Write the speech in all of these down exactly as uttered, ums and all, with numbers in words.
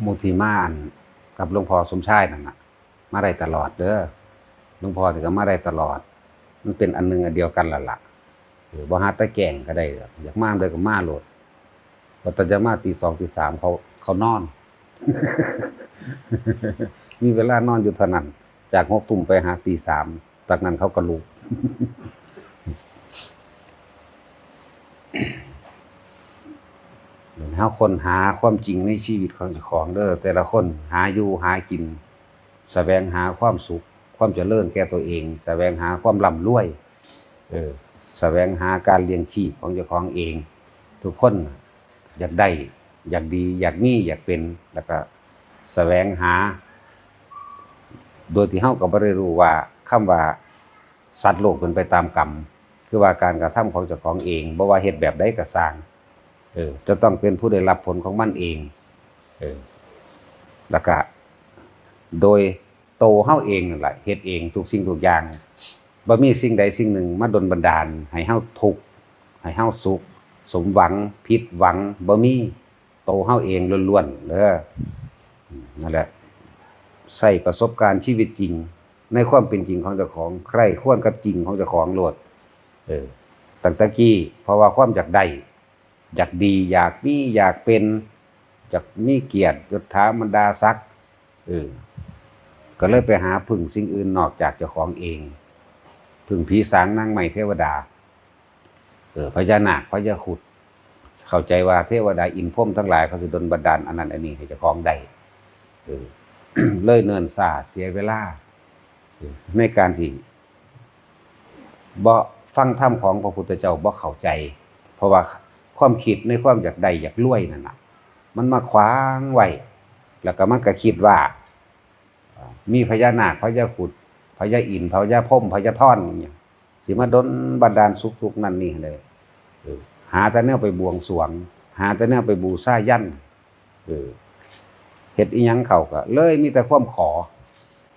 หมู่ที่มาอันกับหลวงพ่อสมชายนั่นน่ะ มาได้ตลอดเด้อ หลวงพ่อนี่ก็มาได้ตลอด มันเป็นอันหนึ่งอันเดียวกันล่ะล่ะ เออ บ่หาแต่แกล้งก็ได้ดอก อยากมาเด้อก็มาโลด ว่าแต่จะมาตีสองตีสามเขา เขานอน มีเวลานอนอยู่เท่านั้น จากหกทุ่มไปหาตีสาม จากนั้นเขาก็ลุก เฮาค้นหาความจริงในชีวิตของเจ้าของเด้อ แต่ละคนหาอยู่หากิน แสวงหาความสุข ความเจริญแก่ตัวเอง แสวงหาความร่ำรวย เออ แสวงหาการเลี้ยงชีพของเจ้าของเอง ทุกคนอยากได้ อยากดี อยากมี อยากเป็น แล้วก็แสวงหา โดยที่เฮาก็บ่ได้รู้ว่าคำว่าสัตว์โลกเป็นไปตามกรรม คือว่าการกระทำของเจ้าของเอง บ่ว่าเฮ็ดแบบใดก็ซ่าง เออ จะต้องเป็นผู้ได้รับผลของมันเอง เออ แล้วก็โดยโตเฮาเองนั่นแหละ เฮ็ดเองทุกสิ่งทุกอย่าง บ่มีสิ่งใดสิ่งหนึ่งมาดลบันดาลให้เฮาทุกข์ ให้เฮาสุข สมหวัง ผิดหวัง บ่มี โตเฮาเองล้วนๆเด้อ นั่นแหละ ใช้ประสบการณ์ชีวิตจริง ในความเป็นจริงของเจ้าของ ใคร่ครวญกับจริงของเจ้าของโลด เออ ตั้งแต่กี้ เพราะว่าความอยากได้ อยากดี อยากมี อยากเป็น อยากมีเกียรติ ยศถาบรรดาศักดิ์ เออ ก็เลยไปหาพึ่งสิ่งอื่นนอกจากเจ้าของเอง พึ่งผีสางนางไม้เทวดา เออ พญานาค พญาครุฑ เข้าใจว่าเทวดาอินทร์พรหมทั้งหลายเขาสิดลบันดาลอันนั้นอันนี้ให้เจ้าของได้ เออ เลยเนิ่นช้าเสียเวลา เออ ในการสิบ่ฟังธรรมของพระพุทธเจ้าบ่เข้าใจ เพราะว่าความคิดในความอยากได้อยากรวยนั่นน่ะ มันมาขวางไว้ แล้วก็มันก็คิดว่า มีพญานาค พญาครุฑ พญาอินทร์ พญาพรหม พญาธรอิหยัง สิมาดลบันดาลสุขทุกข์นั่นนี่เลย เออ หาแต่แนวไปบวงสรวง หาแต่แนวไปบูชายัญ เออ เฮ็ดอิหยังเขาก็เลยมีแต่ความขอ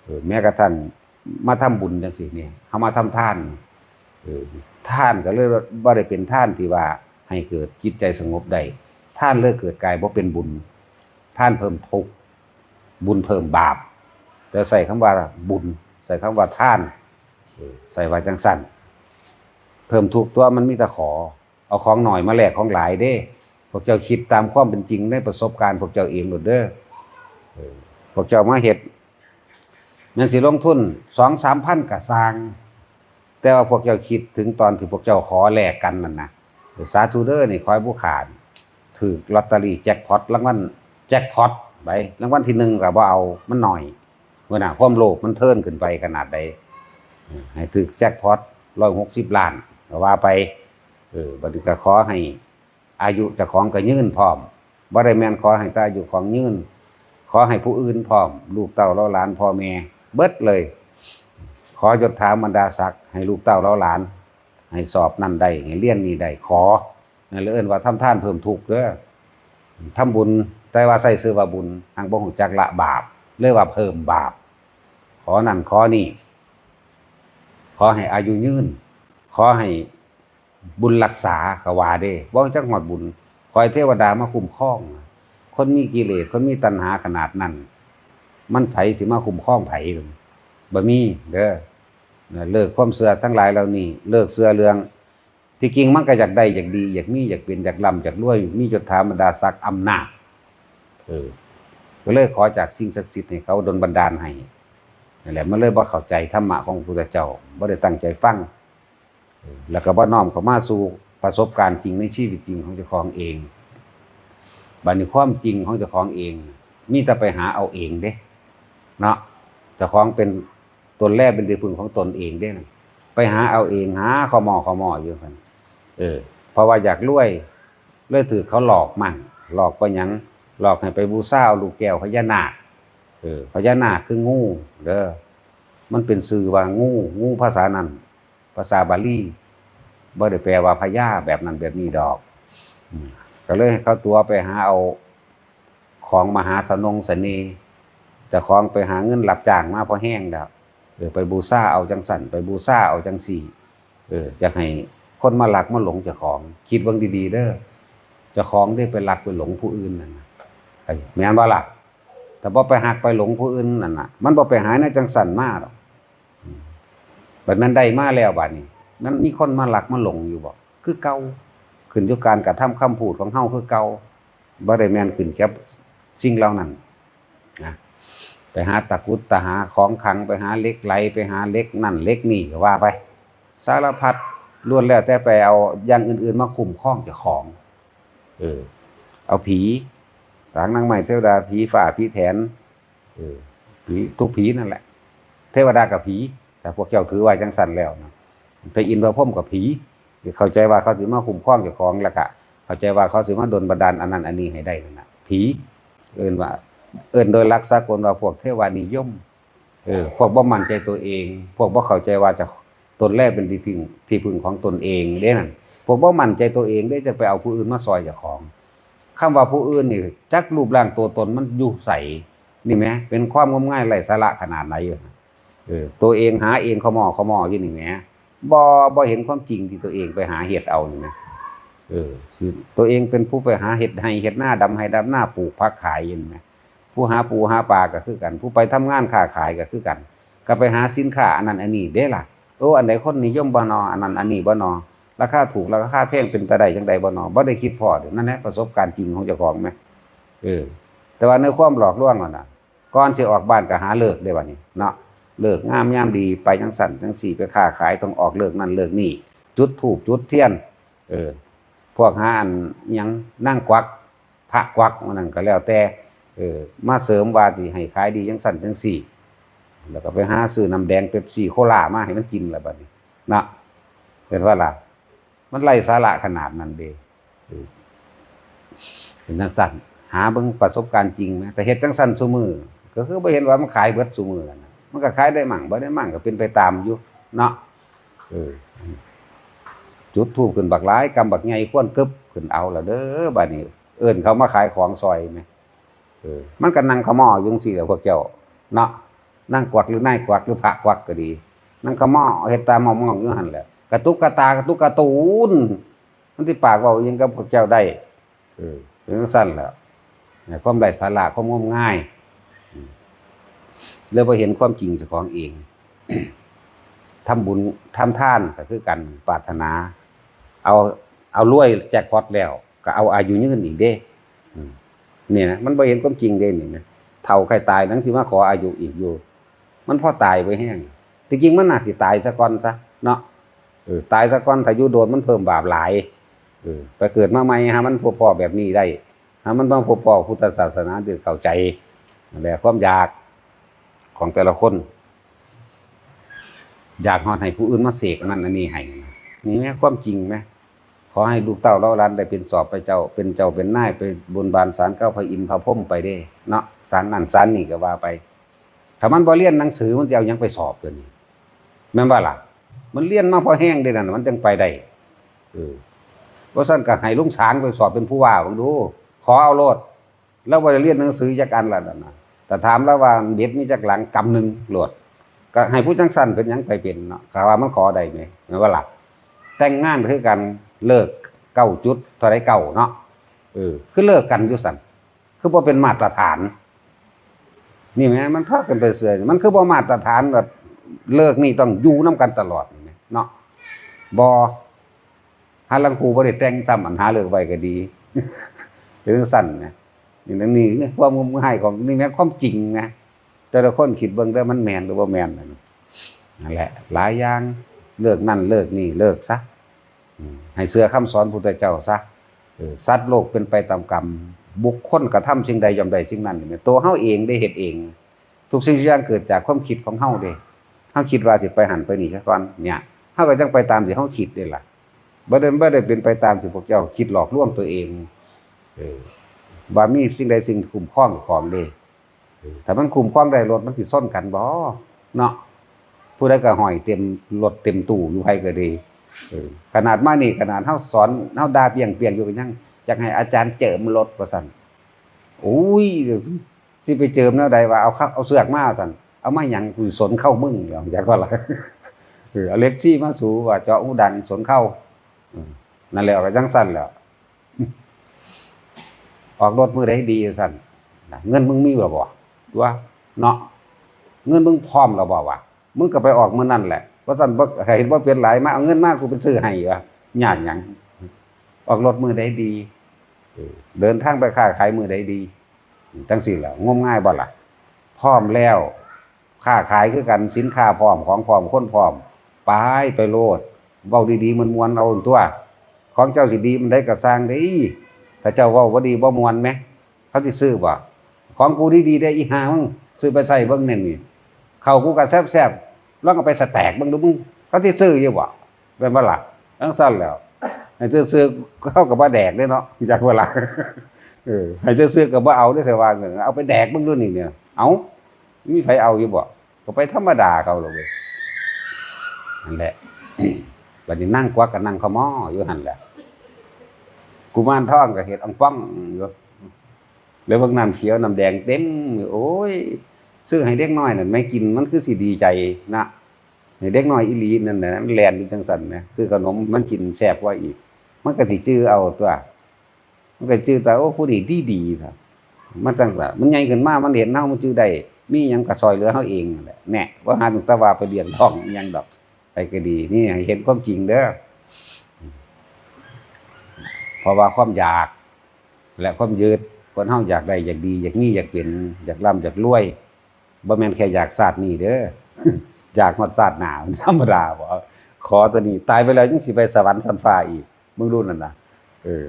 เออ แม้กระทั่งมาทำบุญจังซี่เนี่ย เฮามาทำทาน เออ ทานก็เลยบ่ได้เป็นทานที่ว่าให้เกิดจิตใจสงบได้ ทานเลยเกิดกลายบ่เป็นบุญ ทานเพิ่มทุกข์ บุญเพิ่มบาป แต่ใช้คำว่าบุญ ใช้คำว่าทาน เออ ใช้ว่าจังซั่น เพิ่มทุกข์ตัว มันมีแต่ขอ เอาของน้อยมาแลกของหลายเด้ พวกเจ้าคิดตามความเป็นจริงในประสบการณ์พวกเจ้าเองโลดเด้อ เออ พวกเจ้ามาเฮ็ด แม่นสิลงทุนสองสามพันก็ซ่าง แต่ว่าพวกเจ้าคิดถึงตอนที่พวกเจ้าขอแลกกันนั่นนะ สาธุเด้อนี่ ขอให้ผู้ข้าถืกลอตเตอรี่แจ็คพอต รางวัลแจ็คพอตไป รางวัลที่หนึ่งก็บ่เอา มันน้อย มื้อหน้าความโลภมันเทิ่นขึ้นไปขนาดใด เออ ให้ถืกแจ็คพอต ร้อยหกสิบล้าน ก็ว่าไป เออ บัดนี้ก็ขอให้อายุเจ้าของก็ยืนพร้อม บ่ได้แม่นขอให้แต่อายุของยืน ขอให้ผู้อื่นพร้อม ลูกเต้าเหล่าหลานพ่อแม่ เบิดเลย ขอยศถาบรรดาศักดิ์ให้ลูกเต้าเหล่าหลาน ให้สอบนั่นได้ ให้เรียนนี่ได้ ขอ นั่นเลยเอิ้นว่าทำทานเพิ่มทุกข์เด้อ ทำบุญ แต่ว่าใช้ชื่อว่าบุญ หากบ่ฮู้จักละบาป เลยว่าเพิ่มบาป ขอนั่นขอนี่ ขอให้อายุยืน ขอให้บุญรักษา ก็ว่าเด้ บ่ฮู้จักฮอดบุญ ขอให้เทวดามาคุ้มครอง คนมีกิเลส คนมีตัณหาขนาดนั้น มันไผสิมาคุ้มครองไผ บ่มีเด้อ นะ เลิกความเชื่อทั้งหลายเหล่านี้ เลิกเชื่อเรื่อง ที่จริงมันก็อยากได้ อยากดี อยากมี อยากเป็น อยากร่ำ อยากรวย มียศถาบรรดาศักดิ์อำนาจ เออ ก็เลยขอจากสิ่งศักดิ์สิทธิ์ให้เขาดลบันดาลให้ นั่นแหละ มันเลยบ่เข้าใจธรรมะของพระพุทธเจ้า บ่ได้ตั้งใจฟัง เออ แล้วก็บ่น้อมเข้ามาสู่ประสบการณ์จริงในชีวิตจริงของเจ้าของเอง บัดนี้ความจริงของเจ้าของเอง มีแต่ไปหาเอาเองเด้ เนาะ เจ้าของเป็นตนแลเป็นที่พึ่งของตนเองเด้นะ ไปหาเอาเอง หาขอหม้อขอหม้ออยู่ซั่น เออ เพราะว่าอยากรวย เลยถืกเขาหลอกมั่ง หลอกไปหยัง หลอกให้ไปบูชาเอาลูกแก้วพญานาค เออ พญานาคคืองูเด้อ มันเป็นชื่อว่างู งูภาษานั้น ภาษาบาลี บ่ได้แปลว่าพญาแบบนั้นแบบนี้ดอก อืม ก็เลยให้เขาตั๋วไปหาเอาของมหาสนงเสน่ห์ เจ้าของไปหาเงินรับจ้างมาพอแฮงแล้ว เออ ไปบูชาเอาจังซั่น ไปบูชาเอาจังซี่ เออ อยากให้คนมารักมาหลงเจ้าของ คิดเบิ่งดีๆเด้อ เจ้าของเด้ไปรักไปหลงผู้อื่นนั่นน่ะ ไอ้ แม่นบ่ล่ะ แต่บ่ไปฮักไปหลงผู้อื่นนั่นน่ะ มันบ่ไปหาแนวจังซั่นมาดอก อืม บัดมันได้มาแล้วบัดนี้ มันมีคนมาลักมาหลงอยู่บ่ คือเก่า ขึ้นอยู่การกระทำคำพูดของเฮาคือเก่า บ่ได้แม่นขึ้นกับสิ่งเหล่านั้นนะ ไปหาตะกรุดตะหาของขลัง ไปหาเหล็กไหล ไปหาเหล็กนั่นเหล็กนี่ก็ว่าไป สารพัด ล้วนแล้วแต่ไปเอาอย่างอื่นๆมาคุ้มครองเจ้าของ เออ เอาผี สางนางไม้เทวดา ผีฟ้าผีแถน เออ ผีทุกผีนั่นแหละ เทวดากับผี แต่พวกเจ้าถือว่าจังซั่นแล้วนะ พระอินทร์พระพรหมกับผี เข้าใจว่าเขาสิมาคุ้มครองเจ้าของ แล้วก็เข้าใจว่าเขาสิมาดลบันดาลอันนั้นอันนี้ให้ได้นั่นน่ะ ผี เอิ้นว่า เอิ้นโดยหลักสากลว่าพวกเทวานิยม เออ พวกบ่มั่นใจตัวเอง พวกบ่เข้าใจว่าจะ ตนแลเป็นที่พึ่ง ที่พึ่งของตนเองเด้นั่น พวกบ่มั่นใจตัวเองเด้ จะไปเอาผู้อื่นมาซอยเจ้าของ คำว่าผู้อื่นนี่ จักรูปร่างตัวตนมันอยู่ไส นี่แหม เป็นความงมงายไร้สาระขนาดไหนอยู่นะ เออ ตัวเองหาเองขะหม้อขะหม้ออยู่นี่แหม บ่ บ่เห็นความจริงที่ตัวเองไปหาเฮ็ดเอานี่แหม เออ คือตัวเองเป็นผู้ไปหาเฮ็ดไฮ่เฮ็ดนา ดำไฮ่ดำนา ปลูกผักขายอยู่นี่แหม ผู้หาปูหาปลาก็คือกัน ผู้ไปทำงานค้าขายก็คือกัน ก็ไปหาสินค้าอันนั้นอันนี้เด้ล่ะ โอ้ อันใดคนนิยมบ่นอ อันนั้นอันนี้บ่นอ ราคาถูกราคาแพงเป็นตาได้จังใดบ่นอ บ่ได้คิดพ้อเด้ นั่นแหละประสบการณ์จริงของเจ้าของแหม เออ แต่ว่าในความหลอกลวงนั่นน่ะ ก่อนสิออกบ้านก็หาฤกษ์เด้บัดนี้เนาะ ฤกษ์งามยามดี ไปจังซั่นจังซี่ ไปค้าขายต้องออกฤกษ์นั่นฤกษ์นี่ จุดธูปจุดเทียน เออ พวกหาอันอิหยังนางกวัก พระกวักหมู่นั่นก็แล้วแต่ เออ มาเสริมว่าสิให้ขายดีจังซั่นจังซี่ แล้วก็ไปหาซื้อน้ำแดงเปปซี่โคลามาให้มันกินล่ะบัดนี้ เนาะ เห็นบ่ล่ะ มันไร้สาระขนาดนั้นเด้ เออ เป็นจังซั่น หาเบิ่งประสบการณ์จริงนะ แต่เฮ็ดจังซั่นซุมื้อ ก็คือบ่เห็นว่ามันขายเบิดซุมื้อนั่นน่ะ มันก็ขายได้มั่งบ่ได้มั่งก็เป็นไปตามอยู่เนาะ เออ จุดธูปขึ้นบักหลาย กำบักใหญ่ ควันกึบขึ้น เอาละเด้อ บัดนี้ เอิ้นเขามาขายของซอยแหม เออ มันก็นั่งขะหม้ออยู่จั่งซี้แหละพวกเจ้า เนาะ นางกวักหรือนายกวักหรือพระกวักก็ดี นั่งขะหม้อเฮ็ดตามองๆอยู่หั่นแหละ กระตุกกระตากระตุกการ์ตูน มันสิปากเว้าอิหยังกับพวกเจ้าได้ เออ เป็นจั่งซั่นแหละ เนี่ย ความไร้สาระ ความงมงาย อืม เลยบ่เห็นความจริงเจ้าของเอง ทำบุญทำทานก็คือกัน ปรารถนา เอา เอารวยแจ็คพอตแล้ว ก็เอาอายุยืนอีกเด้ อืม นี่นะ มันบ่เห็นความจริงเด้นี่นะ เฒ่าใกล้ตายยังสิมาขออายุอีกอยู่ มันพอตายไปแฮง ที่จริงมันน่าสิตายซะก่อนซะเนาะ เออ ตายซะก่อน ถ้าอยู่โดนมันเพิ่มบาปหลาย เออ ไปเกิดมาใหม่ หามันพบพ้อแบบนี้ได้ หามันมาพบพ้อพุทธศาสนาที่เข้าใจ นั่นแหละความอยากของแต่ละคน อยากฮอดให้ผู้อื่นมาเสกอันนั้นอันนี้ให้นะ นี่แหมความจริงแหม ขอให้ลูกเต้าเหล่าหลานได้เป็นสอบไปเจ้า เป็นเจ้าเป็นนาย ไปบนบานศาลเกล้าพระอินทร์พระพรหมไปเด้ เนาะ ศาลนั่นศาลนี่ก็ว่าไป ถ้ามันบ่เรียนหนังสือมันจะเอาหยังไปสอบเดี๋ยวนี้ แม่นบ่ล่ะ มันเรียนมาพอแฮงเด้นั่น มันจั่งไปได้ เออ บ่ซั้นก็ให้ลุงสางไปสอบเป็นผู้ว่าเบิ่งดู ขอเอาโลด ลาวบ่ได้เรียนหนังสือจักอันละนั่นน่ะ แต่ถามลาวว่าเบ็ดมีจักหลัง กำหนึ่งโลด ก็ให้ผู้จั่งซั้นเป็นหยังไปเป็นเนาะ ก็ว่ามันขอได้แหม แม่นบ่ล่ะ แต่งงานคือกัน ฤกษ์เก้าจุด เท่าใดเก้าเนาะ เออ คือเลิกกันอยู่ซั้น คือบ่เป็นมาตรฐาน นี่แหม มันพากันไปเสื่อย มันคือบ่มาตรฐาน แบบฤกษ์นี่ต้องอยู่นำกันตลอดนี่แหมเนาะ บ่ หาลางคู่บ่ได้แต่งซ้ำ อันหาฤกษ์ไว้ก็ดี เป็นจั่งซั้นนะ นี่นะ นี่ความงมงายของ นี่แม่นความจริงนะ แต่ละคนคิดเบิ่งเด้อ มันแม่นหรือบ่แม่นนั่น นั่นแหละ หลายอย่าง ฤกษ์นั่นฤกษ์นี่ ฤกษ์ซะ อืม ให้เชื่อคำสอนพุทธเจ้าซะ เออ สัตว์โลกเป็นไปตามกรรม บุคคลกระทำสิ่งใดย่อมได้สิ่งนั้น นี่แม่นตัวเฮาเองได้เฮ็ดเอง ทุกสิ่งทุกอย่างเกิดจากความคิดของเฮาเด้ เฮาคิดว่าสิไปหั่นไปนี่ซะก่อน เนี่ย เฮาก็จั่งไปตามที่เฮาคิดนี่ล่ะ บ่ได้ บ่ได้เป็นไปตามที่พวกเจ้าคิดหลอกลวงตัวเอง เออ ว่ามีสิ่งใดสิ่งคุ้มครองของเด้ เออ ถ้ามันคุ้มครองได้ รถมันสิชนกันบ่ เนาะ ผู้ใดก็ห้อยเต็มรถเต็มตู้อยู่ ไผก็ดี เออ ขนาดมานี่ ขนาดเฮาสอน เฮาด่าเปรี้ยงๆอยู่ก็ยัง อยากให้อาจารย์เจิมรถว่าซั่น โอ้ย สิไปเจิมแนวใดวะ เอาคัก เอาเสือกมาว่าซั่น เอามาหยัง กูสิสนเข้ามึง ว่าจั่งว่าล่ะ เออ เอาเหล็กซี่มาสูว่าเจาะหูดันสนเข้า อืม นั่นแหละ ก็จั่งซั่นแหละ ออกรถมื้อใดดีว่าซั่น เงินมึงมีบ่บ่ ตัวเนาะ เงินมึงพร้อมแล้วบ่วะ มึงก็ไปออกมื้อนั้นแหละ ว่าซั่น บ่ เห็นบ่เป็นหลาย มาเอาเงินมา กูไปซื้อให้วะ ยากหยัง ออกรถมื้อใดดี เออ เดินทางไปค้าขายมื้อใดดี จั่งซี้แหละ งมงายบ่ล่ะ พร้อมแล้ว ค้าขายคือกัน สินค้าพร้อม ของพร้อม คนพร้อม ไป ไปโลด เว้าดีๆ ม่วนๆ เอาตัว ของเจ้าสิดีปานใดก็ซ่างเด้ ถ้าเจ้าเว้าบ่ดีบ่ม่วนแหม เขาสิซื้อบ่ ของกูดีๆ เด้ อีห่ามึง ซื้อไปใส่เบิ่งแน่นี่ เข้ากูก็แซ่บๆ ลองเอาไปสแต็กเบิ่งดูมึง เขาสิซื้ออยู่บ่ แม่นบ่ล่ะ จั่งซั่นแหล้ว ให้ซื่อๆ เขาก็บ่แดกเด้เนาะ จักบ่ล่ะ เออ ให้ซื่อๆ ก็บ่เอาเด้ ถ้าว่าจั่งซั้น เอาไปแดกเบิ่งดูนี่เนี่ย เอ้า มีไผเอาอยู่บ่ ก็ไปธรรมดาเขาล่ะเว้ย นั่นแหละ บัดนี้นางกวักก็นั่งขะม้ออยู่หั่นแหละ กุมารทองก็เฮ็ดอ่องป่องอยู่ แล้วเบิ่งน้ำเขียวน้ำแดงเต็มอยู่ โอ้ย ซื้อให้เด็กน้อยนั่นแหมกิน มันคือสิดีใจนะ ให้เด็กน้อยอีหลีนั่นน่ะ มันแล่นอยู่จั่งซั้นนะ ซื้อขนมมันกินแซ่บกว่าอีก มันก็สิจื่อเอาตัว มันก็จื่อแต่ โอ้ ผู้นี้ดีๆ ครับ มันจั่งซั้น มันใหญ่ขึ้นมา มันเห็นเฮา มันจื่อได้ มีหยังก็ซ่อยเหลือเฮาเองนั่นแหละ แน่ บ่หาตั้งแต่ว่าไปเรียกร้องอิหยังดอก ไปก็ดี นี่ให้เห็นความจริงเด้อ เพราะว่าความอยาก และความยึด คนเฮาอยากได้ อยากดี อยากมี อยากเป็น อยากร่ำ อยากรวย บ่แม่นแค่อยากชาตินี้เด้อ อยากฮอดชาติหน้า มันธรรมดาบ่ ขอตัวนี้ ตายไปแล้วยังสิไปสวรรค์ชั้นฟ้าอีก มึงดูนั่นน่ะ เออ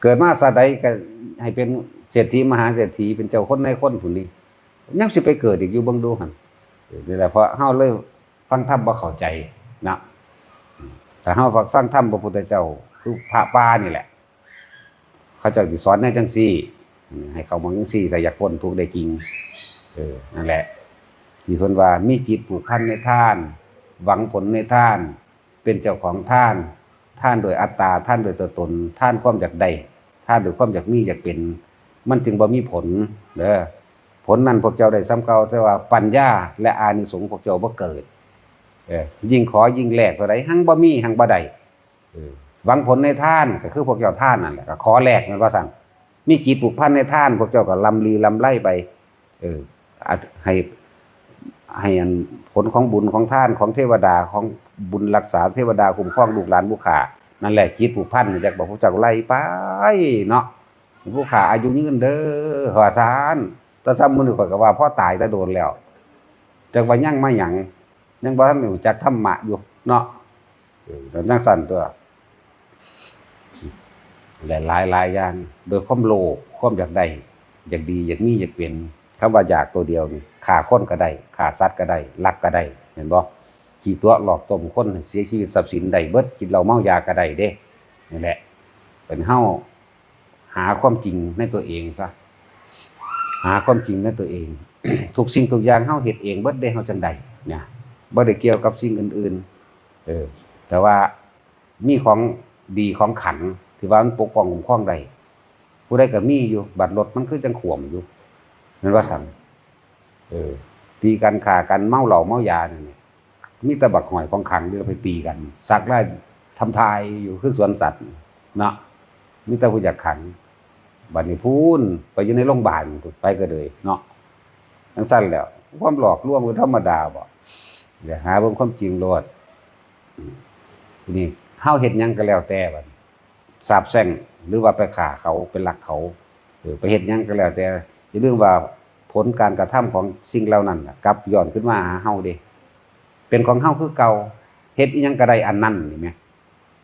เกิดมาชาติใดก็ให้เป็นเศรษฐีมหาเศรษฐี เป็นเจ้าคนนายคนพู้นนี่ ยังสิไปเกิดอีกอยู่ เบิ่งดูหั่น เออ นี่แหละ เพราะเฮาเลยฟังธรรมบ่เข้าใจนะ ถ้าเฮาฟังธรรมพระพุทธเจ้า คือพระป่านี่แหละ เขาเจ้าสิสอนแนวจั่งซี้ ให้เข้ามาจั่งซี้ ถ้าอยากพ้นทุกข์ได้จริง เออ นั่นแหละ ที่เพิ่นว่ามีจิตผูกพันในทาน หวังผลในทาน เป็นเจ้าของทาน ทานโดยอัตตา ทานโดยตัวตน ทานความอยากได้ ทานโดยความอยากมีอยากเป็น มันจึงบ่มีผลเด้อ ผลนั้นพวกเจ้าได้ส่ำเก่า แต่ว่าปัญญาและอานิสงส์พวกเจ้าบ่เกิด เออ ยิ่งขอยิ่งแลกเท่าใด หังบ่มี หังบ่ได้ เออ หวังผลในทาน ก็คือพวกเจ้าทานนั่นแหละ ก็ขอแลก แม่นว่าซั่น มีจิตผูกพันในทาน พวกเจ้าก็ร่ำลีร่ำไรไป เออ อ่ะ ให้ ให้อันผลของบุญของทานของเทวดา ของบุญรักษาเทวดาคุ้มครองลูกหลานผู้ข้า นั่นแหละ จิตผูกพัน จักบอกพวกเจ้าไล่ไปเนาะ ผู้ข้าอายุยืนเด้อ ว่าซั่น แต่ซ้ำมื้อนี้ข้อยก็ว่าพอตายแต่โดนแล้ว จักว่ายังมาหยัง ยังบ่ทันรู้จักธรรมะอยู่เนาะ เออ แล้วจั่งซั่นตัว และหลายหลายอย่าง โดยความโลภ ความอยากได้ อยากดี อยากมี อยากเป็น คำว่าอยากตัวเดียวนี่ ฆ่าคนก็ได้ ฆ่าสัตว์ก็ได้ ลักก็ได้ เห็นบ่ ขี้ตั๋วหลอกต้มคนให้เสียชีวิต ทรัพย์สินได้เบิด กินเหล้าเมายาก็ได้เด้ นี่แหละ เป็นเฮา หาความจริงในตัวเองซะ หาความจริงในตัวเอง ทุกสิ่งทุกอย่างเฮาเฮ็ดเองเบิดเด้ เฮาจั่งได้ เนี่ย บ่ได้เกี่ยวกับสิ่งอื่นๆ เออ แต่ว่ามีของดีของขลัง ที่ว่ามันปกป้องคุ้มครองได้ ผู้ใดก็มีอยู่ บัดรถมันคือจั่งขวมอยู่ แม่นว่าซั่น เออ ตีกัน ฆ่ากัน เมาเหล้าเมายานั่นนี่ มีแต่บักห้อยของขลังที่เราไปตีกัน สักลายทำทายอยู่คือสวนสัตว์เนาะ มีแต่ผู้อยากขลัง บัดนี้พู้นไปอยู่ในโรงพยาบาล ไปก็เลยเนาะ จั่งซั่นแหล้ว ความหลอกลวงเป็นธรรมดาบ่ อย่าหาเบิ่งความจริงโลด อืม ทีนี้เฮาเฮ็ดหยังก็แล้วแต่บัดนี้ สาปแช่ง หรือว่าไปฆ่าเขา ไปลักเขา เออ ไปเฮ็ดหยังก็แล้วแต่ อย่าลืมว่าผลการกระทำของสิ่งเหล่านั้นน่ะ กลับย้อนขึ้นมาหาเฮาเด้ เป็นของเฮาคือเก่า เฮ็ดอิหยังก็ได้อันนั้น นี่แหม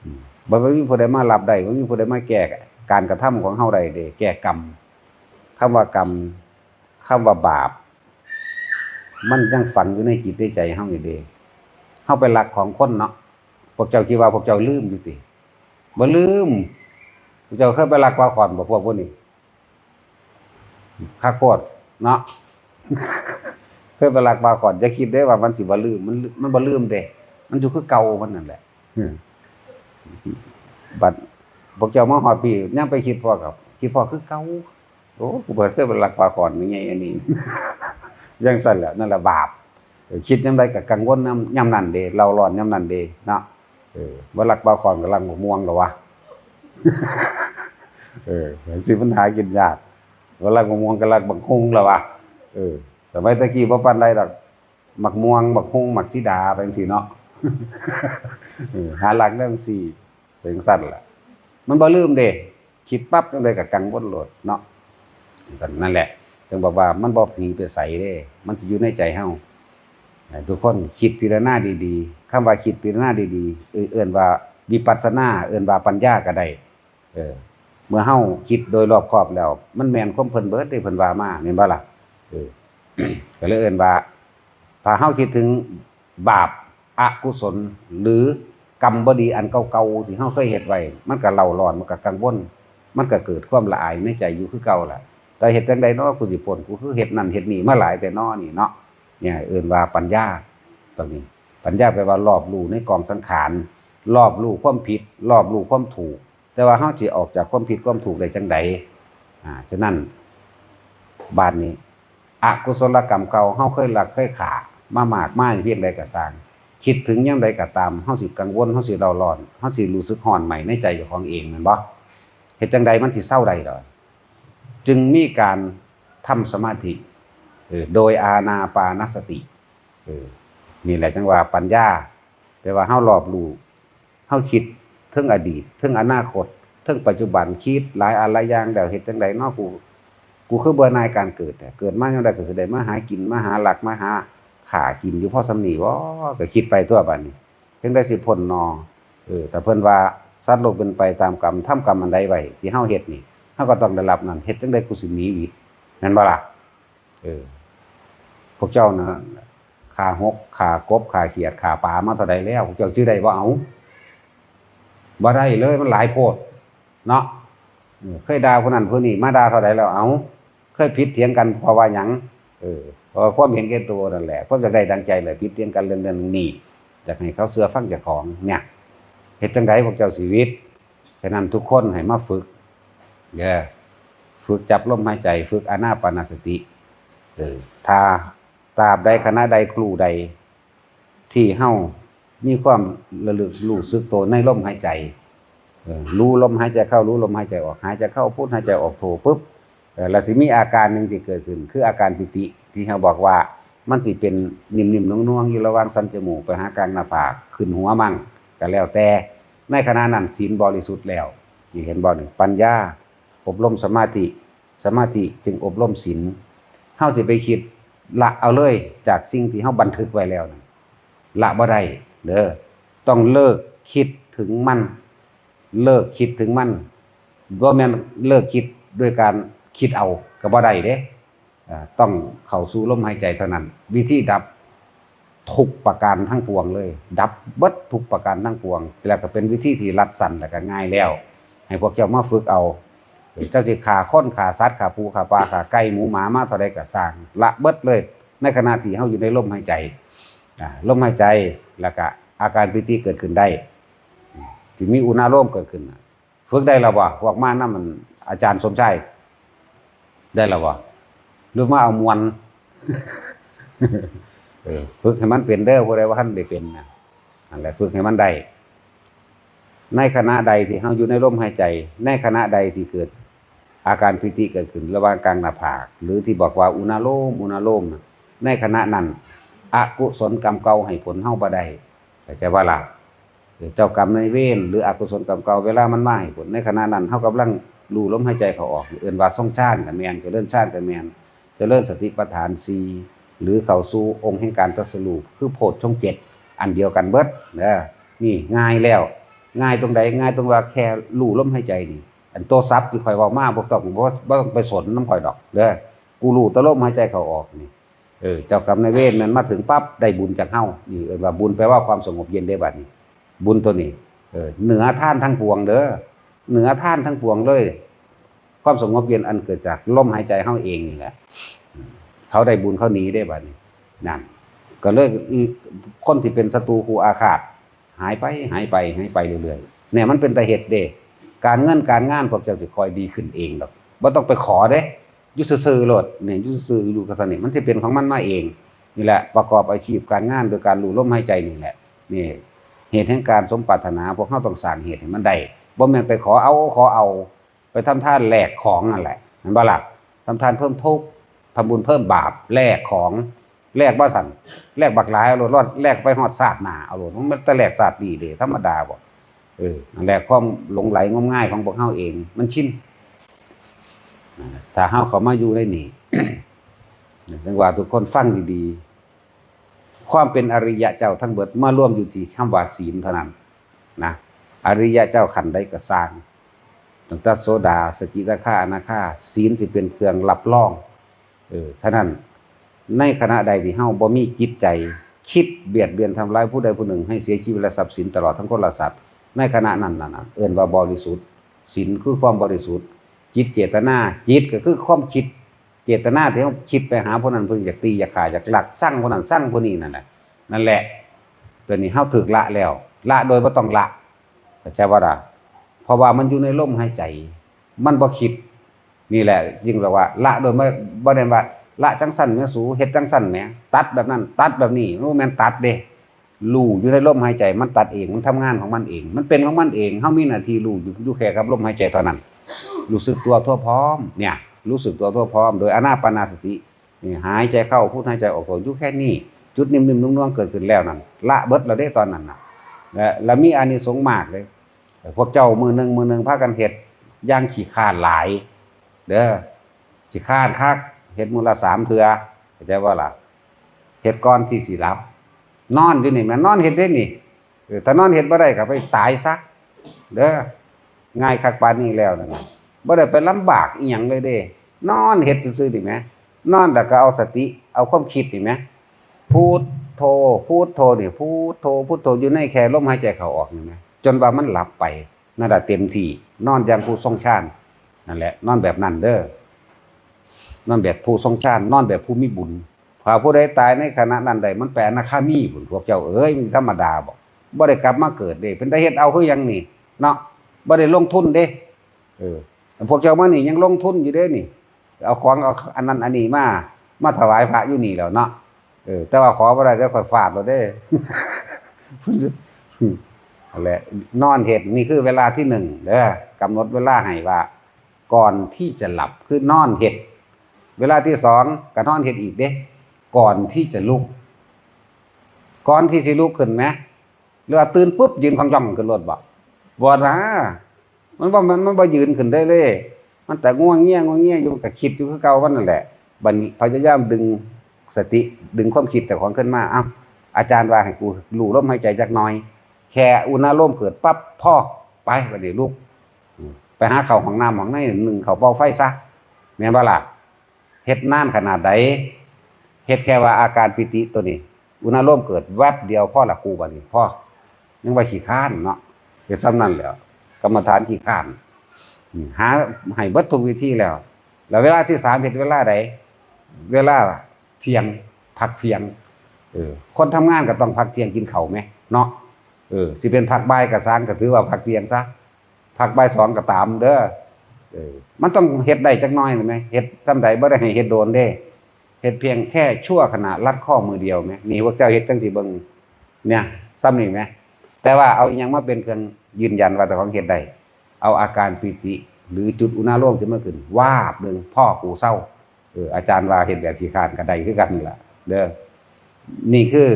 อืม บ่ บ่มีผู้ใดมารับได้ บ่มีผู้ใดมาแก้การกระทำของเฮาได้เด้ แก้กรรม คำว่ากรรม คำว่าบาป มันยังฝังอยู่ในจิตในใจเฮาอยู่เด้ เฮาไปลักของคนเนาะ พวกเจ้าคิดว่าพวกเจ้าลืมอยู่ติ บ่ลืม พวกเจ้าเคยไปลักปลาข่อนบ่ พวกพวกนี้ คักโพดเนาะ เคยไปลักปลาข่อน อย่าคิดเด้ว่ามันสิบ่ลืม มัน มันบ่ลืมเด้ มันอยู่คือเก่ามันนั่นแหละ อืม บัดพวกเจ้ามาฮอดพี้ ยังไปคิดพ้อกับ คิดพ้อคือเก่า โอ้ กูบ่เคยไปลักปลาข่อนนี่ไงอันนี้ จั่งซั่นแหละ นั่นแหละบาป เออ คิดยามใดก็กังวลนำ ยามนั้นเด้ เร่าร้อนยามนั้นเด้ เนาะ เออ บ่ลักปลาข่อนก็ลักบักม่วงแล้ววะ เออ จั่งซี้มันหากินยาก บ่ลักบักม่วงก็ลักบักฮุ่งแล้ววะ เออ สมัยตะกี้บ่ปานใดดอก หมากม่วง หมากฮุ่ง หมากสีดา ไปจังซี้เนาะ เออ หาหลักเรื่องสี่ เป็นจั่งซั่นล่ะ มันบ่ลืมเด้ คิดปั๊บจั่งใดก็กังวลโลดเนาะ ก็นั่นแหละ จั่งบอกว่ามันบ่หนีไปไสเด้ มันสิอยู่ในใจเฮา ให้ทุกคนคิดพิจารณาดีๆ คำว่าคิดพิจารณาดีๆ เอิ้น เอิ้นว่าวิปัสสนา เอิ้นว่าปัญญาก็ได้ เออ เมื่อเฮาคิดโดยรอบคอบแล้ว มันแม่นความเพิ่นเบิดเด้ เพิ่นว่ามา แม่นบ่ล่ะ เออ ก็เลยเอิ้นว่า ถ้าเฮาคิดถึงบาปอกุศล หรือกรรมบ่ดีอันเก่าๆที่เฮาเคยเฮ็ดไว้ มันก็เร่าร้อน มันก็กังวล มันก็เกิดความละอายในใจอยู่คือเก่าล่ะ แต่เฮ็ดจั่งใดน้อ กูสิพ้น กูคือเฮ็ดนั่นเฮ็ดนี่มาหลายแท้น้อนี่เนาะ เนี่ยเอิ้นว่าปัญญา ตรงนี้ ปัญญาแปลว่ารอบรู้ในกองสังขาร รอบรู้ความผิด รอบรู้ความถูก แต่ว่าเฮาสิออกจากความผิดความถูกได้จั่งใด อ่า ฉะนั้น บาดนี้ อกุศลกรรมเก่า เฮาเคยลักเคยฆ่ามามากมายเพียงใดก็ซ่าง คิดถึงยามใดก็ตาม เฮาสิกังวล เฮาสิเร่าร้อน เฮาสิรู้สึกร้อนไหม้ในใจเจ้าของเอง แม่นบ่ เฮ็ดจั่งใดมันสิเซาได้ดอก จึงมีการทำสมาธิ เออ โดยอานาปานสติ เออ นี่แหละจั่งว่าปัญญา แปลว่าเฮารอบรู้ เฮาคิดเทิงอดีต เทิงอนาคต เทิงปัจจุบัน คิดหลายอันหลายอย่างแล้ว เฮ็ดจั่งใดน้อ กู กูคือเบื่อหน่ายการเกิดแท้ เกิดมายามใดก็สิได้มาหากิน มาหาลัก มาหาฆ่ากินอยู่พอส่ำนี้บ่ ก็คิดไปตั๊วบาดนี้ จั่งใดสิพ้นน้อ เออ แต่เพิ่นว่าสัตว์โลกเป็นไปตามกรรม ทำกรรมอันใดไว้ที่เฮาเฮ็ดนี่ เฮาก็ต้องได้รับนั่น เฮ็ดจั่งใดกูสิหนีหวิด แม่นบ่ล่ะ เออ พวกเจ้านะ ฆ่าหก ฆ่ากบ ฆ่าเขียด ฆ่าปลามาเท่าใดแล้ว พวกเจ้าจื้อได้บ่ เอา บ่ได้เลย มันหลายโพด เนาะ เออ เคยด่าผู้นั้นผู้นี้มาด่าเท่าใดแล้ว เอา เคยผิดเถียงกันเพราะว่าหยัง เออ เพราะว่าความเห็นแก่ตัวนั่นแหละ ความอยากได้ดังใจแหละ ผิดเถียงกันเรื่องนั้นเรื่องนี้ อยากให้เขาเชื่อฟังเจ้าของ เนี่ย เฮ็ดจั่งใดพวกเจ้าชีวิต ฉะนั้นทุกคนให้มาฝึก เด้อ ฝึกจับลมหายใจ ฝึกอานาปานสติ เออ ถ้าตราบใดขณะใดครูใด ที่เฮามีความระลึกรู้สึกตัวในลมหายใจ เออ รู้ลมหายใจเข้า รู้ลมหายใจออก หายใจเข้าพุท หายใจออกโทปุ๊บ เออ แล้วสิมีอาการหนึ่งที่เกิดขึ้น คืออาการปีติ ที่เฮาบอกว่ามันสิเป็นนิ่มๆนวลๆอยู่ระหว่างสันจมูกไปหากลางหน้าผาก ขึ้นหัวมั่ง ก็แล้วแต่ ในขณะนั้นศีลบริสุทธิ์แล้ว นี่เห็นบ่นี่ ปัญญาอบรมสมาธิ สมาธิจึงอบรมศีล เฮาสิไปคิดละเอาเลยจากสิ่งที่เฮาบันทึกไว้แล้วนั่น ละบ่ได้เด้อ ต้องเลิกคิดถึงมัน เลิกคิดถึงมัน บ่แม่นเลิกคิดด้วยการคิดเอา ก็บ่ได้เด้ อ่า ต้องเข้าสู่ลมหายใจเท่านั้น วิธีดับทุกข์ประการทั้งปวงเลย ดับเบิดทุกข์ประการทั้งปวง แล้วก็เป็นวิธีที่รัดสั้นแล้วก็ง่ายแล้ว ให้พวกเจ้ามาฝึกเอา เจ้าสิฆ่าคน ฆ่าสัตว์ ฆ่าปู ฆ่าปลา ฆ่าไก่ หมู หมา มาเท่าใดก็ซ่าง ละเบิดเลย ในขณะที่เฮาอยู่ในลมหายใจ อ่า ลมหายใจ แล้วก็อาการปีติเกิดขึ้นได้ ที่มีอุณาโลมเกิดขึ้นน่ะ ฝึกได้แล้วบ่ พวกมานำมัน อาจารย์สมชาย ได้แล้วบ่ หรือมาเอามวล เออ ฝึกให้มันเป็นเด้อ ผู้ใดว่าท่านได้เป็นนะ นั่นแหละ ฝึกให้มันได้ ในขณะใดที่เฮาอยู่ในลมหายใจ ในขณะใดที่เกิดอาการปีติเกิดขึ้นระหว่างกลางหน้าผาก หรือที่บอกว่าอุณาโลม อุณาโลมน่ะ ในขณะนั้น อกุศลกรรมเก่าให้ผลเฮาบ่ได้ เข้าใจบ่ล่ะ เจ้ากรรมนายเวร หรืออกุศลกรรมเก่า เวลามันมาให้ผล ในขณะนั้นเฮากำลังรู้ลมหายใจเข้าออก เอิ้นว่าทรงฌานก็แม่น เจริญฌานก็แม่น เจริญสติปัฏฐานสี่ หรือเข้าสู่องค์แห่งการตรัสรู้ คือโพชฌงค์เจ็ด อันเดียวกันเบิดเด้อ นี่ง่ายแล้ว ง่ายตรงใด ง่ายตรงว่าแค่รู้ลมหายใจนี่ อันโตศัพท์ที่ข้อยเว้ามา บ่ต้อง บ่ บ่ต้องไปสนนำข้อยดอกเด้อ กูรู้แต่ลมหายใจเข้าออกนี่ เออ เจ้ากรรมนายเวรมันมาถึงปั๊บได้บุญจากเฮา นี่เอิ้นว่าบุญ แปลว่าความสงบเย็นเด้บัดนี้ บุญตัวนี้ เออ เหนือทานทั้งปวงเด้อ เหนือทานทั้งปวงเลย ความสงบเย็นอันเกิดจากลมหายใจเฮาเองนี่แหละ อืม เขาได้บุญเขาหนีเด้บัดนี้ นั่น ก็เลย อืม คนที่เป็นศัตรูคู่อาฆาต หายไป หายไป หายไปเรื่อยๆ เนี่ยมันเป็นตาเฮ็ดเด้ การเงินการงานพวกเจ้าสิค่อยดีขึ้นเองดอก บ่ต้องไปขอเด้ อยู่ซื่อๆโลด เนี่ย อยู่ซื่อๆ อยู่กับท่านนี่ มันสิเป็นของมันมาเอง นี่แหละ ประกอบอาชีพการงานโดยการรู้ลมหายใจนี่แหละ นี่ เหตุแห่งการสมปรารถนา พวกเฮาต้องสร้างเหตุให้มันได้ บ่แม่นไปขอเอา ขอเอา ไปทำทานแลกของนั่นแหละ แม่นบ่ล่ะ ทำทานเพิ่มทุกข์ ทำบุญเพิ่มบาป แลกของ แลกบ่ซั่น แลกบักหลายเอาโลด รอด แลกไปฮอดชาติหน้าเอาโลด มันแต่แลกชาตินี้เด้ ธรรมดาบ่ เออ นั่นแหละ ความหลงไหลงมงายของพวกเฮาเอง มันชิน ถ้าเฮาเข้ามาอยู่ในนี่ จั่งว่าทุกคนฟังดีๆ ความเป็นอริยะเจ้าทั้งเบิดมารวมอยู่ที่คำว่าศีลเท่านั้นนะ อริยะเจ้าขั้นใดก็ซ่าง ตั้งแต่โสดา สกิทาคา อนาคา ศีลสิเป็นเครื่องรับรอง เออ ฉะนั้น ในขณะใดที่เฮาบ่มีจิตใจคิดเบียดเบียนทำร้ายผู้ใดผู้หนึ่งให้เสียชีวิตและทรัพย์สินตลอดทั้งคนและสัตว์ ในขณะนั้นน่ะนะ เอิ้นว่าบริสุทธิ์ ศีลคือความบริสุทธิ์ จิตเจตนา จิตก็คือความคิด เจตนาที่เฮาคิดไปหาผู้นั้นผู้นี้ อยากตี อยากฆ่า อยากลัก ซังผู้นั้น ซังผู้นี้นั่นแหละ นั่นแหละ ตัวนี้เฮาถูกละแล้ว ละโดยบ่ต้องละ เข้าใจบ่ล่ะ เพราะว่ามันอยู่ในลมหายใจ มันบ่คิด นี่แหละ จึงเรียกว่าละโดยไม่ บ่ได้ว่า ละจังซั่นแหมสู เฮ็ดจังซั่นแหม ตัดแบบนั้น ตัดแบบนี้ มันบ่แม่นตัดเด้ รู้อยู่ในลมหายใจ มันตัดเอง มันทำงานของมันเอง มันเป็นของมันเอง เฮามีหน้าที่รู้อยู่ อยู่แค่กับลมหายใจเท่านั้น รู้สึกตัวทั่วพร้อม เนี่ย รู้สึกตัวทั่วพร้อม โดยอานาปานสติ นี่ หายใจเข้าพุท หายใจออกโท อยู่แค่นี้ จุดนิ่มๆนวลๆเกิดขึ้นแล้วนั่น ละเบิดแล้วเด้ตอนนั้นน่ะ และ และมีอานิสงส์มากเลย พวกเจ้ามื้อหนึ่งมื้อหนึ่งพากันเฮ็ด อย่างขี้คร้านหลาย เด้อ ขี้คร้านคัก เฮ็ดมื้อละสามเทื่อ เข้าใจบ่ล่ะ เฮ็ดก่อนที่สิหลับ นอนอยู่นี่แหม นอนเฮ็ดเด้นี่ เออ ถ้านอนเฮ็ดบ่ได้ก็ไปตายซะ เด้อ ง่ายคักปานนี้แล้วนั่นน่ะ บ่ได้ไปลำบากอิหยังเลยเด้ นอนเฮ็ดซื่อๆนี่แหม นอนแล้วก็เอาสติ เอาความคิดนี่แหม พุทโธ พุทโธนี่ พุทโธ พุทโธ อยู่ในแค่ลมหายใจเข้าออกนี่แหม จนว่ามันหลับไป นั่นแหละเต็มที่ นอนอย่างผู้ทรงฌาน นั่นแหละ นอนแบบนั้นเด้อ นอนแบบผู้ทรงฌาน นอนแบบผู้มีบุญ ถ้าผู้ใดตายในขณะนั้นได้ มันไปอนาคามีพุ้น พวกเจ้าเอ๋ย มันธรรมดาบ่ บ่ได้กลับมาเกิดเด้ เป็นตาเฮ็ดเอาคือหยังนี่ เนาะ บ่ได้ลงทุนเด้ เออ พวกเจ้ามานี่ยังลงทุนอยู่เด้นี่ เอาของ เอาอันนั้นอันนี้มา มาถวายพระอยู่นี่แล้วเนาะ เออ แต่ว่าขอบ่ได้ เดี๋ยวข้อยฟาดเอาเด้ นั่นแหละ นอนเฮ็ด นี่คือเวลาที่หนึ่งเด้อ กำหนดเวลาให้ว่า ก่อนที่จะหลับ คือนอนเฮ็ด เวลาที่สองก็นอนเฮ็ดอีกเด้ ก่อนที่จะลุก ก่อนที่สิลุกขึ้นแหม หรือว่าตื่นปุ๊บยืนคองจ้องขึ้นโลดบ่ บ่นะ มันบ่ มัน มันบ่ยืนขึ้นได้เลย มันแต่ง่วงเงี้ยง่วงเงี้ยอยู่ มันก็คิดอยู่คือเก่ามันนั่นแหละ บัดนี้พยายามดึงสติ ดึงความคิดเจ้าของขึ้นมา เอ้า อาจารย์ว่าให้กูรู้ลมหายใจจักหน่อย แค่อุณาโลมเกิดปั๊บ พอ ไป บัดนี้ลุก อืม ไปหาเข้าห้องน้ำห้องใน นึ่งข้าวเป่าไฟซะ แม่นบ่ล่ะ เฮ็ดนานขนาดใด เฮ็ดแค่ว่าอาการปีติตัวนี้ อุณาโลมเกิดแวบเดียว พอละกู บัดนี้ พอ ยังว่าขี้คร้านเนาะ เฮ็ดส่ำนั้นแหล้ว กรรมฐานขี้คร้าน อืม หาให้เบิดทุกวิธีแล้ว แล้วเวลาที่สามเฮ็ดเวลาใด เวลาเที่ยง พักเที่ยง เออ คนทำงานก็ต้องพักเที่ยงกินข้าวแหม เนาะ เออ สิเป็นพักบ่ายก็ซ่าง ก็ถือว่าพักเที่ยงซะ พักบ่ายสองก็ตามเด้อ เออ มันต้องเฮ็ดได้จักหน่อยแหม เฮ็ดส่ำใด บ่ได้ให้เฮ็ดโดนเด้ เฮ็ดเพียงแค่ชั่วขณะลัดข้อมือเดียวแหม นี่พวกเจ้าเฮ็ดจั่งซี้เบิ่ง เนี่ย ส่ำนี้แหม แต่ว่าเอาอิหยังมาเป็นเครื่องยืนยันว่าเจ้าของเฮ็ดได้ เอาอาการปีติ หรือจุดอุณาโลมที่มันขึ้น วาบหนึ่ง พอกู เซา เออ อาจารย์ว่าเฮ็ดแบบขี้คร้านก็ได้คือกันนี่ล่ะ เด้อ นี่คือ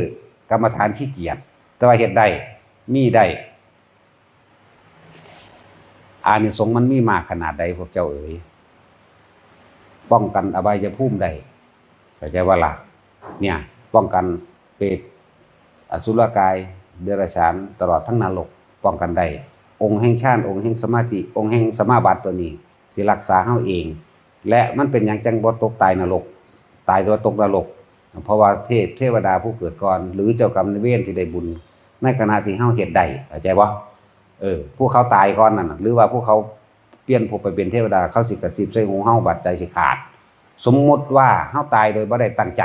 กรรมฐานขี้เกียจ แต่ว่าเฮ็ดได้ มีได้ อานิสงส์มันมีมากขนาดใดพวกเจ้าเอ๋ย ป้องกันอบายภูมิได้ เข้าใจบ่ล่ะ เนี่ย ป้องกันเปรต อสุรกาย เดรัจฉาน ตลอดทั้งนรก ป้องกันได้ องค์แห่งฌาน องค์แห่งสมาธิ องค์แห่งสมาบัติตัวนี้ สิรักษาเฮาเอง และมันเป็นหยังจั่งบ่ตกตายนรก ตายแต่ว่าตกนรก เพราะว่าเทพเทวดาผู้เกิดก่อน หรือเจ้ากรรมนายเวรที่ได้บุญ ในขณะที่เฮาเฮ็ดได้ เข้าใจบ่ เออ ผู้เขาตายก่อนนั่นน่ะ หรือว่าผู้เขาเปลี่ยนภพไปเป็นเทวดา เขาสิกระซิบใส่หูเฮา บาดใจสิขาด สมมุติว่าเฮาตายโดยบ่ได้ตั้งใจ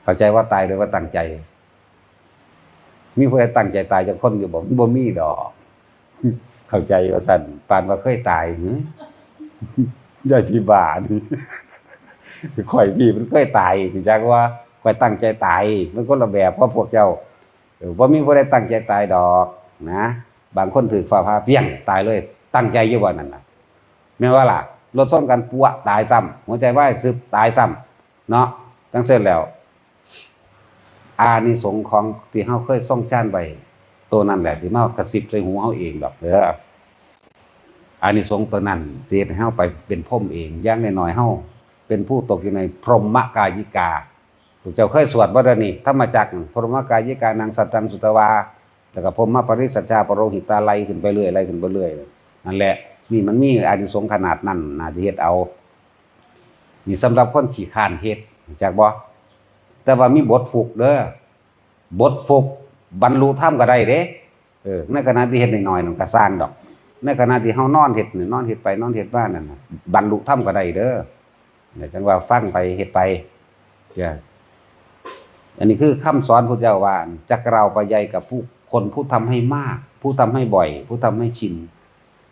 เข้าใจว่าตายโดยบ่ตั้งใจ มีผู้ใดตั้งใจตายจักคนอยู่บ่ มันบ่มีดอก เข้าใจว่าซั่น ปานว่าเคยตาย หึ ยายพี่บ้านี่ ข่อยพี่มันเคยตาย จักว่าข่อยตั้งใจตาย มันคนละแบบกับพวกเจ้า เออ บ่มีผู้ใดตั้งใจตายดอกนะ บางคนถืกฟ้าผ่าเปี้ยงตายเลย ตั้งใจอยู่บ่นั่นน่ะ แม่นว่าล่ะ รถชนกันปัวตายซ้ำ หัวใจวายซึบตายซ้ำ เนาะ จั่งเช่นแล้ว อานิสงส์ของที่เฮาเคยทรงฌานไว้ ตัวนั้นแหละสิมากระซิบใส่หูเฮาเองดอกเด้อ อานิสงส์ตัวนั้นสิเฮ็ดให้เฮาไปเป็นพรหมเอง อย่างน้อยๆเฮาเป็นผู้ตกอยู่ในพรหมกายิกา พวกเจ้าเคยสวดบ่เด้อนี่ ธรรมจักร พรหมกายิกานังสัตตังสุตวา แล้วก็พรหมปริสัจจาปโรหิตา ไล่ขึ้นไปเรื่อย ไล่ขึ้นไปเรื่อย นั่นแหละ นี่มันมีอานิสงส์ขนาดนั้น น่าจะเฮ็ดเอา นี่สำหรับคนขี้คร้านเฮ็ด รู้จักบ่ แต่ว่ามีบทฝึกเด้อ บทฝึกบรรลุธรรมก็ได้เด้ เออ ในขณะที่เฮ็ดน้อยๆนั่นก็ซ่างดอก ในขณะที่เฮานอนเฮ็ดนี่ นอนเฮ็ดไปนอนเฮ็ดมานั่นน่ะ บรรลุธรรมก็ได้เด้อ เนี่ย จั่งว่าฟังไปเฮ็ดไป จ้ะ อันนี้คือคำสอนพุทธเจ้าว่า จะกล่าวไปใหญ่กับผู้ คนผู้ทำให้มาก ผู้ทำให้บ่อย ผู้ทำให้ชิน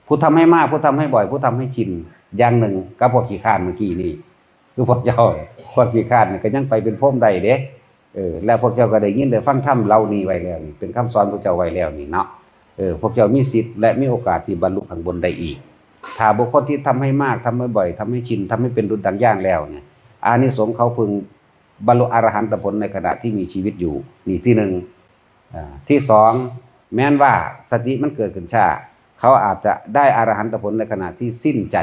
ผู้ทำให้มาก ผู้ทำให้บ่อย ผู้ทำให้ชิน อย่างหนึ่งกับพวกขี้คร้านเมื่อกี้นี่ คือพวกเจ้า พวกขี้คร้านนี่ก็ยังไปเป็นพรหมได้เด้ เออ แล้วพวกเจ้าก็ได้ยินได้ฟังธรรมเหล่านี้ไว้แล้วนี่ เป็นคำสอนพระเจ้าไว้แล้วนี่เนาะ เออ พวกเจ้ามีสิทธิ์และมีโอกาสที่บรรลุข้างบนได้อีก ถ้าบุคคลที่ทำให้มาก ทำให้บ่อย ทำให้ชิน ทำให้เป็นดุจดังย่างแล้วเนี่ย อานิสงส์เขาพึงบรรลุอรหันตผลในขณะที่มีชีวิตอยู่ นี่ที่หนึ่ง อ่า ที่สอง แม้นว่าสติมันเกิดขึ้นช้า เขาอาจจะได้อรหันตผลในขณะที่สิ้นใจ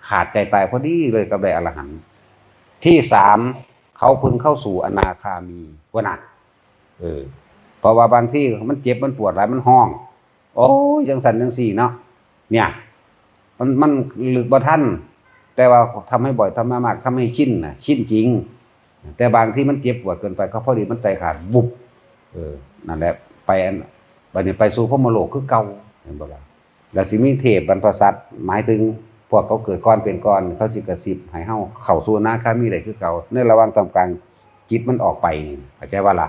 ขาดใจตายพอดีเลยก็ได้อรหันต์ ที่สาม เขาพึงเข้าสู่อนาคามี ว่าน่ะ เออ เพราะว่าบางทีมันเจ็บมันปวดหลายมันฮ้อง โอ้ย จั่งซั่นจั่งซี้เนาะ เนี่ย มัน มันลึกบ่ทัน แต่ว่าทำให้บ่อย ทำให้มาก ทำให้ชินน่ะ ชินจริง แต่บางทีมันเจ็บปวดเกินไป เขาพอดีมันใจขาด วุบ เออ นั่นแหละ ไปอัน บัดนี้ไปสู่พรหมโลกคือเก่า เห็นบ่ล่ะ แล้วสิมีเทพบรรพสัตว์ หมายถึงพวกเขาเกิดก่อนเป็นก่อน เขาสิกระซิบให้เฮาเข้าสู่อนาคามีได้คือเก่า ในระหว่างท่ามกลางจิตมันออกไปนี่ เข้าใจบ่ล่ะ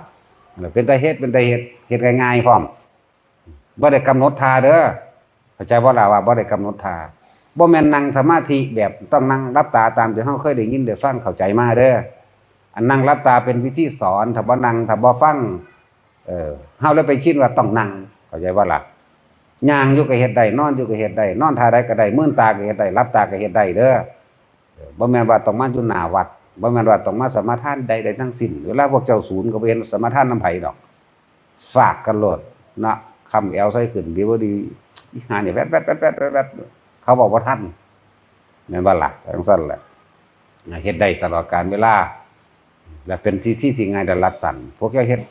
เป็นตาเฮ็ด เป็นตาเฮ็ด เฮ็ดง่ายๆพร้อม บ่ได้กำหนดท่าเด้อ เข้าใจบ่ล่ะว่าบ่ได้กำหนดท่า บ่แม่นนั่งสมาธิแบบต้องนั่งหลับตาตามที่เฮาเคยได้ยินได้ฟังเข้าใจมาเด้อ อันนั่งหลับตาเป็นวิธีสอน ถ้าบ่นั่ง ถ้าบ่ฟัง เออ เฮาเลยไปชินว่าต้องนั่ง เข้าใจบ่ล่ะ ย่างอยู่ก็เฮ็ดได้ นอนอยู่ก็เฮ็ดได้ นอนท่าใดก็ได้ มืนตาก็เฮ็ดได้ หลับตาก็เฮ็ดได้เด้อ เออ บ่แม่นว่าต้องมาอยู่หน้าวัด บ่แม่นว่าต้องมาสมาทานใดๆทั้งสิ้น เวลาพวกเจ้าสูนก็บ่เห็นสมาทานนำไผดอก ฟากกันโลดเนาะ ค้ำแอวใส่ขึ้น ดีบ่ดี อีห่านี่แวดๆๆๆๆ เขาบอกบ่ทัน แม่นบ่ล่ะ จั่งซั่นแหละ เฮ็ดได้ตลอดกาลเวลา และเป็นที่ ที่ ที่ง่ายดายรัดสั้น พวกเจ้าเฮ็ด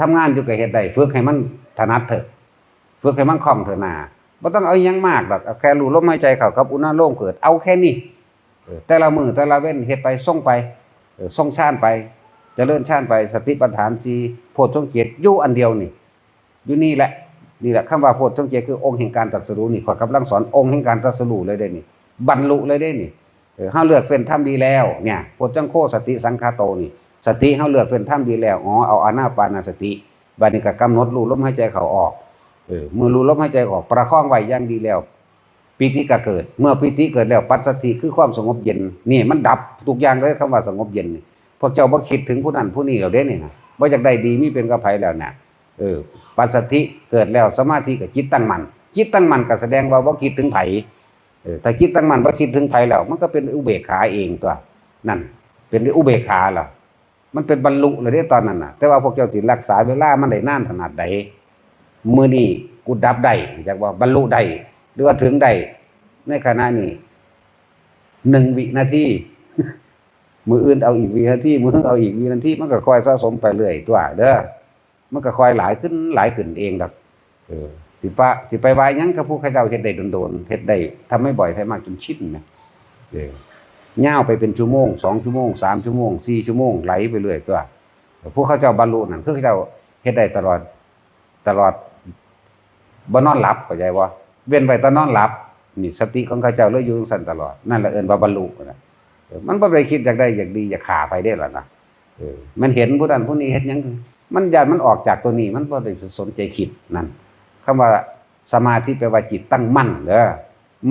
ทำงานอยู่ก็เฮ็ดได้ ฝึกให้มันถนัดเถอะ ฝึกให้มันคล่องเถอะนา บ่ต้องเอาอิหยังมากดอก เอาแค่รู้ลมหายใจเข้ากับอุณาโลมเกิด เอาแค่นี้ เออ แต่ละมื้อแต่ละเว็นเฮ็ดไป ทรงไป เออ ทรงฌานไป เจริญฌานไป สติปัฏฐานสี่ โพชฌงค์เจ็ด อยู่อันเดียวนี่ อยู่นี่แหละ นี่แหละ คำว่าโพชฌงค์เจ็ด คือองค์แห่งการตรัสรู้นี่ ข้อยกำลังสอนองค์แห่งการตรัสรู้เลยเด้นี่ บรรลุเลยเด้นี่ เออ เฮาเลือกเฟ้นธรรมดีแล้ว เนี่ย โพชฌังโคสติสังคาโตนี่ สติเฮาเลือกเฟ้นธรรมดีแล้ว อ๋อ เอาอานาปานสติ บัดนี้ก็กำหนดรู้ลมหายใจเข้าออก เออ เมื่อรู้ลมหายใจออก ประคองไว้อย่างดีแล้ว ปีติก็เกิด เมื่อปีติเกิดแล้ว ปัสสัทธิคือความสงบเย็น นี่มันดับทุกอย่างเลย คำว่าสงบเย็นนี่ พวกเจ้าบ่คิดถึงผู้นั้นผู้นี้แล้วเด้นี่นะ บ่อยากได้ดีมีเป็นกับไผแล้วนะ เออ ปัสสัทธิเกิดแล้ว สมาธิก็จิตตั้งมั่น จิตตั้งมั่นก็แสดงว่าบ่คิดถึงไผ เออ ถ้าจิตตั้งมั่นบ่คิดถึงไผแล้ว มันก็เป็นอุเบกขาเองตัว นั่น เป็นอุเบกขาแล้ว มันเป็นบรรลุแล้วเด้ตอนนั้นน่ะ แต่ว่าพวกเจ้าสิรักษาเวลามันได้นานขนาดใด มื้อนี้กูดับได้ จักว่าบรรลุได้ หรือว่าถึงได้ ในขณะนี้ หนึ่งวินาที มื้ออื่นเอาอีกวินาที มื้ออื่นเอาอีกวินาที มันก็ค่อยสะสมไปเรื่อยตัวเด้อ มันก็ค่อยหลายขึ้น หลายขึ้นเองดอก เออ สิปะ สิไปว่าหยังกับผู้เขาเจ้าเฮ็ดได้โดนๆ เฮ็ดได้ ทำให้บ่อย ทำให้มากจนชินนะ เออ ยาวไปเป็นชั่วโมง สองชั่วโมง สามชั่วโมง สี่ชั่วโมง ไหลไปเรื่อยตัว ผู้เขาเจ้าบรรลุนั่น คือเขาเจ้าเฮ็ดได้ตลอด ตลอด บ่นอนหลับ เข้าใจบ่ เว้นไว้แต่นอนหลับ นี่สติของเขาเจ้าเลยอยู่จั่งซั่นตลอด นั่นแหละเอิ้นว่าบรรลุนะ เออ มันบ่ได้คิดอยากได้อยากดีอยากฆ่าไผเด้ล่ะนะ เออ มันเห็นผู้นั้นผู้นี้เฮ็ดหยัง มันย้านมันออกจากตัวนี้ มันบ่ได้สนใจคิดนั่น คำว่าสมาธิแปลว่าจิตตั้งมั่นเด้อ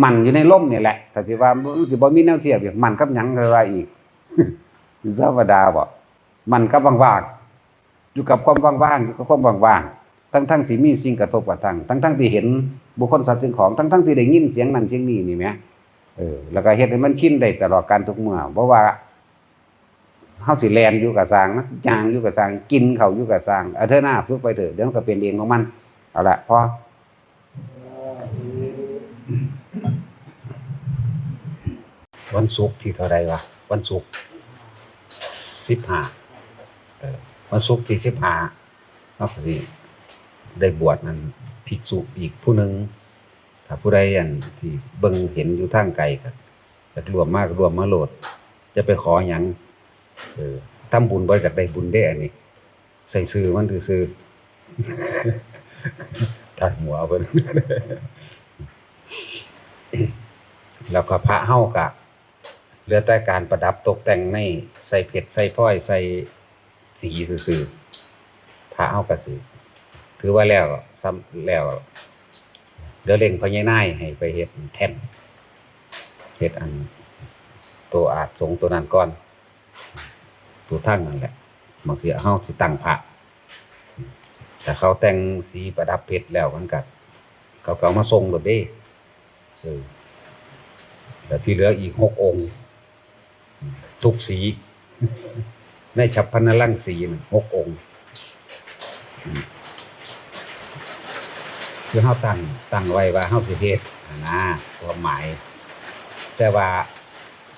มั่นอยู่ในลมนี่แหละ ถ้าสิว่ามันสิบ่มีแนวเทียบอีก มั่นกับหยังก็ว่าอีก ธรรมดาบ่ มั่นกับว่างๆ อยู่กับความว่างๆ อยู่กับความว่างๆ ทั้งๆ สิมีสิ่งกระทบกระทั่ง ทั้งๆ ที่เห็นบุคคลสัตว์สิ่งของ ทั้งๆ ที่ได้ยินเสียงนั่นเสียงนี้นี่แหม เออ แล้วก็เฮ็ดให้มันชินได้ตลอดกาลทุกเมื่อ บ่ว่าเฮาสิแล่นอยู่ก็ซ่างนะ ย่างอยู่ก็ซ่าง กินข้าวอยู่ก็ซ่าง เอาเถอะนะ ฝึกไปเถอะ เดี๋ยวมันก็เป็นเองของมัน เอาละ พอ วันศุกร์ที่เท่าใดวะ วันศุกร์ สิบห้า เออ วันศุกร์ที่สิบห้า เฮาก็สิได้บวชนั่น ภิกษุอีกผู้หนึ่ง ถ้าผู้ใดอันที่เบิ่งเห็นอยู่ทางไกลก็ อยากร่วมมาก็ร่วมมาโลด จะไปขอหยัง เออ ทำบุญบ่อยากได้บุญเด้ อันนี้ ใส่ซื่อมันซื่อๆ ทางหัวเพิ่น แล้วก็พระเฮากะ เหลือแต่การประดับตกแต่งใน ใส่เพชร ใส่พลอย ใส่สีซื่อๆ พระเฮากะสิ ถือว่าแล้ว ซ้ำแล้ว เดี๋ยวเร่งพญานายให้ไปเฮ็ดแท่น เฮ็ดอัน ตัวอาสงตัวนั้นก่อน ตัวทั้งนั่นแหละ บางทีเฮาสิตั้งพระ ถ้าเขาแต่งสีประดับเพชรแล้วมันก็ เขาก็เอามาส่งโลดเด้ เออ แล้วที่เหลืออีกหกองค์ ทุกสี ในฉัพพนรังสีน่ะ หกองค์ อืม คือเฮาตั้ง ตั้งไว้ว่าเฮาสิเฮ็ดหั้นนะ ความหมาย แต่ว่า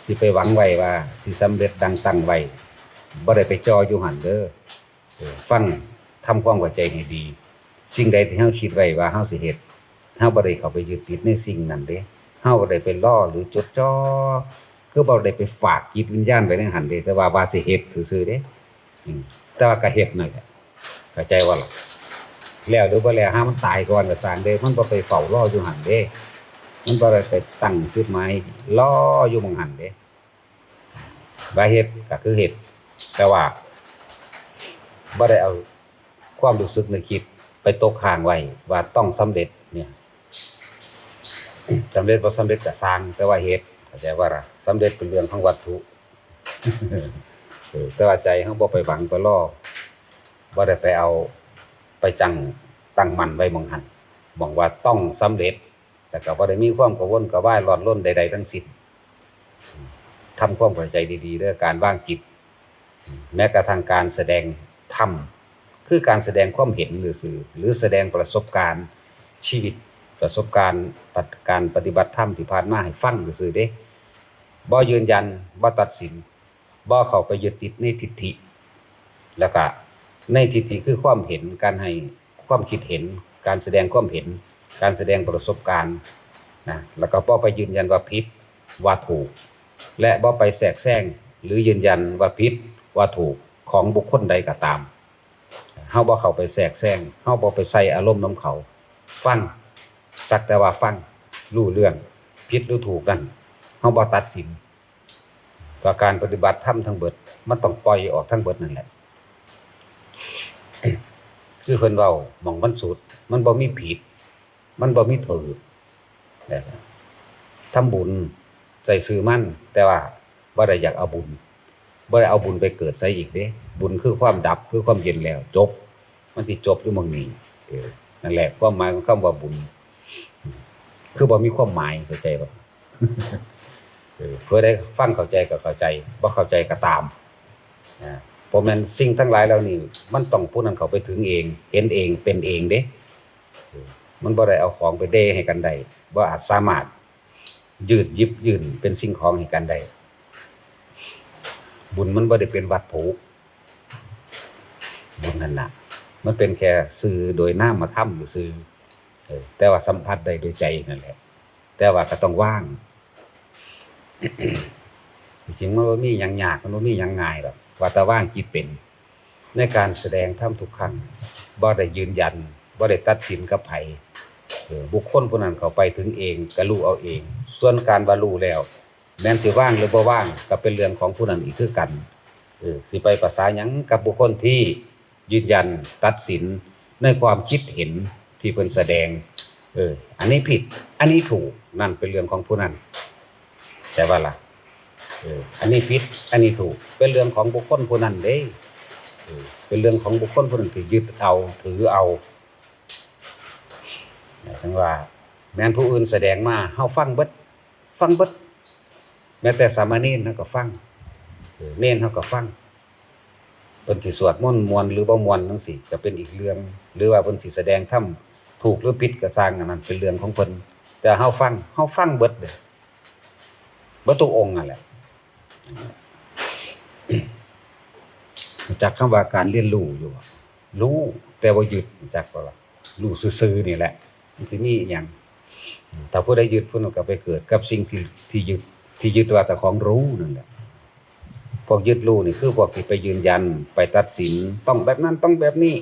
สิไปหวังไว้ว่าสิสำเร็จดังตั้งไว้ บ่ได้ไปจ่ออยู่หั่นเด้อ เออ ฟัง ทำความเข้าใจให้ดี สิ่งใดที่เฮาคิดไว้ว่าเฮาสิเฮ็ด เฮาบ่ได้เข้าไปยึดติดในสิ่งนั้นเด้ เฮาบ่ได้ไปรอหรือจดจ่อ คือบ่ได้ไปฝากจิตวิญญาณไว้ในหั่นเด้ แต่ว่าว่าสิเฮ็ดซื่อๆเด้ อืม แต่ว่าก็เฮ็ดนั่นแหละ เข้าใจบ่ล่ะ แล้วหรือบ่แล้ว หามันตายก่อนก็ซ่างเด้ มันบ่ไปเฝ้ารออยู่หั่นเด้ มันบ่ได้ไปตั้งจุดหมายรออยู่หม่องหั่นเด้ ว่าเฮ็ดก็คือเฮ็ด แต่ว่าบ่ได้เอาความรู้สึกนึกคิดไปตกค้างไว้ว่าต้องสำเร็จเนี่ย สำเร็จบ่สำเร็จก็ซ่าง แต่ว่าเฮ็ด เข้าใจบ่ล่ะ สำเร็จเป็นเรื่องของวัตถุ เออ แต่ว่าใจเฮาบ่ไปหวังไปรอ บ่ได้ไปเอา ไปจั่งตั้งมั่นไว้หม่องหั่น หม่องว่าต้องสำเร็จ แล้วก็บ่ได้มีความกระวนกระวายร้อนรนใดๆทั้งสิ้น ทำความเข้าใจดีๆเด้อ การวางจิต แม้กระทั่งการแสดงธรรม คือการแสดงความเห็นซื่อๆ หรือแสดงประสบการณ์ชีวิต ประสบการณ์ปะ- การปฏิบัติธรรมที่ผ่านมาให้ฟังซื่อๆเด้ บ่ยืนยัน บ่ตัดสิน บ่เข้าไปยึดติดในทิฏฐิ แล้วก็ในทิฏฐิคือความเห็น การให้ความคิดเห็น การแสดงความเห็น การแสดงประสบการณ์นะ แล้วก็บ่ไปยืนยันว่าผิดว่าถูก และบ่ไปแทรกแซงหรือยืนยันว่าผิดว่าถูกของบุคคลใดก็ตาม เฮาบ่เข้าไปแทรกแซง เฮาบ่ไปใส่อารมณ์นำเขา ฟัง สักแต่ว่าฟัง รู้เรื่อง ผิดหรือถูกนั่น เฮาบ่ตัดสิน ว่าการปฏิบัติธรรมทั้งเบิด มันต้องปล่อยออกทั้งเบิดนั่นแหละ คือเพิ่นเว้า หม่องมันสุด มันบ่มีผิด มันบ่มีถูก ทำบุญใส่ซื่อมัน แต่ว่าบ่ได้อยากเอาบุญ บ่ได้เอาบุญไปเกิดใส่อีกเด้ บุญคือความดับ คือความเย็นแล้ว จบ มันสิจบอยู่หม่องนี้ เออ นั่นแหละความหมายของคำว่าบุญ คือบ่มีความหมาย เข้าใจบ่ เออ เพื่อได้ฟังเข้าใจก็เข้าใจ บ่เข้าใจก็ตาม อ่า เพราะแม่นสิ่งทั้งหลายเหล่านี้ มันต้องผู้นั้นเข้าไปถึงเอง เห็นเอง เป็นเองเด้ เออ มันบ่ได้เอาของไปเดให้กันได้ บ่อาจสามารถยืดหยิบยื่นเป็นสิ่งของให้กันได้ บุญมันบ่ได้เป็นวัตถุ บุญนั่นน่ะ มันเป็นแค่สื่อโดยนามธรรมซื่อ เออ แต่ว่าสัมผัสได้โดยใจนั่นแหละ แต่ว่าก็ต้องวาง จริงๆมันบ่มีหยังยาก มันบ่มีหยังง่ายดอก ว่าแต่วางจิตเป็น ในการแสดงธรรมทุกครั้ง บ่ได้ยืนยัน บ่ได้ตัดสินกับไผ เออ บุคคลผู้นั้นเข้าไปถึงเอง ก็รู้เอาเอง ส่วนการว่ารู้แล้ว แม่นสิวางหรือบ่วาง ก็เป็นเรื่องของผู้นั้นอีกคือกัน เออ สิไปประสาหยังกับบุคคลที่ยืนยันตัดสินในความคิดเห็นที่เพิ่นแสดง เออ อันนี้ผิด อันนี้ถูก นั่นเป็นเรื่องของผู้นั้น แต่ว่าล่ะ เออ อันนี้ผิด อันนี้ถูก เป็นเรื่องของบุคคลผู้นั้นเด้ เออ เป็นเรื่องของบุคคลผู้นั้นที่ยึดเอา ถือเอา หมายถึงว่า แม่นผู้อื่นแสดงมา เฮาฟังเบิด ฟังเบิด แม้แต่สามเณรเฮาก็ฟัง เออ เณรเฮาก็ฟัง เพิ่นสิสวดมนต์ม่วนหรือบ่ม่วนจั่งซี้ ก็เป็นอีกเรื่อง หรือว่าเพิ่นสิแสดงธรรมถูกหรือผิดก็ซ่าง อันนั้นเป็นเรื่องของเพิ่น แต่เฮาฟัง เฮาฟังเบิดเด้ เบิดทุกองค์นั่นแหละ รู้จักคำว่าการเรียนรู้อยู่บ่ รู้ แต่บ่ยึด รู้จักบ่ล่ะ รู้ซื่อๆนี่แหละ มันสิมีอิหยัง ถ้าผู้ใดยึด ผู้นั้นก็ไปเกิดกับสิ่งที่ ที่ยึด ที่ยึดว่าเจ้าของรู้นั่นแหละ พวกยึดรู้นี่คือพวกที่ไปยืนยัน ไปตัดสิน ต้องแบบนั้น ต้องแบบนี้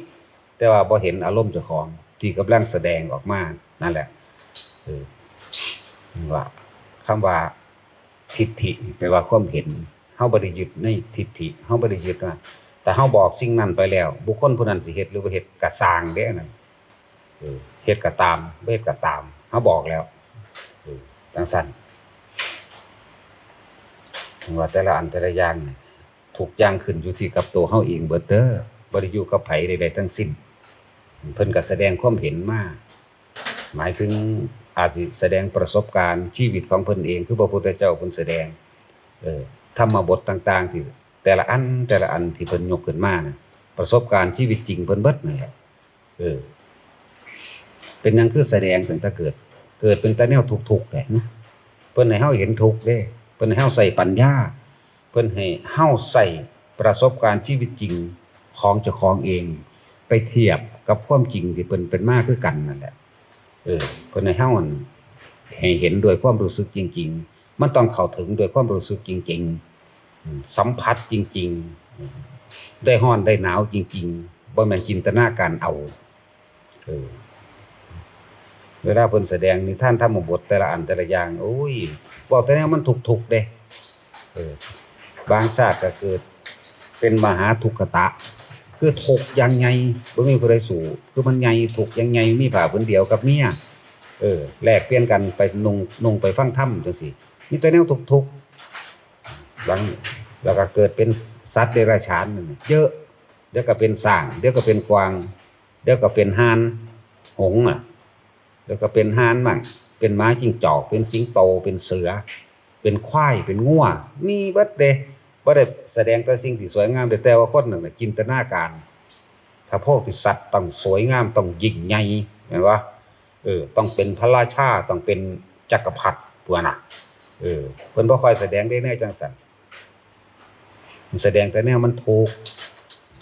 แต่ว่าบ่เห็นอารมณ์เจ้าของที่กำลังแสดงออกมานั่นแหละ เออ ว่า คำว่าทิฏฐิแปลว่าความเห็น เฮาบ่ได้ยึดในทิฏฐิ เฮาบ่ได้ยึดว่า แต่เฮาบอกสิ่งนั้นไปแล้ว บุคคลผู้นั้นสิเฮ็ดหรือบ่เฮ็ดก็ซ่างเด้อันนั้น เออ เฮ็ดก็ตาม บ่เฮ็ดก็ตาม เฮาบอกแล้ว เออ จั่งซั้น ว่าแต่ละอันแต่ละอย่างนี่ ทุกอย่างขึ้นอยู่ที่กับตัวเฮาเองเบิดเด้อ บ่ได้อยู่กับไผใดๆทั้งสิ้น เพิ่นก็แสดงความเห็นมา หมายถึงอาจสิแสดงประสบการณ์ชีวิตของเพิ่นเอง คือพระพุทธเจ้าเพิ่นแสดง เออ ธรรมบทต่างๆ ที่แต่ละอัน แต่ละอันที่เพิ่นยกขึ้นมาน่ะ ประสบการณ์ชีวิตจริงเพิ่นเบิดนั่นแหละ เออ เป็นหยังคือแสดงตั้งแต่เกิด เกิดเป็นแต่แนวทุกข์ๆแหละ เพิ่นให้เฮาเห็นทุกข์เด้ เพิ่นให้เฮาใช้ปัญญา เพิ่นให้เฮาใช้ประสบการณ์ชีวิตจริงของเจ้าของเอง ไปเทียบกับความจริงที่เพิ่นเป็นมาคือกันนั่นแหละ เออ เพิ่นให้เฮาหั่น ให้เห็นด้วยความรู้สึกจริงๆ มันต้องเข้าถึงด้วยความรู้สึกจริงๆ อืม สัมผัสจริงๆ อืม ได้ร้อนได้หนาวจริงๆ บ่แม่นจินตนาการเอา เออ เวลาเพิ่นแสดงนิทานธรรมบทแต่ละอันแต่ละอย่าง โอ้ย เว้าแต่แนวมันทุกข์ๆเด้ เออ บางชาติก็เกิดเป็นมหาทุกขตะ คือทุกข์อย่างใหญ่ บ่มีผู้ใดสู้ คือมันใหญ่ ทุกข์อย่างใหญ่ มีผ้าผืนเดียวกับเมีย เออ แลกเปลี่ยนกันไปนุ่ง นุ่งไปฟังธรรมจั่งซี้ มีแต่แนวทุกข์ๆ บาง แล้วก็เกิดเป็นสัตว์เดรัจฉานนั่นน่ะ เยอะ เดี๋ยวก็เป็นช้าง เดี๋ยวก็เป็นกวาง เดี๋ยวก็เป็นห่าน หงส์น่ะ เดี๋ยวก็เป็นห่านมั่ง เป็นหมาจิ้งจอก เป็นสิงโต เป็นเสือ เป็นควาย เป็นงัว มีเบิดเด้ บ่ได้แสดงแต่สิ่งที่สวยงามเด้ แต่ว่าคนนั่นน่ะจินตนาการ ถ้าโพธิสัตว์ต้องสวยงาม ต้องยิ่งใหญ่ แม่นบ่ เออ ต้องเป็นพระราชา ต้องเป็นจักรพรรดิ ตั๊วน่ะ เออ เพิ่นบ่ค่อยแสดงได้แนวจั่งซั้น แสดงแต่แนวมันทุกข์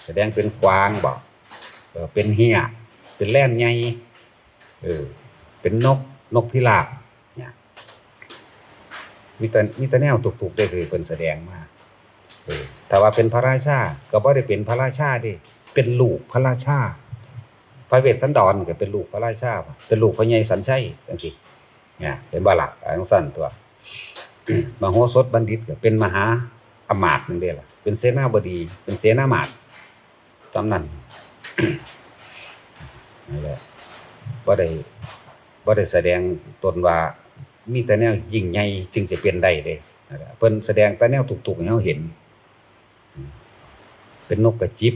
แสดงเป็นกวางบ่ เออ เป็นเฮีย เป็นแล่นใหญ่ เออ เป็นนก นกพิราบ เนี่ย มีแต่ มีแต่แนวทุกข์ๆเด้ คือเพิ่นแสดงมา เออ ถ้าว่าเป็นพระราชา ก็บ่ได้เป็นพระราชาเด้ เป็นลูกพระราชา พระเวสสันดรก็เป็นลูกพระราชา เป็นลูกพระใหญ่สัญชัยจั่งซี้ เนี่ย เห็นบ่ล่ะ จั่งซั้นตั๊ว มโหสถบัณฑิตก็เป็นมหาอำมาตย์นั่นเด้ล่ะ เป็นเสนาบดี เป็นเสนามาตย์ ตำนาน นั่นแหละ บ่ได้ บ่ได้แสดงตนว่ามีแต่แนวยิ่งใหญ่จึงจะเป็นได้เด้ นั่นแหละ เพิ่นแสดงแต่แนวทุกข์ๆให้เฮาเห็น เป็นนกกระจิบ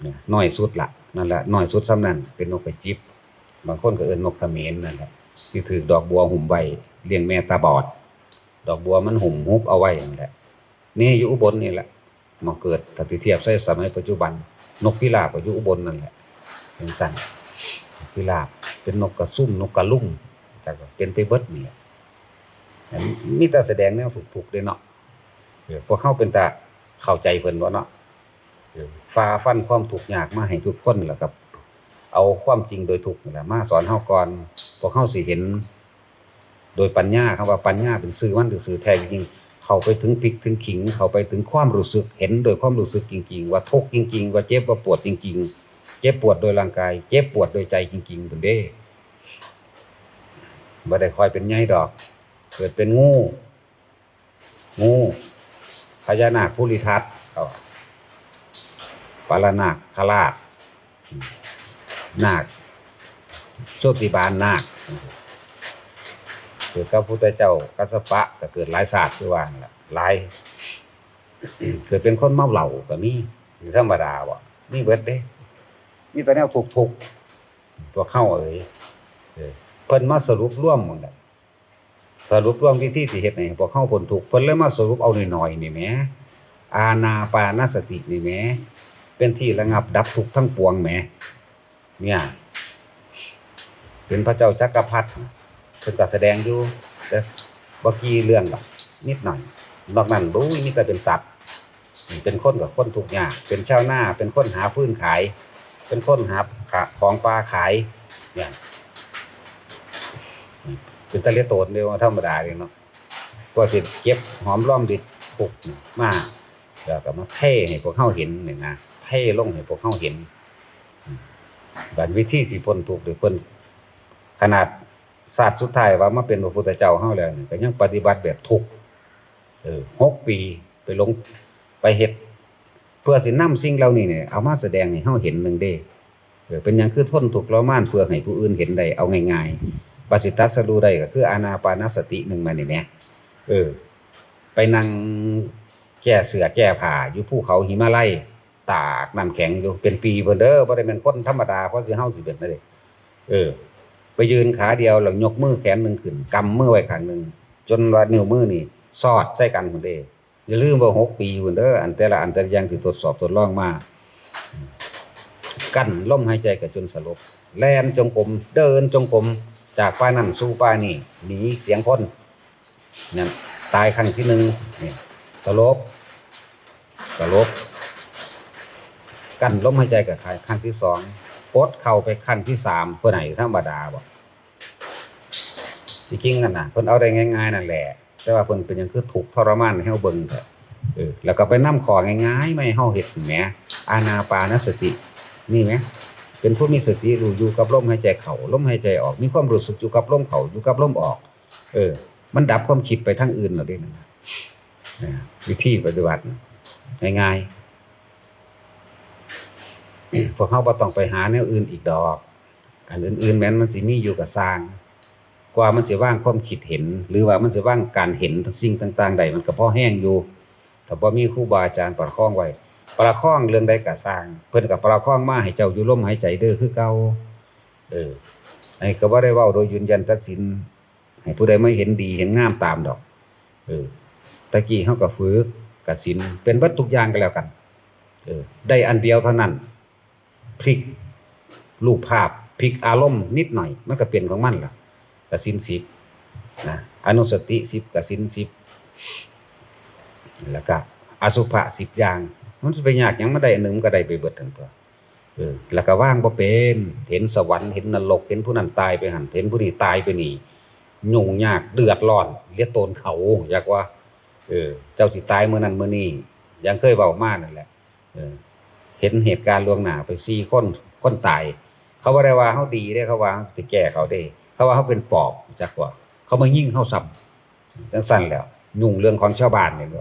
เนี่ย น้อยสุดละ นั่นแหละ น้อยสุดส่ำนั้น เป็นนกกระจิบ บางคนก็เอิ้นนกเขมรนั่นแหละ ที่ถืกดอกบัวหุ้มไว้ เลี้ยงแม่ตาบอด ดอกบัวมันหุ้มหุบเอาไว้นั่นแหละ นี่อยู่อุบลนี่แหละ หม่องเกิด ถ้าสิเทียบใส่สมัยปัจจุบัน นกพิราบก็อยู่อุบลนั่นแหละ จั่งซั้น นกพิราบ เป็นนกกระซุ่ม นกกระลุง แต่ก็เป็นไปเบิดนี่แหละ มีแต่แสดงแนวทุกข์ๆเด้เนาะ เออ พวกเฮาเป็นตาเข้าใจเพิ่นบ่เนาะ เออ ฝ่าฟันความทุกข์ยากมาให้ทุกคน แล้วก็เอาความจริงโดยทุกข์นี่แหละมาสอนเฮาก่อน พวกเฮาสิเห็น โดยปัญญา คำว่าปัญญาเป็นชื่อมัน ชื่อแท้จริง เข้าไปถึงพริกถึงขิง เข้าไปถึงความรู้สึก เห็นโดยความรู้สึกจริงๆ ว่าทุกข์จริงๆ ว่าเจ็บว่าปวดจริงๆ เจ็บปวดโดยร่างกาย เจ็บปวดโดยใจจริงๆ เพิ่นเด้ บ่ได้คอยเป็นใหญ่ดอก เกิดเป็นงู งู พญานาคภูริทัต เอา ปาลนาคราช นาค โชติบาลนาค เกิดกับพุทธเจ้ากัสสปะ ก็เกิดหลายชาติคือว่านั่นล่ะ หลาย เกิดเป็นคนเมาเหล้าก็มี ธรรมดาบ่ มีเบิดเด้ มีแต่แนวทุกข์ๆ พวกเฮาเอ๋ย เออ เพิ่นมาสรุปรวมหมดแหละ สรุปรวมวิธีที่เฮ็ดให้พวกเฮาพ้นทุกข์ เพิ่นเลยมาสรุปเอาน้อยๆนี่แหม อานาปานสตินี่แหม เป็นที่ระงับดับทุกข์ทั้งปวงแหม เนี่ย เป็นพระเจ้าจักรพรรดิ เพิ่นก็แสดงอยู่ แต่บ่กี่เรื่องดอก นิดหน่อย นอกนั้น โอ้ย มีแต่เป็นสัตว์ เป็นคนกับคนทุกข์ยาก เป็นชาวนา เป็นคนหาฟืนขาย เป็นคนหาขะ-, ของป่าขาย เนี่ย เป็นตะเลโตนเดียวธรรมดาเลยเนาะ ก็สิเก็บหอมรอมริบทุกข์มา แล้วก็มาเทให้พวกเฮาเห็นนี่นะ เทลงให้พวกเฮาเห็น อืม บัดวิธีสิพ้นทุกข์นี่เพิ่น ขนาดชาติสุดท้ายว่ามาเป็นพระพุทธเจ้าเฮาแล้วนี่ ก็ยังปฏิบัติแบบทุกข์ เออ หกปีไปลง ไปเฮ็ด เพื่อสินำสิ่งเหล่านี้เนี่ย เอามาแสดงให้เฮาเห็นหนึ่งเด้ เออ เป็นหยังคือทนทุกข์ทรมานเพื่อให้ผู้อื่นเห็นได้ เอาง่ายๆ ว่าสิตรัสรู้ได้ก็คืออานาปานสติหนึ่งมานี่แหม เออ ไปนั่งแก้เสื้อแก้ผ้าอยู่ภูเขาหิมาลัย ตากน้ำแข็งอยู่เป็นปีพุ้นเด้อ บ่ได้แม่นคนธรรมดา เพราะสิเฮาสิเป็นนั่นเด้ เออ ไปยืนขาเดียวแล้วยกมือแขนหนึ่งขึ้น กำมือไว้ข้างหนึ่ง จนว่านิ้วมือนี่สอดใส่กันพุ้นเด้ อย่าลืมว่าหกปีพุ้นเด้อ อันแต่ละอันแต่ละอย่างที่ทดสอบทดลองมา กั้นลมหายใจก็จนสลบ แล่นจงกรม เดินจงกรม จากป่านั่นสู่ป่านี่ หนีเสียงคน นั่น ตายครั้งที่หนึ่ง นี่ สลบ สลบ กั้นลมหายใจก็ตายครั้งที่สอง ปดเข้าไปครั้งที่สาม เพิ่นให้ธรรมดาบ่ ที่จริงนั่นน่ะ เพิ่นเอาได้ง่ายๆนั่นแหละ แต่ว่าเพิ่นเป็นหยังคือทุกข์ทรมานให้เฮาเบิ่งแท้ เออ แล้วก็ไปนำข้อง่ายๆมาให้เฮาเฮ็ดแหม อานาปานสติ นี่แหม เป็นผู้มีสติรู้อยู่กับลมหายใจเข้า ลมหายใจออก มีความรู้สึกอยู่กับลมเข้า อยู่กับลมออก เออ มันดับความคิดไปทางอื่นแล้วเด้นั่นน่ะ อ่า วิธีปฏิบัติน่ะ ง่ายๆ พวกเฮาบ่ต้องไปหาแนวอื่นอีกดอก อันอื่นๆแม้นมันสิมีอยู่ก็ซ่าง กว่ามันสิวางความคิดเห็น หรือว่ามันสิวางการเห็นสิ่งต่างๆได้ มันก็พอแฮงอยู่ ถ้าบ่มีครูบาอาจารย์ประคองไว้ ประคองเรื่องใดก็ซ่าง เพิ่นก็ประคองมาให้เจ้าอยู่ลมหายใจเด้อคือเก่า เออ อันนี้ก็บ่ได้เว้าโดยยืนยันตัดสิน ให้ผู้ใดมาเห็นดีเห็นงามตามดอก เออ ตะกี้เฮาก็ฝึกกสิณ เป็นเบิดทุกอย่างก็แล้วกัน เออ ได้อันเดียวเท่านั้น พลิกรูปภาพ พลิกอารมณ์นิดหน่อย มันก็เป็นของมันล่ะ กสิณสิบ นะ อนุสติสิบ กสิณสิบ แล้วก็อสุภะสิบอย่าง มันสิไปยากหยัง มันได้อันหนึ่งมันก็ได้ไปเบิดทั้งตัว เออ แล้วก็วางบ่เป็น เห็นสวรรค์ เห็นนรก เห็นผู้นั้นตายไปหั่น เห็นผู้นี้ตายไปนี่ ยุ่งยาก เดือดร้อน เหลือตนเขา อยากว่า เออ เจ้าสิตายมื้อนั้นมื้อนี้ อย่างเคยเว้ามานั่นแหละ เออ เห็นเหตุการณ์ล่วงหน้าไปสี่คน คนตาย เขาบ่ได้ว่าเฮาดีเด้ เขาว่าเฮาไปแก้เขาเด้ เขาว่าเฮาเป็นปอบ จักว่า เขามายิงเฮาซ้ำ จังซั่นแหล้ว ยุ่งเรื่องของชาวบ้านนี่บ่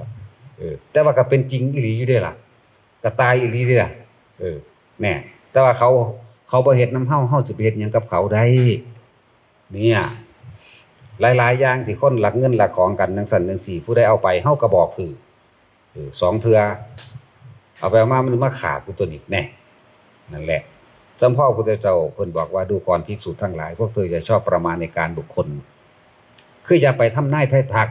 เออ แต่ว่าก็เป็นจริงอีหลีอยู่เด้ล่ะ ก็ตายอีหลีเด้ล่ะ เออ แน่ แต่ว่าเขา เขาบ่เฮ็ดนำเฮา เฮาสิไปเฮ็ดหยังกับเขาได้ เนี่ย หลายๆอย่างที่คนลักเงินลักของกันจังซั่นจังซี่ ผู้ใดเอาไป เฮาก็บอกถืก เออ สองเทื่อ เอาไปเอามา มันมาฆ่ากูตัวนี้ แน่ นั่นแหละ จำพ่อพุทธเจ้าเพิ่นบอกว่า ดูก่อนภิกษุทั้งหลาย พวกเธออย่าชอบประมาณในการบุคคล คืออย่าไปทำนายทายทัก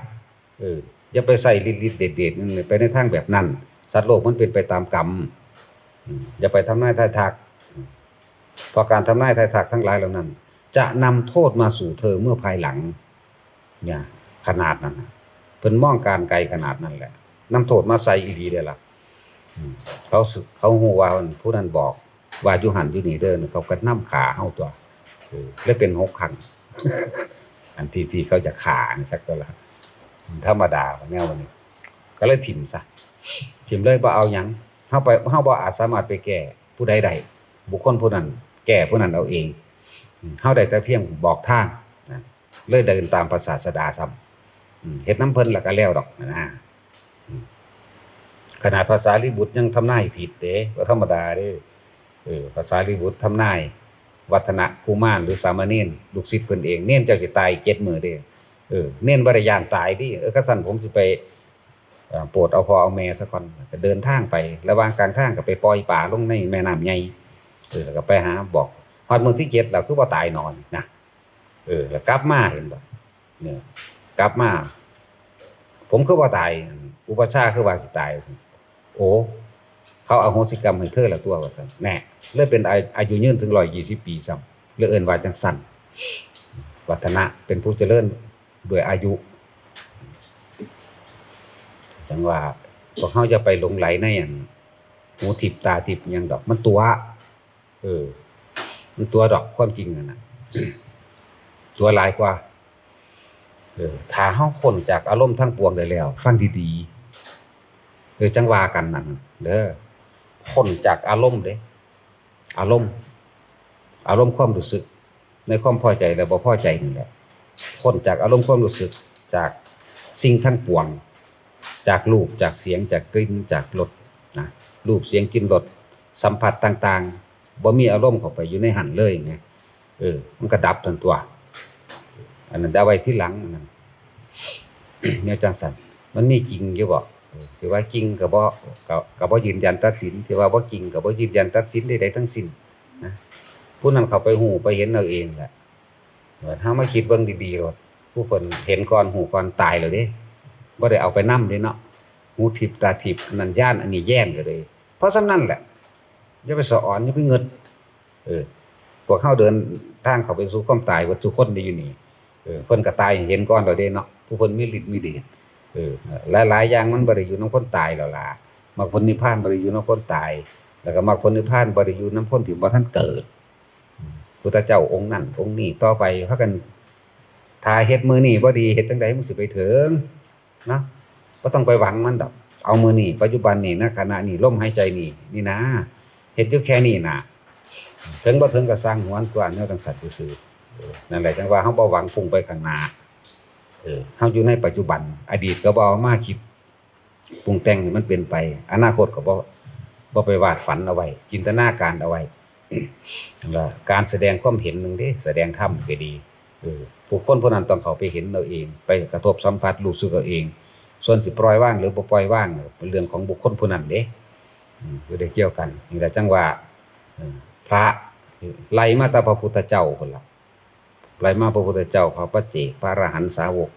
เออ อย่าไปใส่ฤทธิ์ฤทธิ์เดชเดชนั่น ไปในทางแบบนั้น สัตว์โลกมันเป็นไปตามกรรม อืม อย่าไปทำนายทายทัก เพราะการทำนายทายทักทั้งหลายเหล่านั้น จะนำโทษมาสู่เธอเมื่อภายหลัง เนี่ย ขนาดนั้นน่ะ เพิ่นมองการไกลขนาดนั้นแหละ นำโทษมาใส่อีหลีเด้อล่ะ อืม เขาสึก เขาฮู้ว่าผู้นั้นบอก ว่าอยู่หั่นอยู่นี่เด้อ เขาก็นำฆ่าเฮาตัว เออ เลยเป็นหกครั้ง อันที่ ที่เขาจะฆ่านี่สักตัวละ ธรรมดาแนวนี้ ก็เลยถิ่มซะ ถิ่มเลย บ่เอาหยัง เฮาไป เฮาบ่อาจสามารถไปแก้ผู้ใดได้ บุคคลผู้นั้นแก้ผู้นั้นเอาเอง อืม เฮาได้แต่เพียงบอกทางนะ เลยเดินตามพระศาสดาซ้ำ อืม เฮ็ดนำเพิ่นแล้วก็แล้วดอกนะ อืม ขนาดพระสารีบุตรยังทำนายผิดเด้ บ่ธรรมดาเด้ เออ พระสารีบุตรทำนาย วัฒนกุมารหรือสามเณร ลูกศิษย์เพิ่นเอง เณรเจ้าสิตายเจ็ดมื้อเด้ เออ เณรบ่ได้ย้านตายติ เออ คันซั้นผมสิไป เอ่อ โปรดเอาพ่อเอาแม่ซะก่อน ก็เดินทางไป ระหว่างกลางทางก็ไปปล่อยปลาลงในแม่น้ำใหญ่ เออ แล้วก็ไปหาบอก ฮอดมื้อที่เจ็ดแล้วคือบ่ตายหนอนี่นะ เออ แล้วกลับมา เห็นบ่ เนี่ย กลับมา ผมคือว่าตาย อุปัชฌาย์คือว่าสิตาย โอ้ เขาอโหสิกรรมให้เธอละตัวว่าซั่นแน่ เลยเป็นอาอายุยืนถึงร้อยยี่สิบปีซ้ำ เลยเอิ้นว่าจังซั่น วัฒนะเป็นผู้เจริญด้วยอายุ จังว่าพวกเฮาอย่าไปหลงไหลในอัน หูทิพย์ตาทิพย์หยังดอก มันตั๋ว เออ มันตั๋วดอกความจริงนั่นน่ะ ตั๋วหลายกว่า เออ ถ้าเฮาพ้นจากอารมณ์ทั้งปวงได้แล้ว ฟังดีๆ เออ จังว่ากันนั่นเด้อ พ้นจากอารมณ์เด้ อารมณ์ อารมณ์ความรู้สึก ในความพอใจและบ่พอใจนี่แหละ พ้นจากอารมณ์ความรู้สึก จากสิ่งทั้งปวง จากรูป จากเสียง จากกลิ่น จากรส นะ รูป เสียง กลิ่น รส สัมผัสต่างๆ บ่มีอารมณ์เข้าไปอยู่ในหั้นเลยไง เออ มันก็ดับทันตัว อันนั้นเอาไว้ทีหลัง อันนั้น แนวจังซั่น มันมีจริงอยู่บ่ เออ สิว่าจริงก็บ่ ก็ ก็บ่ยืนยันตัดสิน สิว่าบ่จริงก็บ่ยืนยันตัดสินใดๆทั้งสิ้นนะ ผู้นั้นเข้าไปฮู้ไปเห็นเอาเองแหละ เฮามาคิดเบิ่งดีๆโลด ผู้เพิ่นเห็นก่อนฮู้ก่อนตายแล้วเด้ บ่ได้เอาไปนำเด้เนาะ หูทิพย์ตาทิพย์ อันนั้นญาณ อันนี้แย้งก็เลย เพราะส่ำนั้นแหละ อย่าไปสะออน อย่าไปงึด เออ พวกเฮาเดินทางเข้าไปสู่ความตายเบิดทุกคนได้อยู่นี่ เออ เพิ่นก็ตายเห็นก่อนแล้วเด้เนาะ ผู้เพิ่นมีฤทธิ์มีเดช เออ หลายๆอย่างมันบ่ได้อยู่นำคนตายแล้วล่ะ มรรคผลนิพพานบ่ได้อยู่นำคนตาย แล้วก็มรรคผลนิพพานบ่ได้อยู่นำคนที่บ่ทันเกิด พุทธเจ้าองค์นั้นองค์นี้ ต่อไปพากัน ถ้าเฮ็ดมื้อนี้บ่ดี เฮ็ดจั่งใดมันสิไปถึง เนาะ บ่ต้องไปหวังมันดอก เอามื้อนี้ ปัจจุบันนี้ ณ ขณะนี้ ลมหายใจนี้ นี่นะ เฮ็ดอยู่แค่นี้นะ ถึงบ่ถึงก็ซ่างหัวตัว แนวจั่งซั่นซื่อๆ เออ นั่นแหละจั่งว่าเฮาบ่หวังพุ่งไปข้างหน้า เออ เฮาอยู่ในปัจจุบัน อดีตก็บ่เอามาคิด ปรุงแต่งให้มันเป็นไป อนาคตก็บ่ บ่ไปวาดฝันเอาไว้ จินตนาการเอาไว้ แล้วการแสดงความเห็นหนึ่งเด้ แสดงธรรมก็ดี เออ บุคคลผู้นั้นต้องเข้าไปเห็นเอาเอง ไปกระทบสัมผัสรู้สึกเอาเอง ส่วนสิปล่อยวางหรือบ่ปล่อยวาง เป็นเรื่องของบุคคลผู้นั้นเด้ อืม บ่ได้เกี่ยวกัน นี่แหละจั่งว่า เออ พระไล่มาแต่พระพุทธเจ้าพุ้นล่ะ ไล่มาพระพุทธเจ้า พระปัจเจก พระอรหันต์สาวก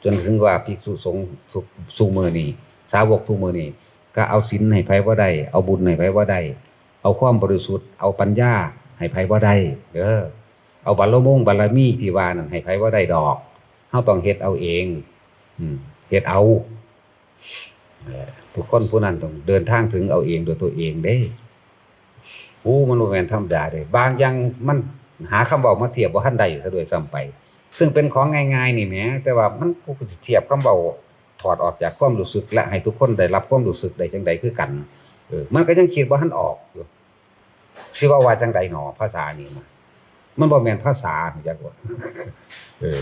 จนถึงว่าภิกษุสงฆ์ทุก ซุมื้อนี้ สาวกทุกมื้อนี้ ก็เอาศีลให้ไผบ่ได้ เอาบุญให้ไผบ่ได้ เอาความบริสุทธิ์ เอาปัญญาให้ไผบ่ได้ เด้อ เอาบารมงบารมีที่ว่านั่นให้ไผบ่ได้ดอก เฮาต้องเฮ็ดเอาเอง อืม เฮ็ดเอา เอ่อ บุคคลผู้นั้นต้องเดินทางถึงเอาเองด้วยตัวเองเด้ โอ้ มันบ่แม่นธรรมดาเด้ บางอย่างมันหาคำเว้ามาเทียบบ่ทันได้ซะด้วยซ้ำไป ซึ่งเป็นของง่ายๆนี่แหม แต่ว่ามัน ผู้สิเทียบคำเว้าถอดออกจากความรู้สึก และให้ทุกคนได้รับความรู้สึกได้จั่งใดคือกัน เออ มันก็ยังคิดบ่ทันออกอยู่ สิเว้าว่าจั่งใดหนอ ภาษานี่นะ มันบ่แม่นภาษา จักว่า เออ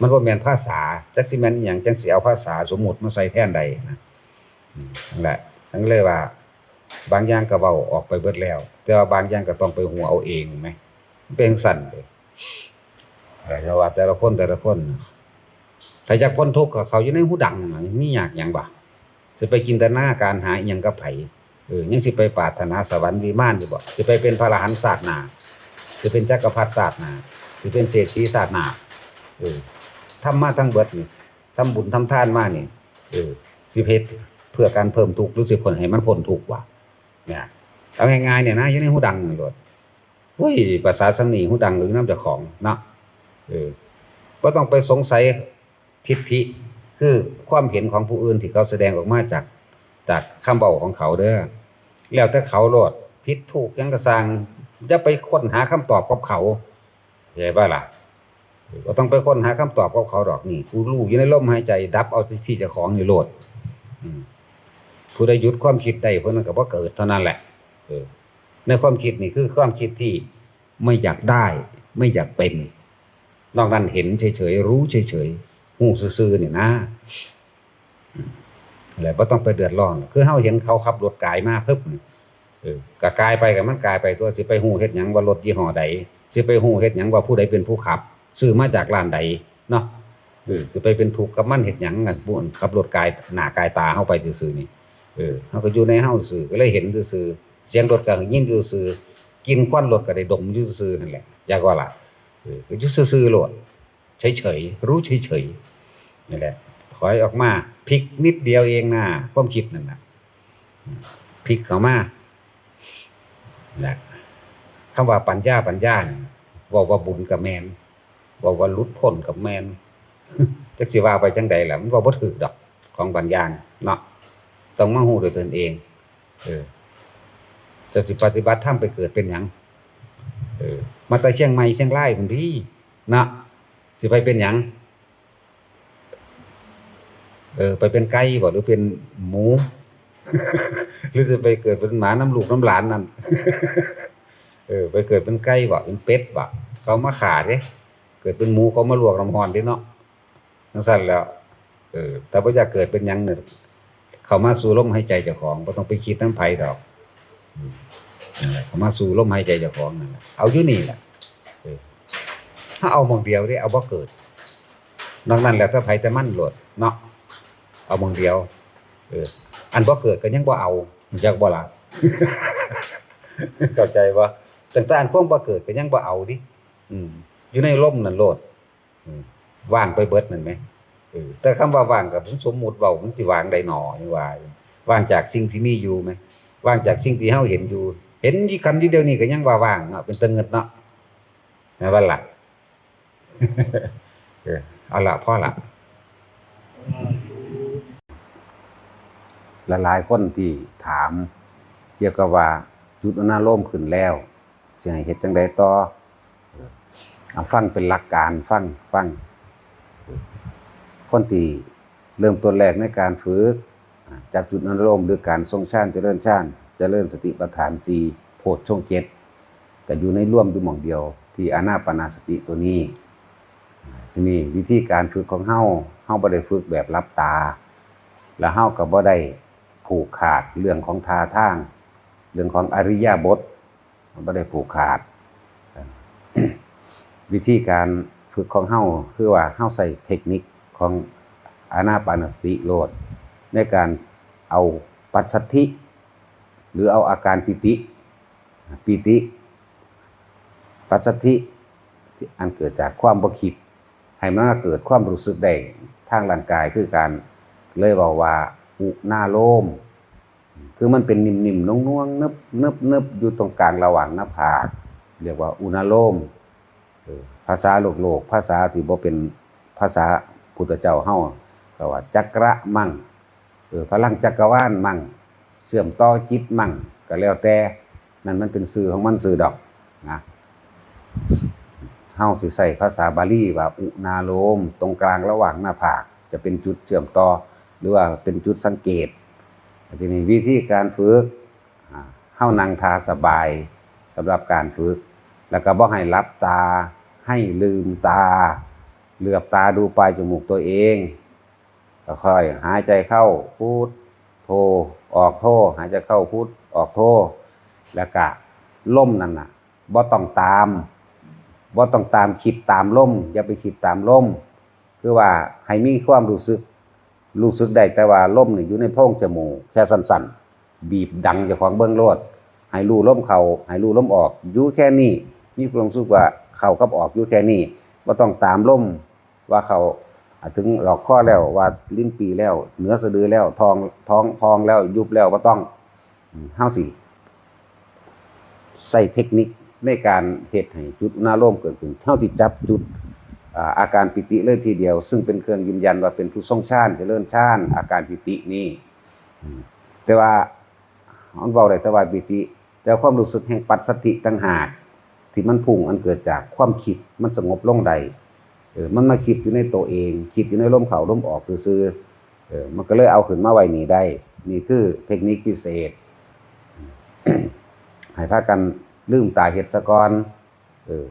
มันบ่แม่นภาษา จักสิแม่นอิหยัง จั่งสิเอาภาษาสมมุติมาใส่แทนได้นะ อืม นั่นแหละ จั่งเลยว่า บางอย่างก็เว้าออกไปเบิดแล้ว แต่ว่าบางอย่างก็ต้องไปฮู้เอาเองแหม มันเป็นจั่งซั้นเด้ เออ แต่ว่าแต่ละคน แต่ละคน ถ้าอยากพ้นทุกข์ก็เข้าอยู่ในหูดังน่ะ มียากหยังบ่ สิไปจินตนาการหาอิหยังกับไผ เออ ยังสิไปปรารถนาสวรรค์วิมานอยู่บ่ สิไปเป็นพระอรหันต์ชาติหน้า สิเป็นจักรพรรดิชาติหน้า สิเป็นเศรษฐีชาติหน้า เออ ทำมาทั้งเบิดนี่ ทำบุญทำทานมานี่ เออ สิเฮ็ดเพื่อการเพิ่มทุกข์ หรือสิพ้นให้มันพ้นทุกข์วะ เนี่ย เอาง่ายๆเนี่ยนะ อยู่ในหูดังนี่โลด อุ้ย ภาษาสำนีหูดังอยู่นำเจ้าของเนาะ เออ บ่ต้องไปสงสัยทิฏฐิ คือความเห็นของผู้อื่นที่เขาแสดงออกมาจาก จากคำเว้าของเขาเด้อ แล้วแต่เขาโลด ผิดถูกหยังก็ซ่าง อย่าไปค้นหาคำตอบกับเขา เข้าใจบ่ล่ะ บ่ต้องไปค้นหาคำตอบกับเขาดอก นี่ ผู้รู้อยู่ในลมหายใจ ดับเอาที่เจ้าของนี่โลด อืม ผู้ใดหยุดความคิดได้ ผู้นั้นก็บ่เกิดเท่านั้นแหละ เออ ในความคิดนี่คือความคิดที่ไม่อยากได้ ไม่อยากเป็น นอกนั้นเห็นเฉยๆ รู้เฉยๆ ฮู้ซื่อๆ นี่นะ อืม แล้วบ่ต้องไปเดือดร้อน คือเฮาเห็นเขาขับรถก๋ายมาปึ๊บนี่ เออ ก็ก๋ายไปก็มันก๋ายไปตั๊ว สิไปฮู้เฮ็ดหยังว่ารถยี่ห้อใด สิไปฮู้เฮ็ดหยังว่าผู้ใดเป็นผู้ขับ ซื้อมาจากร้านใดเนาะ เออ สิไปเป็นทุกข์กับมันเฮ็ดหยังอะ ผู้ขับรถก๋ายหน้าก๋ายตาเฮาไปซื่อๆ นี่ เออ เฮาก็อยู่ในเฮาซื่อ ก็เลยเห็นซื่อๆ เสียงรถก็ยินอยู่ซื่อ กลิ่นควันรถก็ได้ดมอยู่ซื่อนั่นแหละ อยากว่าล่ะ เออ ก็อยู่ซื่อๆ โลด เฉยๆ รู้เฉย นี่แหละ ถอยออกมา พลิกนิดเดียวเองนะ ความคิดนั่นน่ะ พลิกเข้ามา นะ คำว่าปัญญา ปัญญานี่ เว้าว่าบุญก็แม่น เว้าว่าหลุดพ้นก็แม่น จักสิว่าไปจั่งใดล่ะ มันเว้าบ่ถูกดอก ของปัญญาเนาะ ต้องมารู้ด้วยตนเอง เออ เจ้าสิปฏิบัติธรรมไปเกิดเป็นหยัง เออ มาแต่เชียงใหม่เชียงรายพุ้นติ เนาะ สิไปเป็นหยัง เออ ไปเป็นไก่บ่ หรือเป็นหมู หรือสิไปเกิดเป็นหมานำลูกนำหลานนั่น เออ ไปเกิดเป็นไก่บ่ เป็นเป็ดบ่ เขามาฆ่าเด้ เกิดเป็นหมูเขามาลวกน้ำร้อนเด้เนาะ จั่งซั้นแหล้ว เออ ถ้าบ่อยากเกิดเป็นหยังเนี่ย เข้ามาสู่ลมหายใจเจ้าของ บ่ต้องไปคิดนำไผดอก อืม นั่นแหละ เข้ามาสู่ลมหายใจเจ้าของนั่นแหละ เอาอยู่นี่แหละ เออ เฮาเอาหม่องเดียวเด้ เอาบ่เกิด นอกนั้นแล้วแต่ไผแต่มันโลดเนาะ เอาหม่องเดียว เออ อันบ่เกิดก็ยังบ่เอา รู้จักบ่ล่ะ เข้าใจบ่ ตั้งแต่อันความบ่เกิดก็ยังบ่เอาติ อืม อยู่ในลมนั่นโลด อืม ว่างไปเบิดนั่นแหม เออ แต่คำว่าว่างก็สมมุติเว้า มันสิว่างใดหนอ ยังว่าอยู่ ว่างจากสิ่งที่มีอยู่แหม ว่างจากสิ่งที่เฮาเห็นอยู่ เห็นอยู่ คันอยู่เดี๋ยวนี้ก็ยังว่าว่างเนาะ เป็นตาเงิดเนาะ แม่นบ่ล่ะ เออ เอาละ พอละ หลายๆคนที่ถามเกี่ยวกับว่าจุดอุณาโลมขึ้นแล้ว สิให้เฮ็ดจั่งใดต่อ เออ เอาฟังเป็นหลักการ ฟัง ฟัง คนที่เริ่มต้นแรกในการฝึก อ่า จับจุดอุณาโลม หรือการทรงฌาน เจริญฌาน เจริญสติปัฏฐานสี่ โพชฌงค์เจ็ด ก็อยู่ในรวมอยู่หม่องเดียว ที่อานาปานสติตัวนี้ อ่า ทีนี้วิธีการฝึกของเฮา เฮาบ่ได้ฝึกแบบหลับตา แล้วเฮาก็บ่ได้ผูกขาดเรื่องของท่าทาง เรื่องของอิริยาบถ มันบ่ได้ผูกขาด วิธีการฝึกของเฮาคือว่าเฮาใช้เทคนิคของอานาปานสติโลด ในการเอาปัสสัทธิ หรือเอาอาการปีติ ปีติ ปัสสัทธิ ที่อันเกิดจากความบ่คิด ให้มันมาเกิดความรู้สึกได้ทางร่างกาย คือการเลยเว้าว่าอุณาโลม คือมันเป็นนิ่มๆ น่วงๆ นึบๆ นึบๆ อยู่ตรงกลางระหว่างหน้าผาก เรียกว่าอุณาโลม เออ ภาษาโลกๆ ภาษาที่บ่เป็นภาษาพุทธเจ้าเฮา ก็ว่าจักระมัง เออ พลังจักรวาลมัง เชื่อมต่อจิตมัง ก็แล้วแต่ นั่นมันเป็นชื่อของมันซื่อดอกนะ เฮาสิใช้ภาษาบาลีว่าอุณาโลม ตรงกลางระหว่างหน้าผาก จะเป็นจุดเชื่อมต่อ หรือว่าเป็นจุดสังเกต ทีนี้วิธีการฝึก อ่า เฮานั่งท่าสบายสำหรับการฝึก แล้วก็บ่ให้หลับตา ให้ลืมตา เหลือบตาดูปลายจมูกตัวเอง แล้วค่อยหายใจเข้า พุทโธ ออกโธ หายใจเข้า พุท ออกโธ แล้วก็ลมนั่นน่ะ บ่ต้องตาม บ่ต้องตามคิดตามลม อย่าไปคิดตามลม คือว่าให้มีความรู้สึก รู้สึกได้แต่ว่าลมนี่อยู่ในโพรงจมูก แค่สั้นๆ บีบดังเจ้าของเบิ่งโลด ให้รู้ลมเข้า ให้รู้ลมออก อยู่แค่นี้ มีความรู้สึกว่าเข้ากับออกอยู่แค่นี้ บ่ต้องตามลม ว่าเข้า อ่า ถึงหลอกคอแล้ว ว่าลิ้นปี่แล้ว เหนือสะดือแล้ว ท้อง ท้องพองแล้ว ยุบแล้ว บ่ต้อง อืม เฮาสิใช้เทคนิคในการเฮ็ดให้จุดอุณาโลมเกิดขึ้น เฮาสิจับจุด อ่า อาการปีติเลยทีเดียว ซึ่งเป็นเครื่องยืนยันว่าเป็นผู้ทรงฌาน เจริญฌาน อาการปีตินี้ อืม แต่ว่า มันเว้าได้แต่ว่าปีติ แต่ความรู้สึกแห่งปัสสัทธิต่างหาก ที่มันพุ่งอันเกิดจากความคิด มันสงบลงได้ เออ มันมาคิดอยู่ในตัวเอง คิดอยู่ในลมเข้าลมออกซื่อๆ เออ มันก็เลยเอาขึ้นมาไว้นี่ได้ นี่คือเทคนิคพิเศษ ให้พากันลืมตาเฮ็ดซะก่อน เออ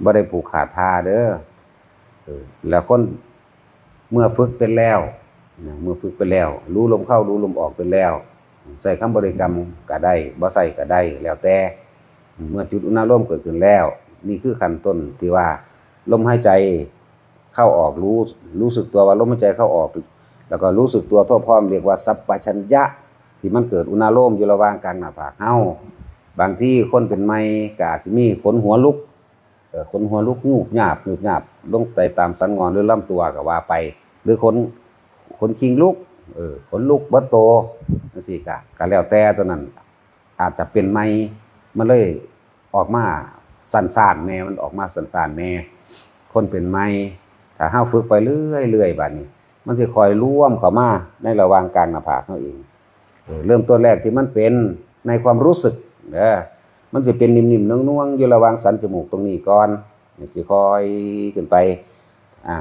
บ่ได้ผูกขาดท่าเด้อ เออ แล้วคน เมื่อฝึกเป็นแล้วนะ เมื่อฝึกเป็นแล้ว รู้ลมเข้า รู้ลมออกเป็นแล้ว ใช้คำบริกรรมก็ได้ บ่ใช้ก็ได้ แล้วแต่ เมื่อจุดอุณาโลมเกิดขึ้นแล้ว นี่คือขั้นต้นที่ว่าลมหายใจเข้าออก รู้ รู้สึกตัวว่าลมหายใจเข้าออก แล้วก็รู้สึกตัวทั่วพร้อม เรียกว่าสัมปชัญญะ ที่มันเกิดอุณาโลมอยู่ระหว่างกลางหน้าผากเฮา บางทีคนเป็นใหม่ก็อาจจะมีขนหัวลุก เอ่อ ขนหัวลุกยูบยาบยูบยาบ ลงไปตามสันงอนหรือลำตัวก็ว่าไป หรือขนขนคิงลุก เออ ขนลุกเบิดโตจังซี้ ก็ก็แล้วแต่ตัวนั้น อาจจะเป็นใหม่ มันเลยออกมาซ่านๆแหน่ มันออกมาซ่านๆแหน่ คนเป็นใหม่ ถ้าเฮาฝึกไปเรื่อยๆ บาดนี้ มันสิค่อยรวมเข้ามาในระหว่างกลางหน้าผากเฮาเอง เออ เริ่มต้นแรกที่มันเป็นในความรู้สึกเด้อ มันสิเป็นนิ่มๆนวลๆอยู่ระหว่างสันจมูกตรงนี้ก่อน สิค่อยขึ้นไป อ่า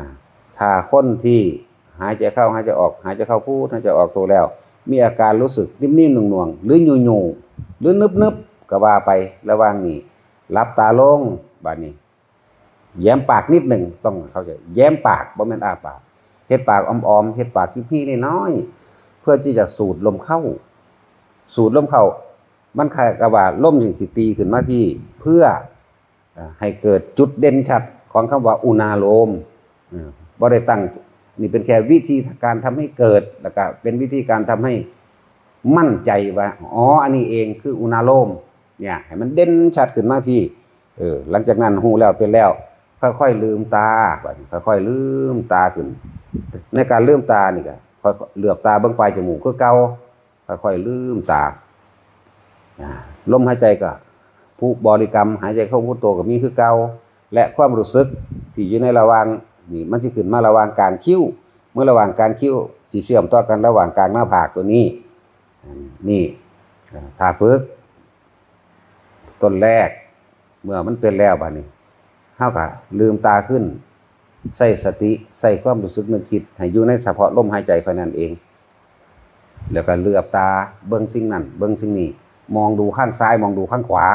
ถ้าคนที่หายใจเข้า หายใจออก หายใจเข้าพูด หายใจออกโทแล้ว มีอาการรู้สึกนิ่มๆนวลๆ หรือหยูๆ หรือนึบๆ ก็ว่าไป ระหว่างนี้ หลับตาลง บาดนี้ แย้มปากนิดหนึ่ง ต้องเข้าใจ แย้มปาก บ่แม่นอ้าปาก เฮ็ดปากออมๆ เฮ็ดปากคิ้วๆน้อยๆ เพื่อที่จะสูดลมเข้า สูดลมเข้า มันคล้ายกับว่าลมนี่สิตีขึ้นมาพี้ เพื่อ อ่า ให้เกิดจุดเด่นชัดของคำว่าอุณาโลม อ่า บ่ได้ตั้ง นี่เป็นแค่วิธีการทำให้เกิด แล้วก็เป็นวิธีการทำให้มั่นใจว่า อ๋อ อันนี้เองคืออุณาโลม เนี่ย ให้มันเด่นชัดขึ้นมาพี้ เออ หลังจากนั้นฮู้แล้วเป็นแล้ว ค่อยๆลืมตา บัดนี้ค่อยๆลืมตาขึ้น ในการลืมตานี่ก็ค่อยๆเหลือบตาเบิ่งปลายจมูกคือเก่า ค่อยๆลืมตา อ่า ลมหายใจก็ผู้บริกรรม หายใจเข้าพุทโธก็มีคือเก่า และความรู้สึกที่อยู่ในระหว่างนี่ มันสิขึ้นมาระหว่างกลางคิ้ว เมื่อระหว่างกลางคิ้วสิเชื่อมต่อกันระหว่างกลางหน้าผากตัวนี้ อ่า นี่ อ่า ท่าฝึก ต้นแรก เมื่อมันเป็นแล้วบาดนี้ เฮาก็ลืมตาขึ้น ใช้สติ ใช้ความรู้สึกนึกคิดให้อยู่ในเฉพาะลมหายใจเท่านั้นเอง แล้วก็เหลือบตาเบิ่งสิ่งนั้น เบิ่งสิ่งนี้ มองดูข้างซ้าย มองดูข้างขวา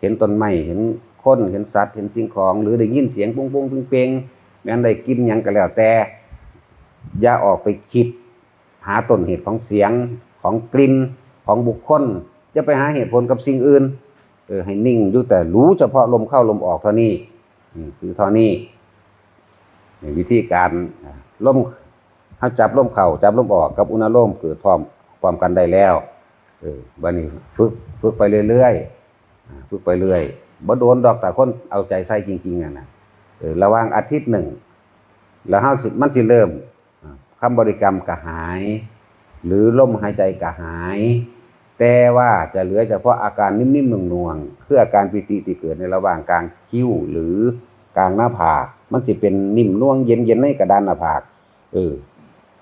เห็นต้นไม้ เห็นคน เห็นสัตว์ เห็นสิ่งของ หรือได้ยินเสียงปุ้งๆเปงๆ แม้นได้กลิ่นหยังก็แล้วแต่ อย่าออกไปคิด หาต้นเหตุของเสียง ของกลิ่น ของบุคคล อย่าไปหาเหตุผลกับสิ่งอื่น เออ ให้นิ่งอยู่แต่รู้เฉพาะลมเข้าลมออกเท่านี้ อืม คือเท่านี้ นี่วิธีการ อ่า ลม เฮาจับลมเข้า จับลมออก กับอุณาโลมเกิดพร้อม พร้อมกันได้แล้ว เออ บัดนี้ฝึก ฝึกไปเรื่อยๆ อ่า ฝึกไปเรื่อย บ่โดนดอก ถ้าคนเอาใจใส่จริงๆอะนะ เออ ระหว่างอาทิตย์หนึ่ง แล้วเฮาสิ มันสิเริ่ม อ่า คำบริกรรมก็หาย หรือลมหายใจก็หาย แต่ว่าจะเหลือเฉพาะอาการนิ่มๆหน่วงๆ คืออาการปีติที่เกิดในระหว่างกลางคิ้วหรือกลางหน้าผาก มันสิเป็นนิ่มนวลเย็นๆในกระดานหน้าผาก เออ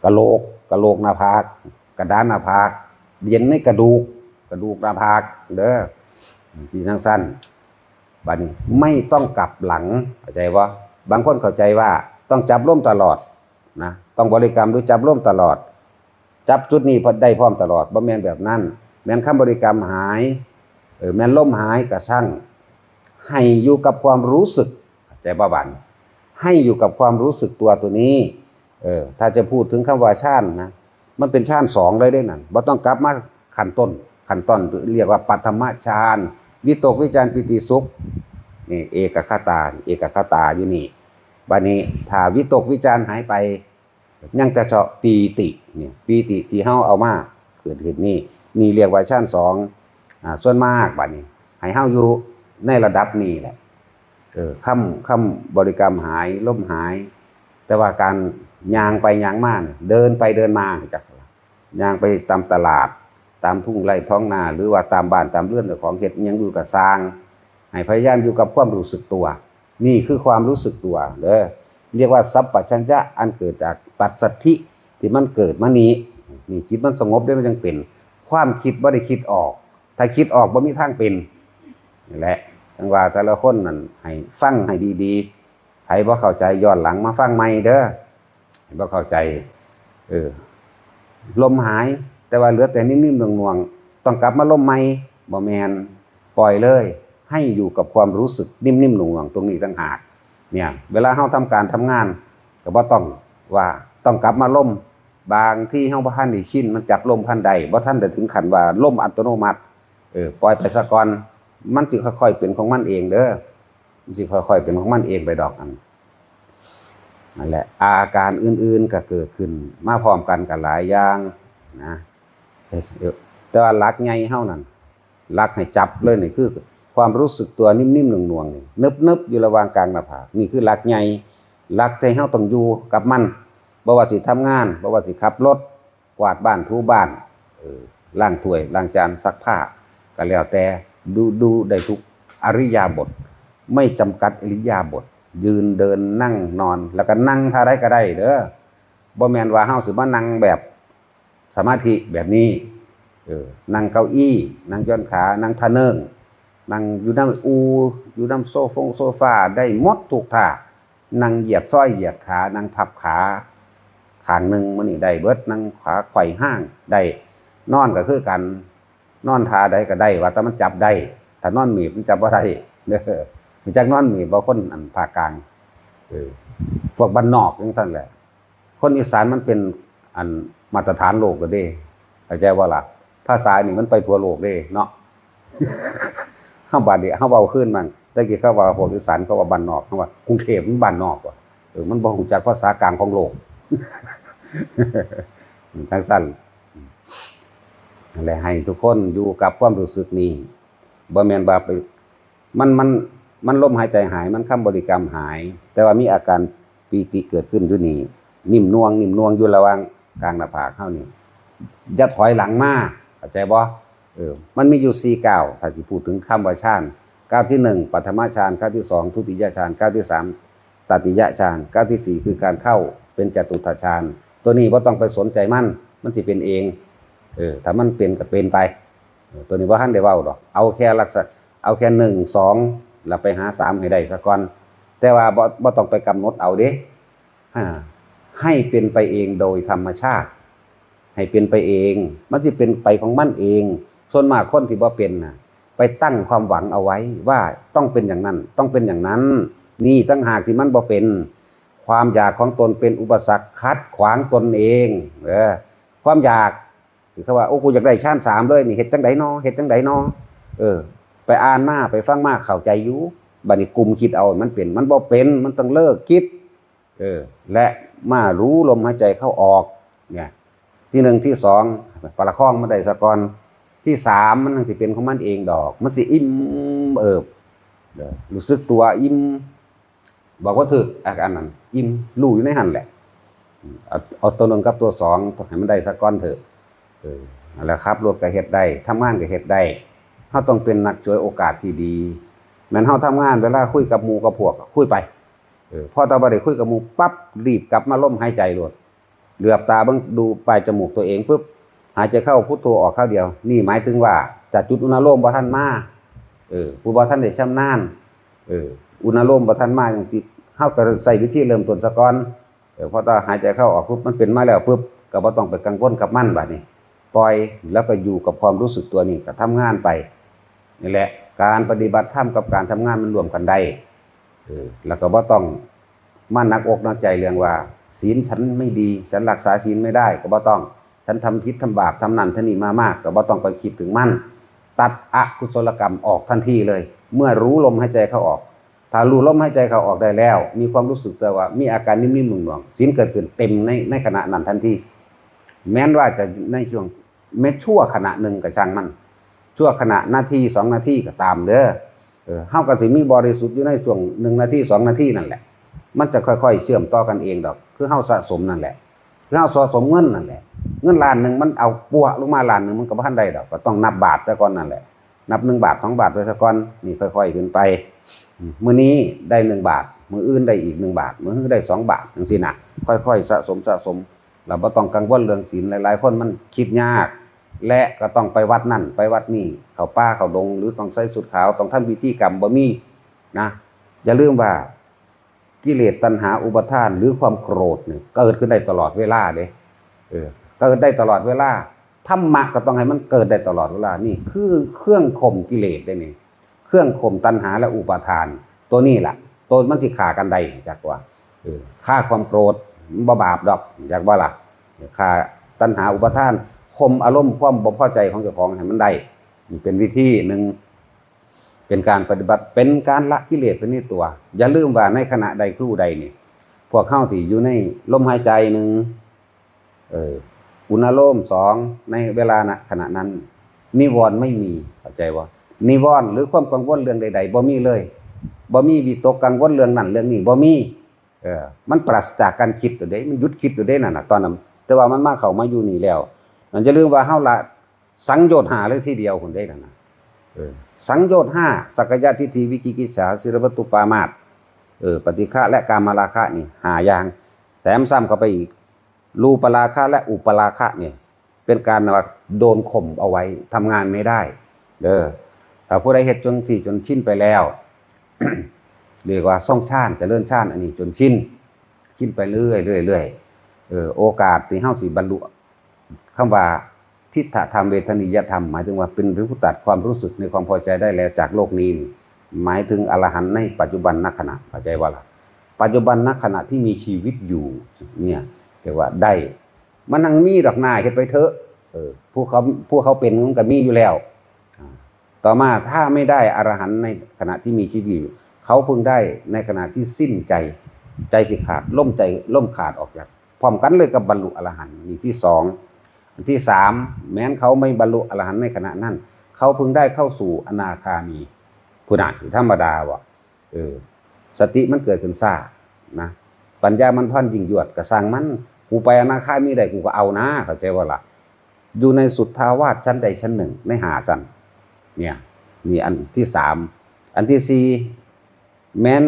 กะโหลก กะโหลกหน้าผาก กระดานหน้าผาก เย็นในกระดูก กระดูกหน้าผาก เด้อ ที่จั่งซั้น บัดนี้ไม่ต้องกลับหลัง เข้าใจบ่ บางคนเข้าใจว่าต้องจับลมตลอดนะ ต้องบริกรรมหรือจับลมตลอด จับจุดนี้พอได้พร้อมตลอด บ่แม่นแบบนั้น แม่นคำบริกรรมหาย เออ แม่นลมหายก็ช่าง ให้อยู่กับความรู้สึก เข้าใจบ่บัดนี้ ให้อยู่กับความรู้สึกตัวตัวนี้ เออ ถ้าจะพูดถึงคำว่าฌานนะ มันเป็นฌานสองเลยเด้นั่น บ่ต้องกลับมาขั้นต้น ขั้นต้นเรียกว่าปัทมฌาน วิตกวิจารปีติสุข นี่เอกัคคตา เอกัคคตาอยู่นี่ บัดนี้ถ้าวิตกวิจารหายไป ยังแต่เฉพาะปีติ เนี่ย ปีติที่เฮาเอามาเกิดขึ้นนี่ นี่เรียกว่าฌานสอง อ่า ส่วนมากบัดนี้ ให้เฮาอยู่ในระดับนี้แหละ เออ คำ คำบริกรรมหาย ลมหาย แต่ว่าการย่างไปย่างมาเนี่ย เดินไปเดินมาเนี่ย จัก ย่างไปตามตลาด ตามทุ่งไร่ท้องนา หรือว่าตามบ้านตามเรือนเจ้าของเฮ็ดอิหยังอยู่ก็ซ่าง ให้พยายามอยู่กับความรู้สึกตัว นี่คือความรู้สึกตัวเด้อ เรียกว่าสัมปชัญญะอันเกิดจากปัสสัทธิที่มันเกิดมานี้ นี่จิตมันสงบได้มันจั่งเป็น ความคิดบ่ได้คิดออก ถ้าคิดออกบ่มีทางเป็น นี่แหละ จั่งว่าแต่ละคนนั่นให้ฟังให้ดีๆ ไผบ่เข้าใจย้อนหลังมาฟังใหม่เด้อ ไผบ่เข้าใจ เออ ลมหาย แต่ว่าเหลือแต่นิ่มๆหน่วงๆ ต้องกลับมาลมใหม่ บ่แม่น ปล่อยเลย ให้อยู่กับความรู้สึกนิ่มๆหน่วงๆตรงนี้ต่างหาก เนี่ย เวลาเฮาทำการทำงาน ก็บ่ต้องว่าต้องกลับมาลม บางทีเฮาบ่ทันได้ชิน มันจับลมทันใด บ่ทันได้ถึงขั้นว่าลมอัตโนมัติ เออ ปล่อยไปซะก่อน มันสิค่อยๆเป็นของมันเองเด้อ มันสิค่อยๆเป็นของมันเองไปดอก อัน นั่นแหละ อาการอื่นๆก็เกิดขึ้นมาพร้อมกันก็หลายอย่างนะ แต่ว่าหลักใหญ่เฮานั่น หลักให้จับเลยนี่คือความรู้สึกตัวนิ่มๆหน่วงๆนี่ นึบๆอยู่ระหว่างกลางหน้าผาก นี่คือหลักใหญ่ หลักที่เฮาต้องอยู่กับมัน บ่ว่าสิทำงาน บ่ว่าสิขับรถ กวาดบ้านถูบ้าน เออ ล้างถ้วย ล้างจาน ซักผ้า ก็แล้วแต่ ดู ดูได้ทุกอิริยาบถ ไม่จำกัดอิริยาบถ ยืน เดิน นั่ง นอน แล้วก็นั่งท่าใดก็ได้เด้อ บ่แม่นว่าเฮาสิมานั่งแบบสมาธิแบบนี้ เออ นั่งเก้าอี้ นั่งหย่อนขา นั่งท่าเนิง นั่งอยู่นำอู่ อยู่นำโซฟงโซฟา ได้หมดทุกท่า นั่งเหยียดซ้อยเหยียดขา นั่งพับขาข้างหนึ่ง มื้อนี้ได้เบิด นั่งขาไขว่ห้างได้ นอนก็คือกัน นอนท่าใดก็ได้ ว่าแต่มันจับได้ ถ้านอนหมีบมันจับบ่ได้ เด้อ รู้จักนอนหมีบบ่ คนอันภาคกลาง เออ พวกบ้านนอกจั่งซั้นแหละ คนอีสานมันเป็นอันมาตรฐานโลกแล้วเด้ เข้าใจบ่ล่ะ ภาษานี่มันไปทั่วโลกเด้เนาะ เฮาบาดนี้เฮาเว้าคืนมัน แต่กี้เขาว่าพวกอีสานเขาว่าบ้านนอก เขาว่ากรุงเทพฯมันบ้านนอกว่ะ เออ มันบ่รู้จักภาษากลางของโลก จั่งซั้น นั่นแหละ ให้ทุกคนอยู่กับความรู้สึกนี้ บ่แม่นว่าไป มัน มัน มันลมหายใจหาย มันคำบริกรรมหาย แต่ว่ามีอาการปีติเกิดขึ้นอยู่นี่ นิ่มนวล นิ่มนวลอยู่ระหว่างกลางหน้าผากเฮานี่ อย่าถอยหลังมา เข้าใจบ่ เออ มันมีอยู่สี่ก้าว ถ้าสิพูดถึงคำว่าฌาน ก้าวที่หนึ่ง ปฐมฌาน ก้าวที่สอง ทุติยฌาน ก้าวที่สาม ตติยฌาน ก้าวที่สี่ คือการเข้าเป็นจตุตถฌาน ตัวนี้บ่ต้องไปสนใจมัน มันสิเป็นเอง เออ ถ้ามันเป็นก็เป็นไป เออ ตัวนี้บ่ทันได้เว้าดอก เอาแค่ลักษณะ เอาแค่หนึ่ง สอง แล้วไปหาสามให้ได้ซะก่อน แต่ว่าบ่ บ่ต้องไปกำหนดเอาเด้ อ่า ให้เป็นไปเองโดยธรรมชาติ ให้เป็นไปเอง มันสิเป็นไปของมันเอง ส่วนมากคนที่บ่เป็นน่ะ ไปตั้งความหวังเอาไว้ว่าต้องเป็นอย่างนั้น ต้องเป็นอย่างนั้น นี่ต่างหากที่มันบ่เป็น ความอยากของตนเป็นอุปสรรคขัดขวางตนเอง เออ ความอยาก เขาว่า โอ้ กูอยากได้ฌานสามเลยนี่ เฮ็ดจั่งใดน้อ เฮ็ดจั่งใดน้อ เออ ไปอ่านมา ไปฟังมา เข้าใจอยู่ บัดนี้กุมคิดเอา มันเป็น มันบ่เป็น มันต้องเลิกคิด เออ และมารู้ลมหายใจเข้าออก เนี่ย ที่หนึ่ง ที่สอง ประคองมันได้ซะก่อน ที่สาม มันจั่งสิเป็นของมันเองดอก มันสิอิ่มเอิบ เออ รู้สึกตัวอิ่ม บอกว่าถืก อาการนั้น อิ่ม รู้อยู่ในหั่นแหละ เอา เอาตัวหนึ่งกับตัวสองให้มันได้ซะก่อนเถอะ เออ นั่นแหละ ขับรถก็เฮ็ดได้ ทำงานก็เฮ็ดได้ เฮาต้องเป็นนักฉวยโอกาสที่ดี แม่นเฮาทำงาน เวลาคุยกับหมู่กับพวกก็คุยไป เออ พอแต่บ่ได้คุยกับหมู่ปั๊บ รีบกลับมาลมหายใจโลด เหลือบตาเบิ่งดูปลายจมูกตัวเองปุ๊บ หายใจเข้าพุทโธออกคราวเดียว นี่หมายถึงว่าจะจุดอุณาโลมบ่ทันมา เออ ผู้บ่ทันได้ชำนาญ เออ อุณาโลมบ่ทันมาจั่งซี้ เฮาก็ใช้วิธีเริ่มต้นซะก่อน เออ พอตอนหายใจเข้าออกปุ๊บ มันเป็นมาแล้วปุ๊บ ก็บ่ต้องไปกังวลกับมันบัดนี้ ปล่อย แล้วก็อยู่กับความรู้สึกตัวนี้ ก็ทำงานไป นี่แหละ การปฏิบัติธรรมกับการทำงานมันร่วมกันได้ เออ แล้วก็บ่ต้องมาหนักอกหนักใจเรื่องว่า ศีลฉันไม่ดี ฉันรักษาศีลไม่ได้ ก็บ่ต้อง ฉันทำผิดทำบาป ทำนั่นทำนี่มามาก ก็บ่ต้องไปคิดถึงมัน ตัดอกุศลกรรมออกทันทีเลย เมื่อรู้ลมหายใจเข้าออก ถ้ารู้ลมหายใจเข้าออกได้แล้ว มีความรู้สึกตัวว่ามีอาการนิ่มๆหน่วงๆ ศีลเกิดขึ้นเต็มใน ในขณะนั้นทันที แม้นว่าจะในช่วง แม้ชั่วขณะหนึ่งก็ช่างมัน ชั่วขณะ นาทีสองนาทีก็ตามเด้อ เออ เฮาก็สิมีบริสุทธิ์อยู่ในช่วงหนึ่งนาทีสองนาทีนั่นแหละ มันจะค่อยๆเชื่อมต่อกันเองดอก คือเฮาสะสมนั่นแหละ คือเฮาสะสมเงินนั่นแหละ เงินล้านหนึ่งมันเอาปั้วลงมาล้านหนึ่งมันก็บ่ทันได้ดอก ก็ต้องนับบาทซะก่อนนั่นแหละ นับหนึ่งบาทสองบาทไปซะก่อน นี่ค่อยๆขึ้นไป อืม มื้อนี้ได้หนึ่งบาท มื้ออื่นได้อีกหนึ่งบาท มื้อฮือได้สองบาท จั่งซี้นะ ค่อยๆสะสมสะสม เราบ่ต้องกังวลเรื่องศีล หลายๆคนมันคิดยาก และก็ต้องไปวัดนั่นไปวัดนี่ เข้าป่าเข้าดง หรือต้องใส่ชุดขาว ต้องทำพิธีกรรม บ่มีนะ อย่าลืมว่า กิเลสตัณหาอุปาทาน หรือความโกรธเนี่ย เกิดขึ้นได้ตลอดเวลาเด้ เออ เกิดได้ตลอดเวลา ธรรมะก็ต้องให้มันเกิดได้ตลอดเวลา นี่คือเครื่องข่มกิเลสได้นี่ เครื่องข่มตัณหาและอุปาทาน ตัวนี้แหละ ตัวมันสิฆ่ากันได้ จักว่า เออ ฆ่าความโกรธ มันบ่บาปดอก จักว่าล่ะ ฆ่าตัณหาอุปาทาน ข่มอารมณ์ความบ่พอใจของเจ้าของให้มันได้ นี่เป็นวิธีหนึ่ง เป็นการปฏิบัติ เป็นการละกิเลสไปในตัว อย่าลืมว่าในขณะใดครูใดนี่ พวกเฮาที่อยู่ในลมหายใจหนึ่ง เออ อุณาโลมสอง ในเวลานะ ขณะนั้น นิวรณ์ไม่มี เข้าใจบ่ นิวรณ์หรือความกังวลเรื่องใดๆ บ่มีเลย บ่มีวิตกกังวลเรื่องนั้นเรื่องนี้ บ่มี เออ มันปราศจากการคิดแล้วเด้ มันหยุดคิดแล้วเด้นั่นน่ะ ตอนนั้น แต่ว่ามันมาเข้ามาอยู่นี่แล้ว มันอย่าลืมว่าเฮาละสังโยชน์ห้าเลยทีเดียวพุ้นเด้นั่นน่ะ เออ สังโยชน์ห้า สักกายทิฏฐิ วิจิกิจฉา ศีลพัตตุปามาส เออ ปฏิฆะและกามราคะนี่ห้าอย่าง แถมซ้ำเข้าไปอีก รูปราคะและอุปราคะเนี่ย เป็นการว่าโดนข่มเอาไว้ ทำงานไม่ได้ เด้อ ถ้าผู้ใดเฮ็ดจั่งซี้จนชินไปแล้ว เรียกว่าทรงฌาน เจริญฌานอันนี้จนชิน ชินไปเรื่อยๆ เรื่อยๆ เออ โอกาสที่เฮาสิบรรลุ คำว่าทิฏฐธรรมเวทนียธรรม หมายถึงว่าเป็นผู้ตัดความรู้สึกในความพอใจได้แล้วจากโลกนี้นี่ หมายถึงอรหันต์ในปัจจุบันนขณะ เข้าใจบ่ล่ะ ปัจจุบันนขณะที่มีชีวิตอยู่เนี่ย เรียกว่าได้ มันยังมีดอกหน้า เฮ็ดไปเถอะ เออ ผู้เขา ผู้เขาเป็นมันก็มีอยู่แล้ว อ่า ต่อมาถ้าไม่ได้อรหันต์ในขณะที่มีชีวิตอยู่ เขาพึงได้ในขณะที่สิ้นใจ ใจสิขาด ล้มใจ ล้มขาดออกจาก พร้อมกันเลยกับบรรลุอรหันต์ นี่ที่สอง อันที่สาม แม้นเขาไม่บรรลุอรหันต์ในขณะนั้น เขาพึงได้เข้าสู่อนาคามี พุ้นน่ะ ธรรมดาบ่ เออ สติมันเกิดขึ้นช้านะ ปัญญามันพลันยิ่งยวด ก็ซ่างมัน กูไปอนาคามีได้ กูก็เอานะ เข้าใจบ่ล่ะ อยู่ในสุทธาวาสชั้นใดชั้นหนึ่ง ในห้าชั้น เนี่ย นี่อันที่สาม อันที่สี่ แม้น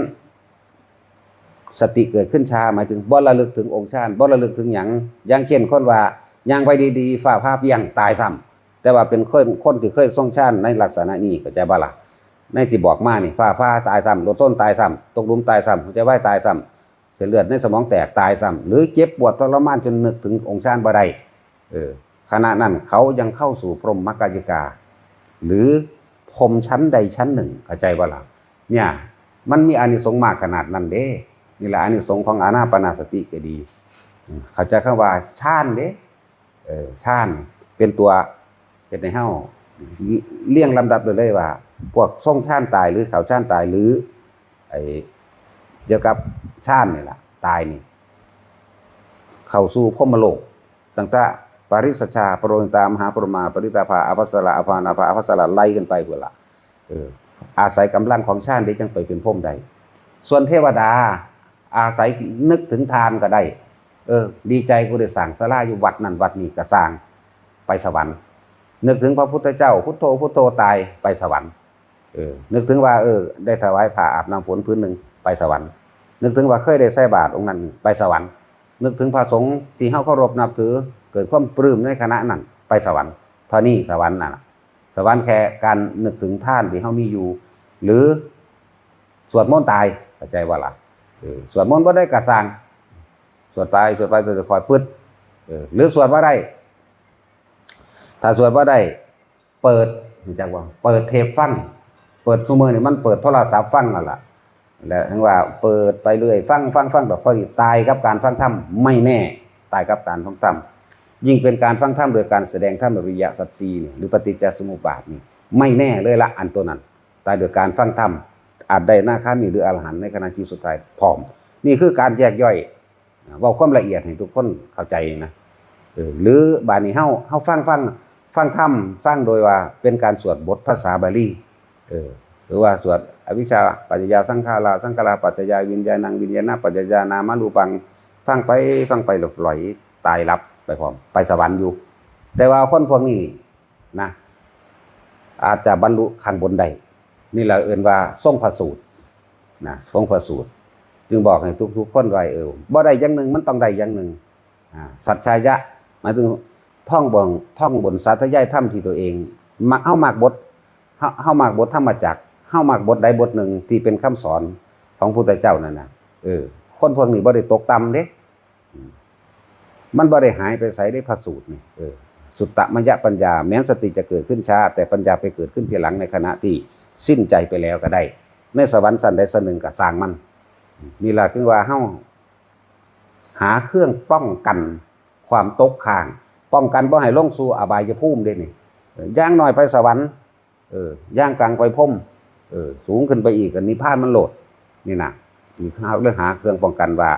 สติเกิดขึ้นช้า หมายถึงบ่ระลึกถึงองค์ฌาน บ่ระลึกถึงหยัง อย่างเช่นคนว่าย่างไปดีๆ ฟ้าผ่าเปี้ยง ตายซ้ำ แต่ว่าเป็นคน คนที่เคยทรงฌานในลักษณะนี้ เข้าใจบ่ล่ะ ในที่บอกมานี่ ฟ้าผ่าตายซ้ำ รถชนตายซ้ำ ตกหลุมตายซ้ำ หัวใจวายตายซ้ำ เส้นเลือดในสมองแตกตายซ้ำ หรือเจ็บปวดทรมานจนนึกถึงองค์ฌานบ่ได้ เออ ขณะนั้นเขายังเข้าสู่พรหมมกายิกา หรือพรหมชั้นใดชั้นหนึ่ง เข้าใจบ่ล่ะ เนี่ย มันมีอานิสงส์มากขนาดนั้นเด้ นี่แหละอานิสงส์ของอานาปานสติก็ดี อืม เข้าใจคำว่าฌานเด้ เออ ฌานเป็นตัวเฮ็ดให้เฮาเรียงลำดับไปเลยว่า พวกทรงฌานตายหรือเข้าฌานตายหรือ ไอ้เกี่ยวกับฌานนี่ล่ะ ตายนี่ เข้าสู่พรหมโลก ตั้งแต่ปริสชา ปโรหิตา มหาปรมา ปริตาภา อัปสรา อภานาภา อัปสรา ไล่ขึ้นไปพุ้นล่ะ เออ อาศัยกำลังของฌานได้จั่งไปเป็นพรหมได้ ส่วนเทวดา อาศัยนึกถึงทานก็ได้ เออ ดีใจกูได้สร้างศาลาอยู่วัดนั่นวัดนี้ก็สร้าง ไปสวรรค์ นึกถึงพระพุทธเจ้า พุทโธ พุทโธ ตาย ไปสวรรค์ เออ นึกถึงว่า เออ ได้ถวายผ้าอาบน้ำฝนผืนหนึ่ง ไปสวรรค์ นึกถึงว่าเคยได้ใส่บาตรองค์นั้น ไปสวรรค์ นึกถึงพระสงฆ์ที่เฮาเคารพนับถือ เกิดความปลื้มในขณะนั้น ไปสวรรค์ เท่านี้สวรรค์นั่นน่ะ สวรรค์แค่การนึกถึงทานที่เฮามีอยู่ หรือสวดมนต์ตาย เข้าใจบ่ล่ะ เออ สวดมนต์บ่ได้ก็ซ่าง สวดตาย สวดไป สวดคอยปึ๊ด เออ หรือสวดบ่ได้ ถ้าสวดบ่ได้ เปิด รู้จักบ่ เปิดเทปฟัง เปิดซุมื้อนี่มันเปิดโทรศัพท์ฟังนั่นล่ะ แล้วถึงว่าเปิดไปเรื่อย ฟัง ฟัง ฟัง แบบพอดี ตายกับการฟังธรรม ไม่แน่ ตายกับการฟังธรรม ยิ่งเป็นการฟังธรรมโดยการแสดงธรรมอริยสัจสี่นี่ หรือปฏิจจสมุปบาทนี่ ไม่แน่เลยละ อันตัวนั้น ตายโดยการฟังธรรม อาจได้อนาคามีหรืออรหันต์ในขณะจิตสุดท้ายพร้อม นี่คือการแยกย่อย เว้าความละเอียดให้ทุกคนเข้าใจนะ เออ หรือบาดนี้เฮา เฮาฟัง ฟัง ฟังธรรม ฟังโดยว่าเป็นการสวดบทภาษาบาลี เออ หรือว่าสวดอวิชชาปัจจยาสังขารา สังขาราปัจจยาวิญญาณัง วิญญาณปัจจยานามรูปัง ฟังไป ฟังไปหลบลอย ตายหลับไปพร้อม ไปสวรรค์อยู่ แต่ว่าคนพวกนี้นะ อาจจะบรรลุข้างบนได้ นี่แหละเอิ้นว่าทรงพระสูตรนะ ทรงพระสูตร จึงบอกให้ทุกๆคนไว้ เออ บ่ได้อย่างหนึ่ง มันต้องได้อย่างหนึ่ง อ่า สัจจายะ หมายถึงท่องบน ท่องบนสาธยายธรรมที่ตัวเอง มัก เฮามักบท เฮา เฮามักบทธรรมจักร เฮามักบทใดบทหนึ่งที่เป็นคำสอนของพุทธเจ้านั่นน่ะ เออ คนพวกนี้บ่ได้ตกต่ำเด้ อืม มันบ่ได้หายไปไสเด้ พระสูตรนี่ เออ สุตตมยปัญญา แม้นสติจะเกิดขึ้นช้า แต่ปัญญาไปเกิดขึ้นทีหลังในขณะที่สิ้นใจไปแล้วก็ได้ ในสวรรค์ชั้นใดชั้นหนึ่งก็ซ่างมัน นี่ล่ะคือว่าเฮาหาเครื่องป้องกันความตกค้าง ป้องกันบ่ให้ลงสู่อบายภูมิเด้นี่ เออ อย่างน้อยไปสวรรค์ เออ ย่างกลางไปพรหม เออ สูงขึ้นไปอีกก็นิพพานมันโลด นี่นะ นี่คือเฮาเรื่องหาเครื่องป้องกันว่า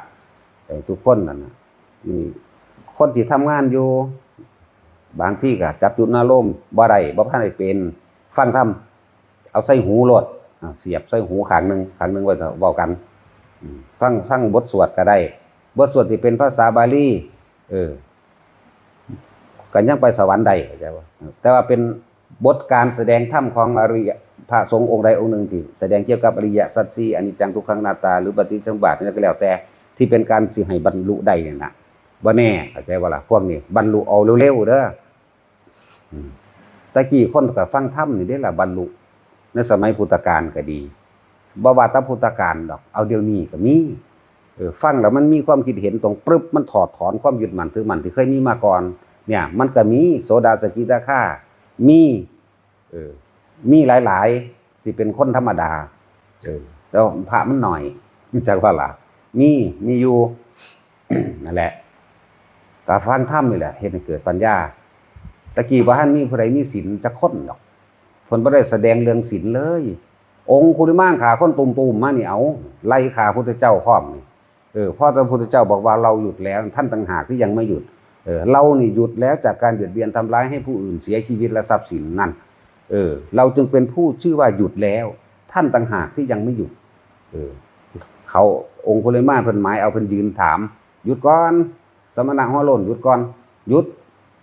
เอ่อ ทุกคนนั่นน่ะ นี่ คนที่ทำงานอยู่ บางทีก็จับจุดอารมณ์บ่ได้ บ่ทันได้เป็น ฟังธรรม เอาใส่หูโลด อ่า เสียบใส่หูข้างหนึ่ง ข้างหนึ่งไว้ก็เว้ากัน ฟังฟังบทสวดก็ได้ บทสวดที่เป็นภาษาบาลี เออ ก็ยังไปสวรรค์ได้ เข้าใจบ่ แต่ว่าเป็นบทการแสดงธรรมของอริยะ พระสงฆ์องค์ใดองค์หนึ่งที่แสดงเกี่ยวกับอริยสัจสี่ อนิจจัง ทุกขัง อนัตตา หรือปฏิจจสมุปบาทนี่ก็แล้วแต่ ที่เป็นการสิให้บรรลุได้เนี่ยนะ บ่แน่ เข้าใจบ่ล่ะ พวกนี้บรรลุเอาเร็วๆเด้อ อืม แต่กี้คนก็ฟังธรรมนี่เด้ล่ะบรรลุ ในสมัยพุทธกาลก็ดี บ่ว่าแต่พุทธกาลดอก เอาเดี๋ยวนี้ก็มี เออ ฟังแล้วมันมีความคิดเห็นตรงปรึ๊บ มันถอดถอนความยึดมั่นถือมั่นที่เคยมีมาก่อน เนี่ย มันก็มี โสดา สกิทาคา มี เออ มีหลายๆ ที่เป็นคนธรรมดา เออ แต่ว่าพระมันหน่อย จักว่าล่ะ มี มีอยู่ นั่นแหละ ก็ฟังธรรมนี่แหละ เฮ็ดให้เกิดปัญญา ตะกี้บ่ทันมีผู้ใดมีศีลจักคนดอก เพิ่นบ่ได้แสดงเรื่องศีลเลย องคุลิมานฆ่าคนตูมๆมานี่ เอา ไล่ฆ่าพุทธเจ้าพร้อมนี่ เออ เพราะพระพุทธเจ้าบอกว่าเราหยุดแล้ว ท่านต่างหากที่ยังไม่หยุด เออ เรานี่หยุดแล้วจากการเบียดเบียนทำร้ายให้ผู้อื่นเสียชีวิตและทรัพย์สินนั่น เออ เราจึงเป็นผู้ชื่อว่าหยุดแล้ว ท่านต่างหากที่ยังไม่หยุด เออ เขา องคุลิมานเพิ่นหมายเอา เพิ่นยืนถาม หยุดก่อน สมณะหัวโล้น หยุดก่อน หยุด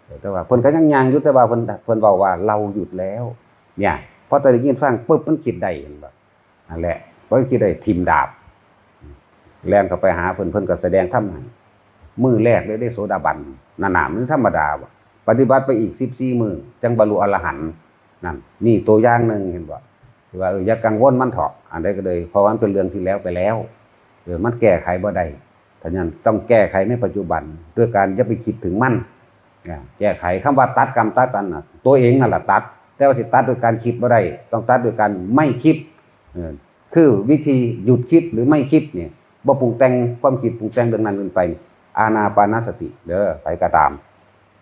เออ แต่ว่าเพิ่นก็ยังย่างอยู่ แต่ว่าเพิ่น เพิ่นเว้าว่าเราหยุดแล้ว เนี่ย พอแต่ได้ยินฟังปุ๊บมันคิดได้ เห็นบ่ นั่นแหละ พอคิดได้ถิ่มดาบ แล่นเข้าไปหาเพิ่น เพิ่นก็แสดงธรรมให้ มื้อแรกเลยได้โสดาบัน นั่นน่ะ มันธรรมดาบ่ ปฏิบัติไปอีกสิบสี่มื้อ จั่งบรรลุอรหันต์ นั่น นี่ตัวอย่างหนึ่ง เห็นบ่ ที่ว่า เออ อย่ากังวลมันเถาะ อันใดก็เลย เพราะว่ามันเป็นเรื่องที่แล้วไปแล้ว เออ มันแก้ไขบ่ได้ ฉะนั้นต้องแก้ไขในปัจจุบัน ด้วยการอย่าไปคิดถึงมัน อ่า แก้ไข คำว่าตัดกรรมตัดอันน่ะ ตัวเองนั่นแหละตัด แต่ว่าสิตัดโดยการคิดบ่ได้ ต้องตัดโดยการไม่คิด เออ คือวิธีหยุดคิดหรือไม่คิดเนี่ย บ่ปรุงแต่งความคิดปรุงแต่งเรื่องนั้นเรื่องไป อานาปานสติ เด้อ ไผก็ตาม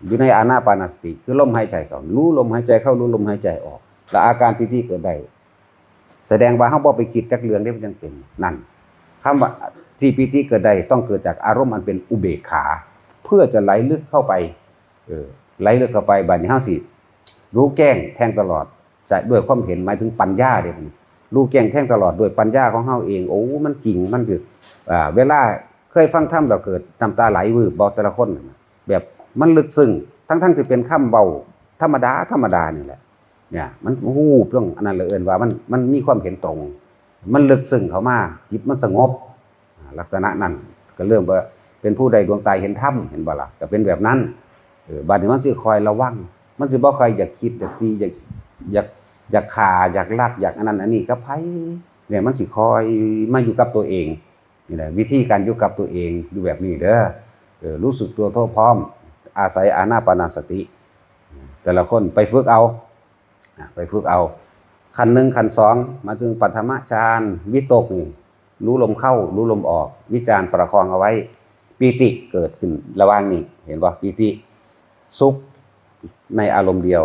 อยู่ในอานาปานสติ คือลมหายใจเข้า รู้ลมหายใจเข้า รู้ลมหายใจออก แล้วอาการปีติเกิดได้ แสดงว่าเฮาบ่ไปคิดจักเรื่องเด้ มันจั่งเป็น นั่น คำว่าที่ปีติเกิดได้ต้องเกิดจากอารมณ์อันเป็นอุเบกขา เพื่อจะไหลลึกเข้าไป เออ ไหลลึกเข้าไป บัดนี้เฮาสิรู้แจ้งแทงตลอด จะด้วยความเห็น หมายถึงปัญญาเด้ รู้แจ้งแทงตลอดด้วยปัญญาของเฮาเอง โอ้ มันจริง มันคือ อ่า เวลาเคยฟังธรรมแล้วเกิดน้ำตาไหลวืบบ่ แต่ละคนน่ะ แบบมันลึกซึ้ง ทั้งๆที่เป็นคำเว้าธรรมดา ธรรมดานี่แหละ เนี่ย มันฮูบลง อันนั้นเลยเอิ้นว่ามัน มันมีความเห็นตรง มันลึกซึ้งเข้ามา จิตมันสงบ อ่า ลักษณะนั้น ก็เริ่มว่าเป็นผู้ได้ดวงตาเห็นธรรม เห็นบ่ล่ะ ก็เป็นแบบนั้น เออ บัดนี้มันสิคอยระวัง มันสิบ่ค่อยอยากคิด อยากตี อยาก อยาก อยากฆ่า อยากลัก อยากอันนั้นอันนี้กับไผ เนี่ย มันสิคอยมาอยู่กับตัวเอง นี่แหละวิธีการอยู่กับตัวเอง อยู่แบบนี้เด้อ เออ รู้สึกตัวทั่วพร้อม อาศัยอานาปานสติ แต่ละคนไปฝึกเอา อ่ะ ไปฝึกเอา ขั้นหนึ่ง ขั้นสอง มาถึงปฐมฌาน วิตกนี่ รู้ลมเข้า รู้ลมออก วิจารประคองเอาไว้ ปีติเกิดขึ้นระหว่างนี้ เห็นบ่ ปีติ สุขในอารมณ์เดียว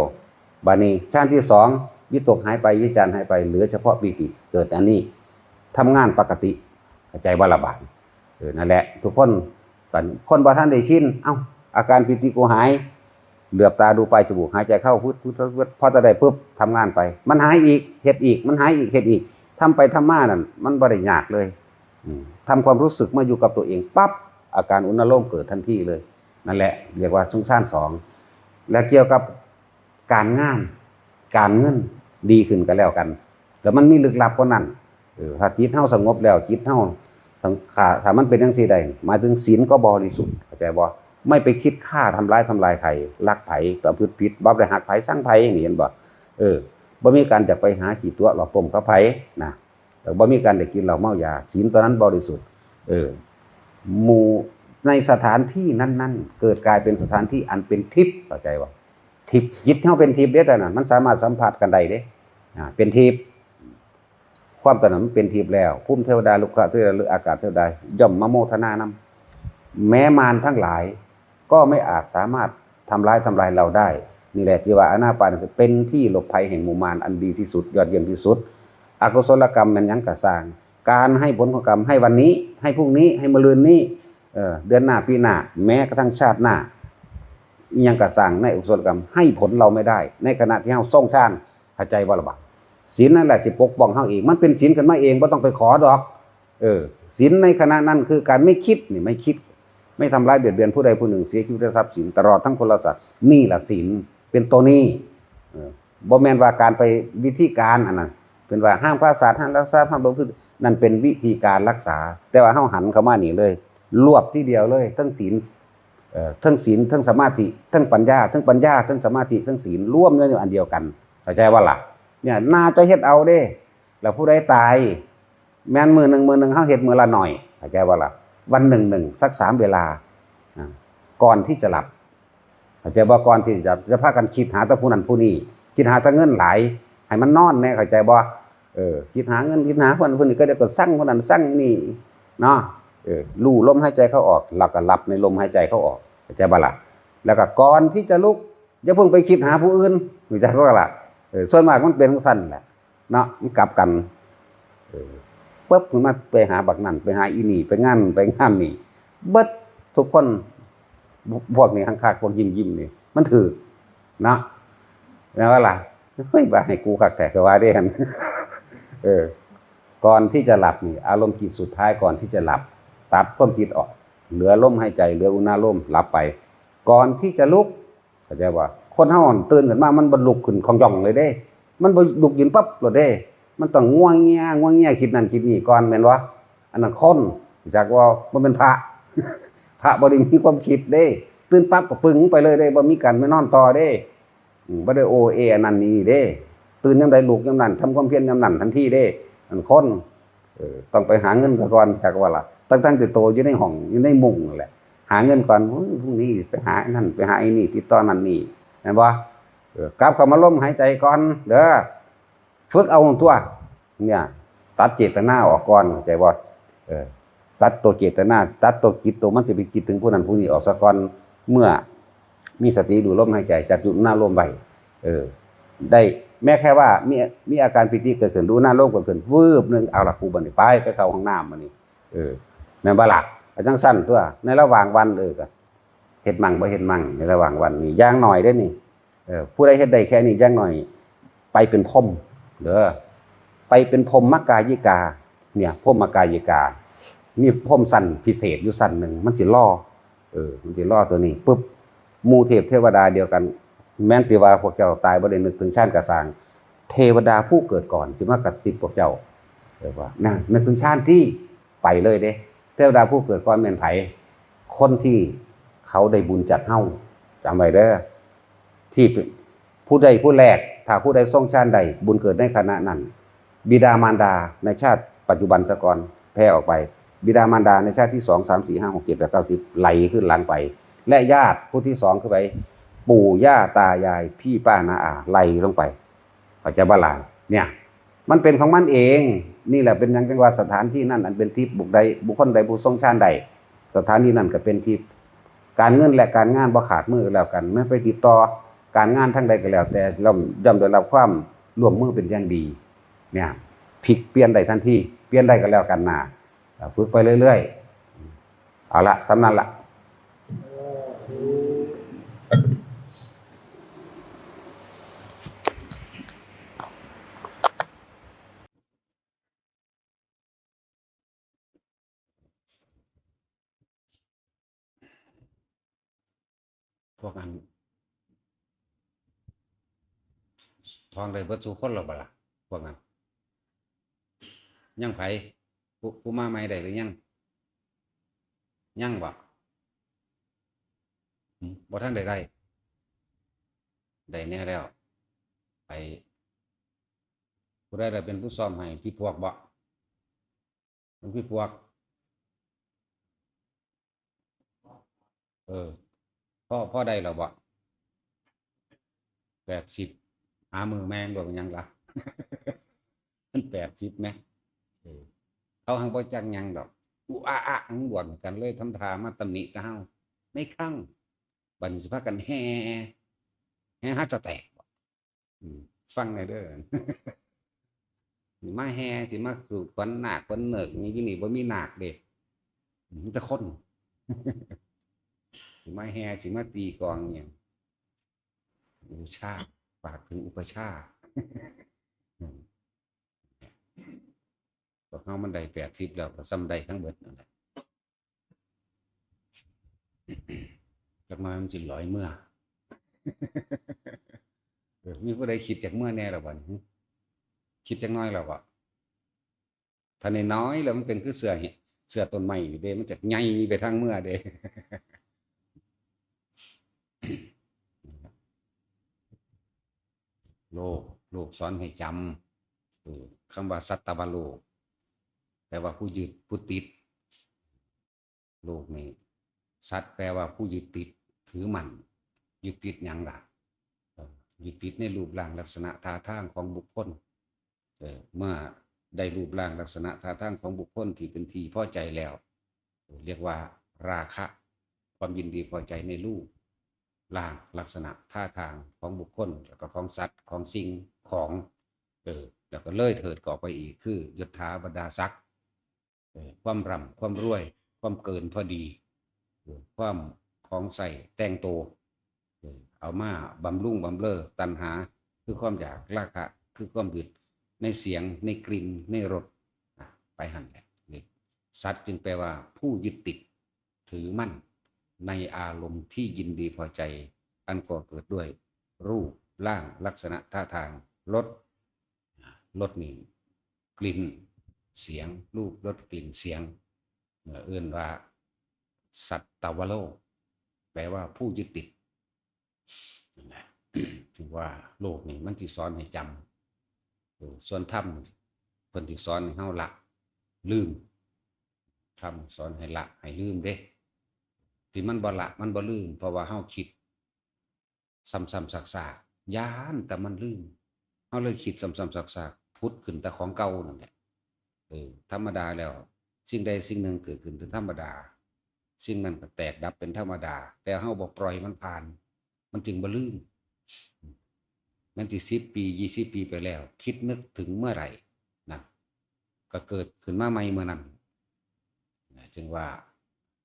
บัดนี้ฌานที่สอง วิตกหายไป วิจารหายไป เหลือเฉพาะปีติ เกิดอันนี้ ทำงานปกติ เข้าใจบ่ล่ะบาดนี้ เออ นั่นแหละ ทุกคน ตอนคนบ่ทันได้ชิน เอ้า อาการปีติกูหาย เหลือบตาดูปลายจมูก หายใจเข้า พึดพึดพึดพึด พอจะได้ปุ๊บ ทำงานไป มันหายอีก เฮ็ดอีก มันหายอีก เฮ็ดอีก ทำไปทำมานั่น มันบ่ได้ยากเลย อืม ทำความรู้สึกมาอยู่กับตัวเองปั๊บ อาการอุณโลมเกิดทันทีเลย นั่นแหละ เรียกว่าสุงฌานสอง และเกี่ยวกับการงาน การเงินดีขึ้นก็แล้วกัน แต่มันมีลึกลับกว่านั้น เออ ถ้าจิตเฮาสงบแล้ว จิตเฮา ถ้า ถ้ามันเป็นจั่งซี้ได้ หมายถึงศีลก็บริสุทธิ์ เข้าใจบ่ ไม่ไปคิดฆ่าทำร้ายทำลายใคร ลักไผ ประพฤติผิด บ่ได้ฮักไผ ชังไผ นี่เห็นบ่ เออ บ่มีการอยากไปหาขี้ตั๋วหลอกต้มกับไผนะ แต่บ่มีการได้กินเหล้าเมายา ศีลตัวนั้นบริสุทธิ์ เออ หมู่ในสถานที่นั้นๆ เกิดกลายเป็นสถานที่อันเป็นทิพย์ เข้าใจบ่ ทิพย์ จิตเฮาเป็นทิพย์เด้ ตอนนั้น มันสามารถสัมผัสกันได้เด้ อ่า เป็นทิพย์ ความตอนนั้นมันเป็นทิพย์แล้ว ภูมิเทวดา ลูกขเทวดา หรืออากาศเทวดา ย่อมมาโมทนานำ แม้มารทั้งหลาย ก็ไม่อาจสามารถทำร้ายทำลายเราได้ นี่แหละที่ว่าอานาปานเป็นที่หลบภัยแห่งหมู่มารอันดีที่สุด ยอดเยี่ยมที่สุด อกุศลกรรมแม่นหยังกะซ่าง การให้ผลของกรรม ให้วันนี้ ให้พรุ่งนี้ ให้มะรืนนี้ เอ่อ เดือนหน้า ปีหน้า แม้กระทั่งชาติหน้า อิหยังกะซ่างในอกุศลกรรม ให้ผลเราไม่ได้ ในขณะที่เฮาทรงฌาน เข้าใจบ่ล่ะบาด ศีลนั่นแหละสิปกป้องเฮาเอง มันเป็นศีลขึ้นมาเอง บ่ต้องไปขอดอก เออ ศีลในขณะนั้นคือการไม่คิดนี่ ไม่คิด ไม่ทำร้ายเบียดเบียนผู้ใดผู้หนึ่ง เสียชีวิตและทรัพย์สิน ตลอดทั้งคนและสัตว์ นี่ล่ะศีล เป็นตัวนี้ เออ บ่แม่นว่าการไปวิธีการอันนั้น เป็นว่าห้ามฆ่าสัตว์ ห้ามลักทรัพย์ ห้ามประพฤติ นั่นเป็นวิธีการรักษา แต่ว่าเฮาหันเข้ามานี่เลย รวบทีเดียวเลย ทั้งศีล เอ่อ ทั้งศีล ทั้งสมาธิ ทั้งปัญญา ทั้งปัญญา ทั้งสมาธิ ทั้งศีล รวมอยู่ในอันเดียวกัน เข้าใจบ่ล่ะ เนี่ย น่าจะเฮ็ดเอาเด้ แล้วผู้ใดตาย แม่นมื้อหนึ่ง มื้อหนึ่ง เฮาเฮ็ดมื้อละหน่อย เข้าใจบ่ล่ะ วันหนึ่งหนึ่ง สักสามเวลา อ่า ก่อนที่จะหลับ เข้าใจบ่ ก่อนที่จะ จะพากันคิดหาแต่ผู้นั้นผู้นี้ คิดหาแต่เงินหลาย ให้มันนอนแหน่ เข้าใจบ่ เออ คิดหาเงิน คิดหาคนนั้นผู้นี้ ก็เดี๋ยวก็สั่งคนนั้นสั่งนี่ เนาะ เออ รู้ลมหายใจเข้าออก แล้วก็หลับในลมหายใจเข้าออก เข้าใจบ่ล่ะ แล้วก็ก่อนที่จะลุก อย่าเพิ่งไปคิดหาผู้อื่น รู้จักบ่ล่ะ เออ ส่วนมากมันเป็นจั่งซั้นแหละ เนาะ มันกลับกัน เออ ปึ๊บ มันมาไปหาบักนั่น ไปหาอีนี่ ไปงาน ไปงานนี่ เบิดทุกคน พวกนี้คักๆ พวกยิ้มๆ นี่ มันถืก เนาะ แม่นบ่ล่ะ เฮ้ย ว่าให้กูคักแท้ ก็ว่าเด้หั่น เออ ก่อนที่จะหลับนี่ อารมณ์จิตสุดท้ายก่อนที่จะหลับ ตัดความคิดออก เหลือลมหายใจ เหลืออุณาโลม หลับไป ก่อนที่จะลุก เข้าใจบ่ คนเฮาตื่นขึ้นมา มันบ่ลุกขึ้นค่องย่องเลยเด้ มันบ่ลุกยืนปั๊บโลดเด้ มันต้องงัวเงีย งัวเงีย คิดนั่นคิดนี่ก่อน แม่นบ่ อันนั้นคน รู้จักบ่ บ่แม่นพระ พระบ่ได้มีความคิดเด้ ตื่นปั๊บก็ปึ้งไปเลยเด้ บ่มีการไปนอนต่อเด้ อืม บ่ได้โอเออันนั้นนี่เด้ ตื่นยามใดลุกยามนั้น ทำความเพียรยามนั้นทันทีเด้ อันคน เออ ต้องไปหาเงินซะก่อน จักว่าล่ะ ทั้งๆที่โตอยู่ในห้อง อยู่ในมุ้งนั่นแหละ หาเงินก่อน โอ้ย พรุ่งนี้ไปหาอันนั้น ไปหาไอ้นี่ ติดต่อนั่นนี่ แม่นบ่ เออ กลับเข้ามาลมหายใจก่อนเด้อ ฝึกเอาตัว เนี่ย ตัดเจตนาออกก่อน เข้าใจบ่ เออ ตัดตัวเจตนา ตัดตัวคิด ตัวมันสิไปคิดถึงผู้นั้นผู้นี้ออกซะก่อน เมื่อมีสติรู้ลมหายใจ จับอยู่หน้าลมไว้ เออ ได้ แม้แค่ว่ามี มีอาการปีติเกิดขึ้น รู้หน้าลมเกิดขึ้น วืบหนึ่ง เอาล่ะ กูบัดนี้ไป ไปเข้าห้องน้ำบัดนี้ เออ แม่นบ่ล่ะ ก็จั่งซั่นตัว ในระหว่างวัน เออ ก็เฮ็ดมั่งบ่เฮ็ดมั่ง ในระหว่างวันนี่ อย่างน้อยเด้นี่ เออ ผู้ใดเฮ็ดได้แค่นี้ อย่างน้อย ไปเป็นพรหมเด้อ ไปเป็นพรหมกายิกา เนี่ย พรหมกายิกา มีพรหมชั้นพิเศษอยู่ชั้นหนึ่ง มันสิรอ เออ มันสิรอตัวนี้ ปึ๊บ หมู่เทพเทวดาเดียวกัน แม้นสิว่าพวกเจ้าตายบ่ได้นึกถึงฌานก็ซ่าง เทวดาผู้เกิดก่อนสิมากระซิบพวกเจ้า เรียกว่า นะ นึกถึงฌานที่ ไปเลยเด้ เทวดาผู้เกิดก่อนแม่นไผ คนที่เขาได้บุญจากเฮา จำไว้เด้อ ที่ผู้ใดผู้แรก ถ้าผู้ใดทรงฌานได้ บุญเกิดในขณะนั้น บิดามารดาในชาติปัจจุบันซะก่อน แผ่ออกไป บิดามารดาในชาติที่สอง สาม สี่ ห้า หก เจ็ด แปด เก้า สิบ ไหลขึ้นหลังไป และญาติผู้ที่สองคือไป ปู่ย่าตายาย พี่ป้าน้าอา ไหลลงไป เข้าใจบ่ล่ะ เนี่ย มันเป็นของมันเอง นี่แหละเป็นหยังจั่งว่าสถานที่นั่นอันเป็นทิพย์ บุคใด บุคคลใดผู้ทรงฌานได้ สถานที่นั่นก็เป็นทิพย์ การเงินและการงานบ่ขาดมือแล้วกัน แม้ไปติดต่อการงานทางใดก็แล้วแต่ ย่อม ย่อมได้รับความร่วมมือเป็นอย่างดี เนี่ย พลิกเปลี่ยนได้ทันที เปลี่ยนได้ก็แล้วกันนะ อ่า ฝึกไปเรื่อยๆ เอาละ ส่ำนั้นละ พวกนั้น ท่องได้เบิดสู่คนแล้วบ่ล่ะ พวกนั้น ยังไผ ผู้ ผู้มาใหม่ได้หรือยัง ยังบ่ อืม บ่ทันได้ได้ ได้แน่แล้ว ไป ผู้ใดล่ะเป็นผู้ซ่อมให้ พี่พวกบ่ หลวงพี่พวก เออ พ่อ พ่อได้แล้วบ่ แปดสิบ หามือแม่งบ่เป็นหยังล่ะ มันแปดสิบแหม เออ เขาหังบ่จักหยังดอก อุอะอะหังบวชกันเลย ทำท่ามาตำหนิแต่เฮา ไม่ครั้ง บัดนี้สิพากันแห่ แห่หาจะแตกบ่ อืม ฟังแหน่เด้อ สิมาแห่ สิมาสู่ขวัญนาคขวัญเนิก นี่อยู่นี่บ่มีนาคเด้ มีแต่คน สิมาแห่ สิมาตีกลองเนี่ย อุปชฌาย์ ฝากถึงอุปชฌาย์ อืม ก็ เฮามันได้แปดสิบแล้วก็ส่ำได้ทั้งเบิดนั่นแหละ จักหน่อยมันสิลอยเมือ เออ มีผู้ใดคิดอยากเมือแน่ล่ะบัดนี้ คิดจักหน่อยแล้วบ่ ถ้าน้อยๆแล้วมันเป็นคือเสื้อเห็น เสื้อต้นไม้นี่เด้ มันจะใหญ่ไปทางเมือเด้ โลก โลกสอนให้จำ เออ คำว่าสัตตวโลก แปลว่าผู้ยึด ผู้ติด โลกนี้ สัตว์แปลว่าผู้ยึดติด ถือมั่น ยึดติดหยังล่ะ เออ ยึดติดในรูปร่างลักษณะท่าทางของบุคคล เออ เมื่อได้รูปร่างลักษณะท่าทางของบุคคลที่เป็นที่พอใจแล้ว เออ เรียกว่าราคะ ความยินดีพอใจในรูปร่างลักษณะท่าทางของบุคคล แล้วก็ของสัตว์ ของสิ่งของ เออ แล้วก็เลยเถิดก็ออกไปอีก คือยศถาบรรดาศักดิ์ เออ ความร่ำความรวย ความเกินพอดี เออ ความของใช้แต่งตัว เออ เอามาบำรุงบำเรอตัณหา คือความอยาก ราคะ คือความยึดในเสียง ในกลิ่น ในรส อ่ะ ไปหั่นแหละ นี่ สัตว์จึงแปลว่าผู้ยึดติด ถือมั่น ในอารมณ์ที่ยินดีพอใจ อันก่อเกิดด้วยรูปร่างลักษณะท่าทาง รส อ่ะ รสนี่ กลิ่น เสียง รูป รส กลิ่น เสียง เอ่อ เอิ้นว่าสัตตวโลก แปลว่าผู้ยึดติด นั่นแหละ ถือว่าโลกนี่มันสิสอนให้จำ เออ ส่วนธรรมเพิ่นสิสอนให้เฮาละ ลืม ธรรมสอนให้ละ ให้ลืมเด้ ที่มันบ่ละ มันบ่ลืม เพราะว่าเฮาคิด ซ้ำๆซากๆ ย้านแต่มันลืม เฮาเลยคิดซ้ำๆซากๆ ผุดขึ้นแต่ของเก่านั่นแหละ เออ ธรรมดาแล้ว สิ่งใดสิ่งหนึ่งเกิดขึ้นเป็นธรรมดา สิ่งนั้นก็แตกดับเป็นธรรมดา แต่เฮาบ่ปล่อยมันผ่าน มันจึงบ่ลืม แม้นสิสิบปี ยี่สิบปีไปแล้ว คิดนึกถึงเมื่อไหร่ นั่น ก็เกิดขึ้นมาใหม่เมื่อนั้น นะ จึงว่า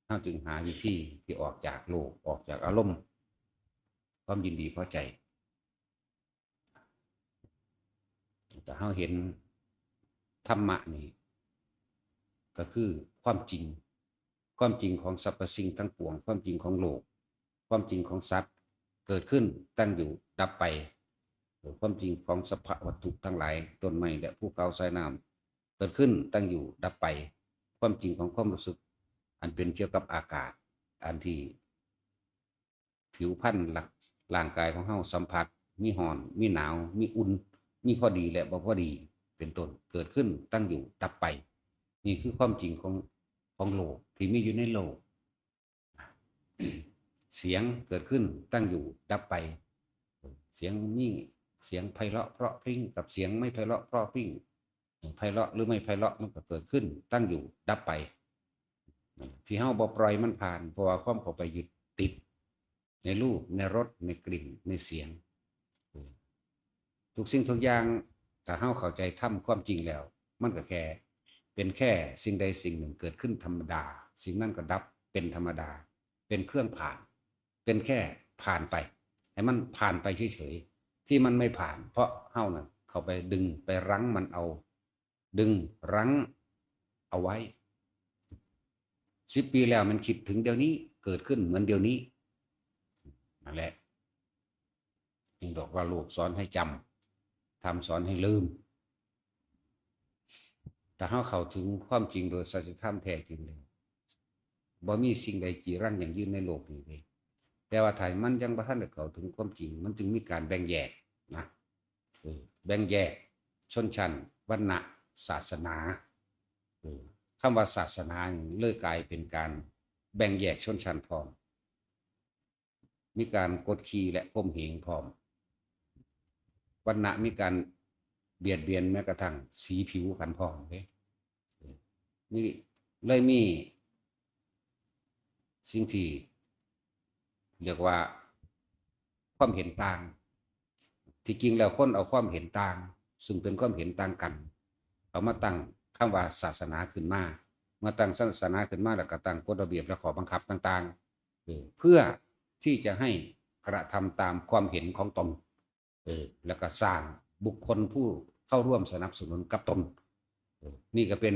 เฮาจึงหาวิธีที่ออกจากโลก ออกจากอารมณ์ ความยินดีพอใจ แต่เฮาเห็นธรรมะนี่ ก็คือความจริง ความจริงของสรรพสิ่งทั้งปวง ความจริงของโลก ความจริงของสัตว์ เกิดขึ้น ตั้งอยู่ ดับไป ความจริงของสภาวะวัตถุทั้งหลาย ต้นไม้และภูเขา สายน้ำ เกิดขึ้น ตั้งอยู่ ดับไป ความจริงของความรู้สึก อันเป็นเกี่ยวกับอากาศ อันที่ผิวพรรณร่างกายของเฮาสัมผัส มีร้อน มีหนาว มีอุ่น มีพอดีและบ่พอดี เป็นต้น เกิดขึ้น ตั้งอยู่ ดับไป นี่คือความจริงของ ของโลกที่มีอยู่ในโลก เสียงเกิดขึ้น ตั้งอยู่ ดับไป เสียงมี เสียงไพเราะเพราะพริ้งกับเสียงไม่ไพเราะเพราะพริ้ง ไพเราะหรือไม่ไพเราะมันก็เกิดขึ้น ตั้งอยู่ ดับไป ที่เฮาบ่ปล่อยมันผ่าน เพราะว่าความเข้าไปยึดติด ในรูป ในรส ในกลิ่น ในเสียง ทุกสิ่งทุกอย่าง ถ้าเฮาเข้าใจธรรมความจริงแล้ว มันก็แค่ เป็นแค่สิ่งใดสิ่งหนึ่งเกิดขึ้นธรรมดา สิ่งนั้นก็ดับเป็นธรรมดา เป็นเครื่องผ่าน เป็นแค่ผ่านไป ให้มันผ่านไปเฉยๆ ที่มันไม่ผ่าน เพราะเฮานั่นเข้าไปดึง ไปรั้งมันเอา ดึงรั้งเอาไว้ สิบปีแล้วมันคิดถึงเดี๋ยวนี้ เกิดขึ้นเหมือนเดี๋ยวนี้ นั่นแหละ จึงบอกว่าโลกสอนให้จำ ธรรมสอนให้ลืม ถ้าเฮาเข้าถึงความจริงโดยสัจธรรมแท้จริงแล้ว บ่มีสิ่งใดจีรังยั่งยืนในโลกนี้เลย แต่ว่าถ้ามันยังบ่ทันได้เข้าถึงความจริง มันจึงมีการแบ่งแยกนะ เออ แบ่งแยกชนชั้น วรรณะ ศาสนา เออ คำว่าศาสนานี่เลยกลายเป็นการแบ่งแยกชนชั้นพร้อม มีการกดขี่และข่มเหงพร้อม วรรณะมีการเบียดเบียนแม้กระทั่งสีผิวกันพร้อมเด้ นี่เลยมีสิ่งที่เรียกว่าความเห็นต่าง ที่จริงแล้วคนเอาความเห็นต่าง ซึ่งเป็นความเห็นต่างกัน เอามาตั้งคำว่าศาสนาขึ้นมา เมื่อตั้งศาสนาขึ้นมาแล้วก็ตั้งกฎระเบียบและข้อบังคับต่างๆ เออ เพื่อที่จะให้กระทำตามความเห็นของตน เออ แล้วก็สร้างบุคคลผู้เข้าร่วมสนับสนุนกับตน เออ นี่ก็เป็น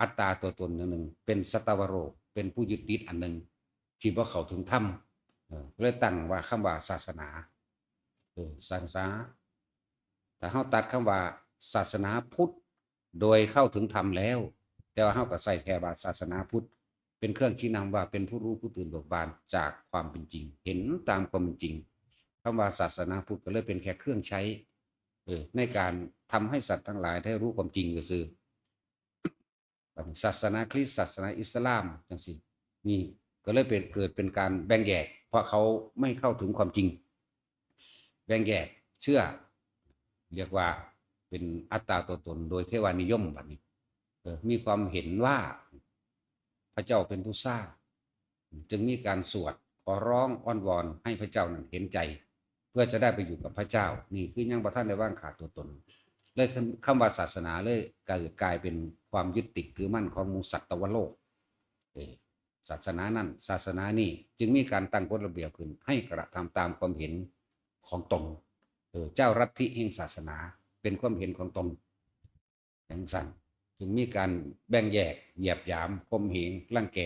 อัตตาตัวตนอย่างหนึ่ง เป็นสัตวโรค เป็นผู้ยึดติดอันหนึ่ง ที่บ่เข้าถึงธรรม เออ ก็เลยตั้งว่าคำว่าศาสนา เออ ศาสนา ถ้าเฮาตัดคำว่าศาสนาพุทธ โดยเข้าถึงธรรมแล้ว แต่ว่าเฮาก็ใส่แค่ว่าศาสนาพุทธ เป็นเครื่องชี้นำว่าเป็นผู้รู้ผู้ตื่นเบิกบานจากความเป็นจริง เห็นตามความเป็นจริง คำว่าศาสนาพุทธก็เลยเป็นแค่เครื่องใช้ เออ ในการทำให้สัตว์ทั้งหลายได้รู้ความจริงซื่อๆ ศาสนาคริสต์ ศาสนาอิสลามจังซี่ นี่ก็เลยเป็น เกิดเป็นการแบ่งแยก เพราะเขาไม่เข้าถึงความจริง แบ่งแยกเชื่อ เรียกว่าเป็นอัตตาตัวตนโดยเทวานิยมบัดนี้ เออ มีความเห็นว่าพระเจ้าเป็นผู้สร้าง จึงมีการสวดขอร้องอ้อนวอนให้พระเจ้านั้นเห็นใจ เพื่อจะได้ไปอยู่กับพระเจ้า นี่คือยังบ่ทันได้วางขาดตัวตน เลยคำ คำว่าศาสนาเลยเกิดกลายเป็นความยึดติดถือมั่นของหมู่สัตวโลก เออ ศาสนานั่น ศาสนานี่ จึงมีการตั้งกฎระเบียบขึ้น ให้กระทำตามความเห็นของตน เออ เจ้าลัทธิแห่งศาสนา เป็นความเห็นของตน จังซั่น จึงมีการแบ่งแยก เหยียดหยาม ข่มเหง รังแก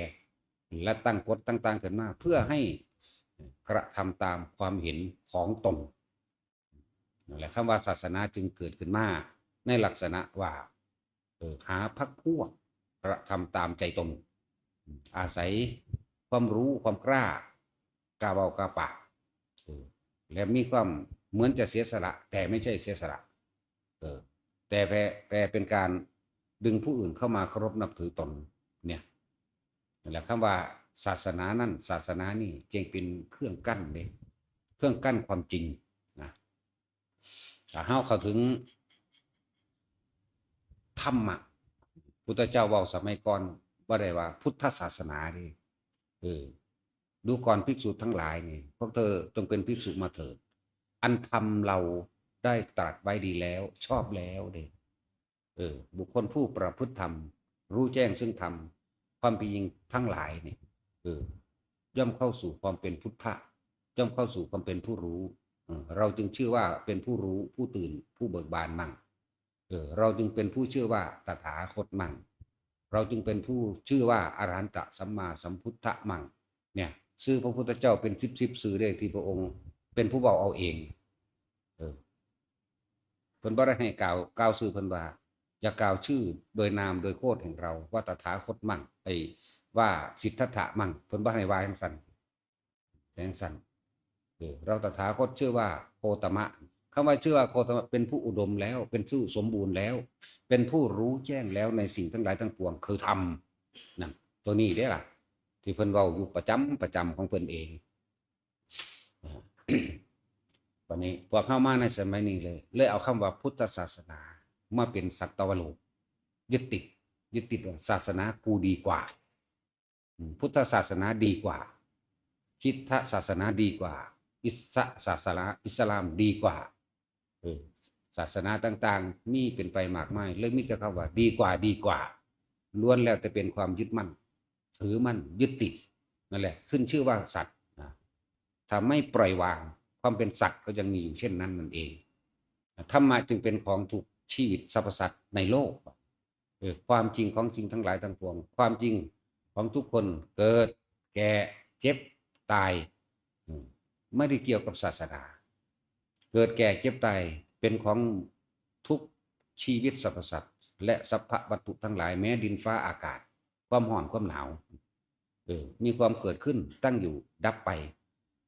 และตั้งกฎต่างๆขึ้นมา เพื่อให้กระทำตามความเห็นของตน นั่นแหละ คำว่าศาสนาจึงเกิดขึ้นมาในลักษณะว่า เออ หาพรรคพวกกระทำตามใจตน อาศัยความรู้ความกล้า กล้าเว้ากล้าปาก เออ และมีความเหมือนจะเสียสละ แต่ไม่ใช่เสียสละ เออ แต่แปล แปลเป็นการดึงผู้อื่นเข้ามาเคารพนับถือตน เนี่ย นั่นแหละ คำว่าศาสนานั่น ศาสนานี่ จึงเป็นเครื่องกั้นเด้ เครื่องกั้นความจริงนะ ถ้าเฮาเข้าถึงธรรมะ พุทธเจ้าเว้าสมัยก่อน บ่ได้ว่าพุทธศาสนาเด้ เออ ดูก่อนภิกษุทั้งหลายนี่ พวกเธอจงเป็นภิกษุมาเถิด อันธรรมเราได้ตรัสไว้ดีแล้ว ชอบแล้วเด้ เออ บุคคลผู้ประพฤติธรรม รู้แจ้งซึ่งธรรม ความเป็นจริงทั้งหลายนี่ เออ ย่อมเข้าสู่ความเป็นพุทธะ ย่อมเข้าสู่ความเป็นผู้รู้ เออ เราจึงชื่อว่าเป็นผู้รู้ ผู้ตื่น ผู้เบิกบานมั่ง เออ เราจึงเป็นผู้ชื่อว่าตถาคตมั่ง เราจึงเป็นผู้ชื่อว่าอรหันตสัมมาสัมพุทธะมั่ง เนี่ย ชื่อพระพุทธเจ้าเป็นสิบสิบชื่อเด้ ที่พระองค์เป็นผู้เว้าเอาเอง เออ เพิ่นบ่ได้ให้กล่าว กล่าวชื่อเพิ่นว่า อย่ากล่าวชื่อโดยนามโดยโคตแห่งเรา ว่าตถาคตมั่ง ไอ้ ว่าสิทธัตถะมั่ง เพิ่นบ่ให้ว่าจังซั่น จังซั่น เออ เราตถาคตชื่อว่าโคตมะ คำว่าชื่อว่าโคตมะ เป็นผู้อุดมแล้ว เป็นผู้สมบูรณ์แล้ว เป็นผู้รู้แจ้งแล้วในสิ่งทั้งหลายทั้งปวง คือธรรม นั่น ตัวนี้เด้ล่ะ ที่เพิ่นเว้าอยู่ประจำประจำของเพิ่นเอง บัดนี้พวกเฮามาในสมัยนี้เลย เลยเอาคำว่าพุทธศาสนามาเป็นสัตวโลก ยึดติด ยึดติดว่าศาสนากูดีกว่า อืม พุทธศาสนาดีกว่า คริสตศาสนาดีกว่า อิสศาสนา อิสลามดีกว่า เออ ศาสนาต่างๆ มีเป็นไปมากมาย เลยมีแต่คำว่าดีกว่า ดีกว่า ล้วนแล้วแต่เป็นความยึดมั่น ถือมั่น ยึดติด นั่นแหละ ขึ้นชื่อว่าสัตว์นะ ถ้าไม่ปล่อยวาง ความเป็นสัตว์ก็ยังมีอยู่เช่นนั้นนั่นเอง ธรรมะจึงเป็นของถูกชีวิตสรรพสัตว์ในโลก เออ ความจริงของสิ่งทั้งหลายทั้งปวง ความจริงของทุกคน เกิด แก่ เจ็บ ตาย อืม ไม่ได้เกี่ยวกับศาสนา เกิด แก่ เจ็บ ตาย เป็นของทุกชีวิตสรรพสัตว์ และสรรพวัตถุทั้งหลาย แม้ดินฟ้าอากาศ ความร้อนความหนาว เออ มีความเกิดขึ้น ตั้งอยู่ ดับไป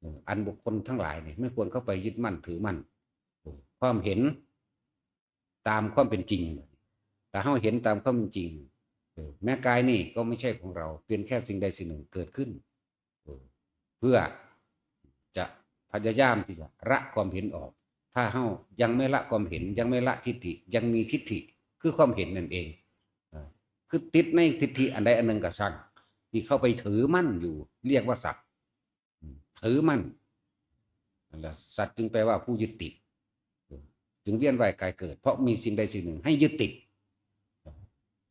เออ อันบุคคลทั้งหลายเนี่ย ไม่ควรเข้าไปยึดมั่นถือมั่น เออ ความเห็นตามความเป็นจริง ถ้าเฮาเห็นตามความเป็นจริง เออ แม้กายนี่ก็ไม่ใช่ของเรา เป็นแค่สิ่งใดสิ่งหนึ่งเกิดขึ้น เออ เพื่อจะพยายามที่จะละความเห็นออก ถ้าเฮายังไม่ละความเห็น ยังไม่ละทิฏฐิ ยังมีทิฏฐิ คือความเห็นนั่นเอง เออ คือติดในทิฏฐิอันใดอันหนึ่งก็ช่าง ที่เข้าไปถือมั่นอยู่ เรียกว่าสัตว์ อืม ถือมั่น นั่นแหละ สัตว์จึงแปลว่าผู้ยึดติด เออ จึงเวียนว่ายกายเกิด เพราะมีสิ่งใดสิ่งหนึ่งให้ยึดติด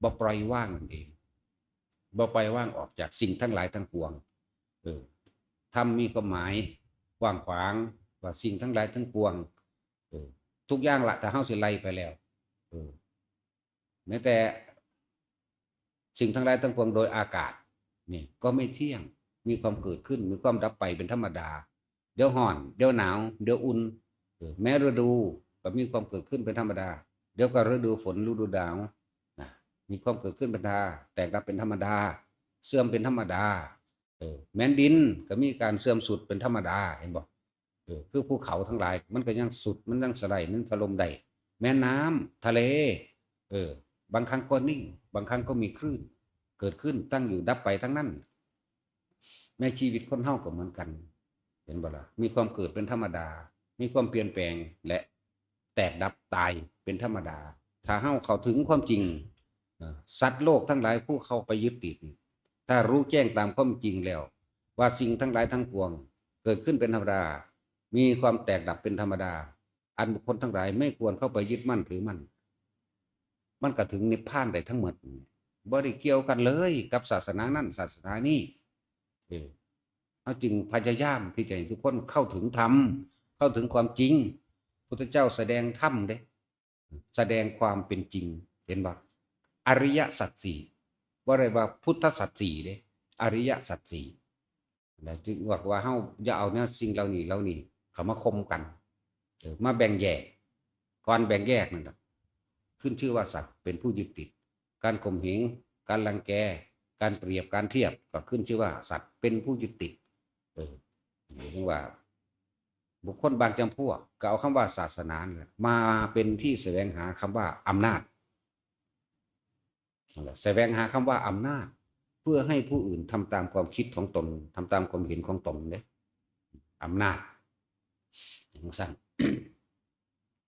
บ่ปล่อยวางนั่นเอง บ่ปล่อยวางออกจากสิ่งทั้งหลายทั้งปวง เออ ธรรมมีความหมายกว้างขวาง ว่าสิ่งทั้งหลายทั้งปวง เออ ทุกอย่างละ ถ้าเฮาสิไล่ไปแล้ว เออ แม้แต่ สิ่งทั้งหลายทั้งปวงโดยอากาศ นี่ก็ไม่เที่ยง มีความเกิดขึ้น มีความดับไปเป็นธรรมดา เดี๋ยวร้อน เดี๋ยวหนาว เดี๋ยวอุ่น เออ แม้ฤดูก็มีความเกิดขึ้นเป็นธรรมดา เดี๋ยวก็ฤดูฝน ฤดูหนาว นะ มีความเกิดขึ้นเป็นธรรมดา แตกดับเป็นธรรมดา เสื่อมเป็นธรรมดา เออ แม้นดินก็มีการเสื่อมทรุดเป็นธรรมดา เห็นบ่ เออ คือภูเขาทั้งหลาย มันก็ยังทรุด มันยังสไลด์ มันถล่มได้ แม้นน้ำ ทะเล เออ บางครั้งก็นิ่ง บางครั้งก็มีคลื่น เกิดขึ้น ตั้งอยู่ ดับไปทั้งนั้น ในชีวิตคนเฮาก็เหมือนกัน เห็นบ่ล่ะ มีความเกิดเป็นธรรมดา มีความเปลี่ยนแปลง และแตกดับตายเป็นธรรมดา ถ้าเฮาเข้าถึงความจริง เอ่อ สัตว์โลกทั้งหลายผู้เข้าไปยึดติด ถ้ารู้แจ้งตามความจริงแล้ว ว่าสิ่งทั้งหลายทั้งปวงเกิดขึ้นเป็นธรรมดา มีความแตกดับเป็นธรรมดา อันบุคคลทั้งหลายไม่ควรเข้าไปยึดมั่นถือมั่น มันก็ถึงนิพพานได้ทั้งหมด บ่ได้เกี่ยวกันเลยกับศาสนานั้นศาสนานี้ เออ เฮาจึงพยายามที่จะให้ทุกคนเข้าถึงธรรม เข้าถึงความจริง พุทธเจ้าแสดงธรรมเด้ แสดงความเป็นจริง เห็นบ่ อริยสัจสี่ บ่ได้ว่าพุทธสัจสี่เด้ อริยสัจสี่ แล้วจึงบอกว่าเฮาอย่าเอาแนวสิ่งเหล่านี้ เหล่านี้เข้ามาคมกัน เออ มาแบ่งแยก ก่อนแบ่งแยกนั่นน่ะ ขึ้นชื่อว่าสัตว์เป็นผู้ยึดติด การข่มเหง การรังแก การเปรียบ การเทียบ ก็ขึ้นชื่อว่าสัตว์เป็นผู้ยึดติด เออ เรียกว่า บุคคลบางจำพวกก็เอาคำว่าศาสนาเนี่ยมาเป็นที่แสวงหาคำว่าอำนาจ นั่นแหละ แสวงหาคำว่าอำนาจ เพื่อให้ผู้อื่นทำตามความคิดของตน ทำตามความเห็นของตนเนี่ย อำนาจ จังซั่น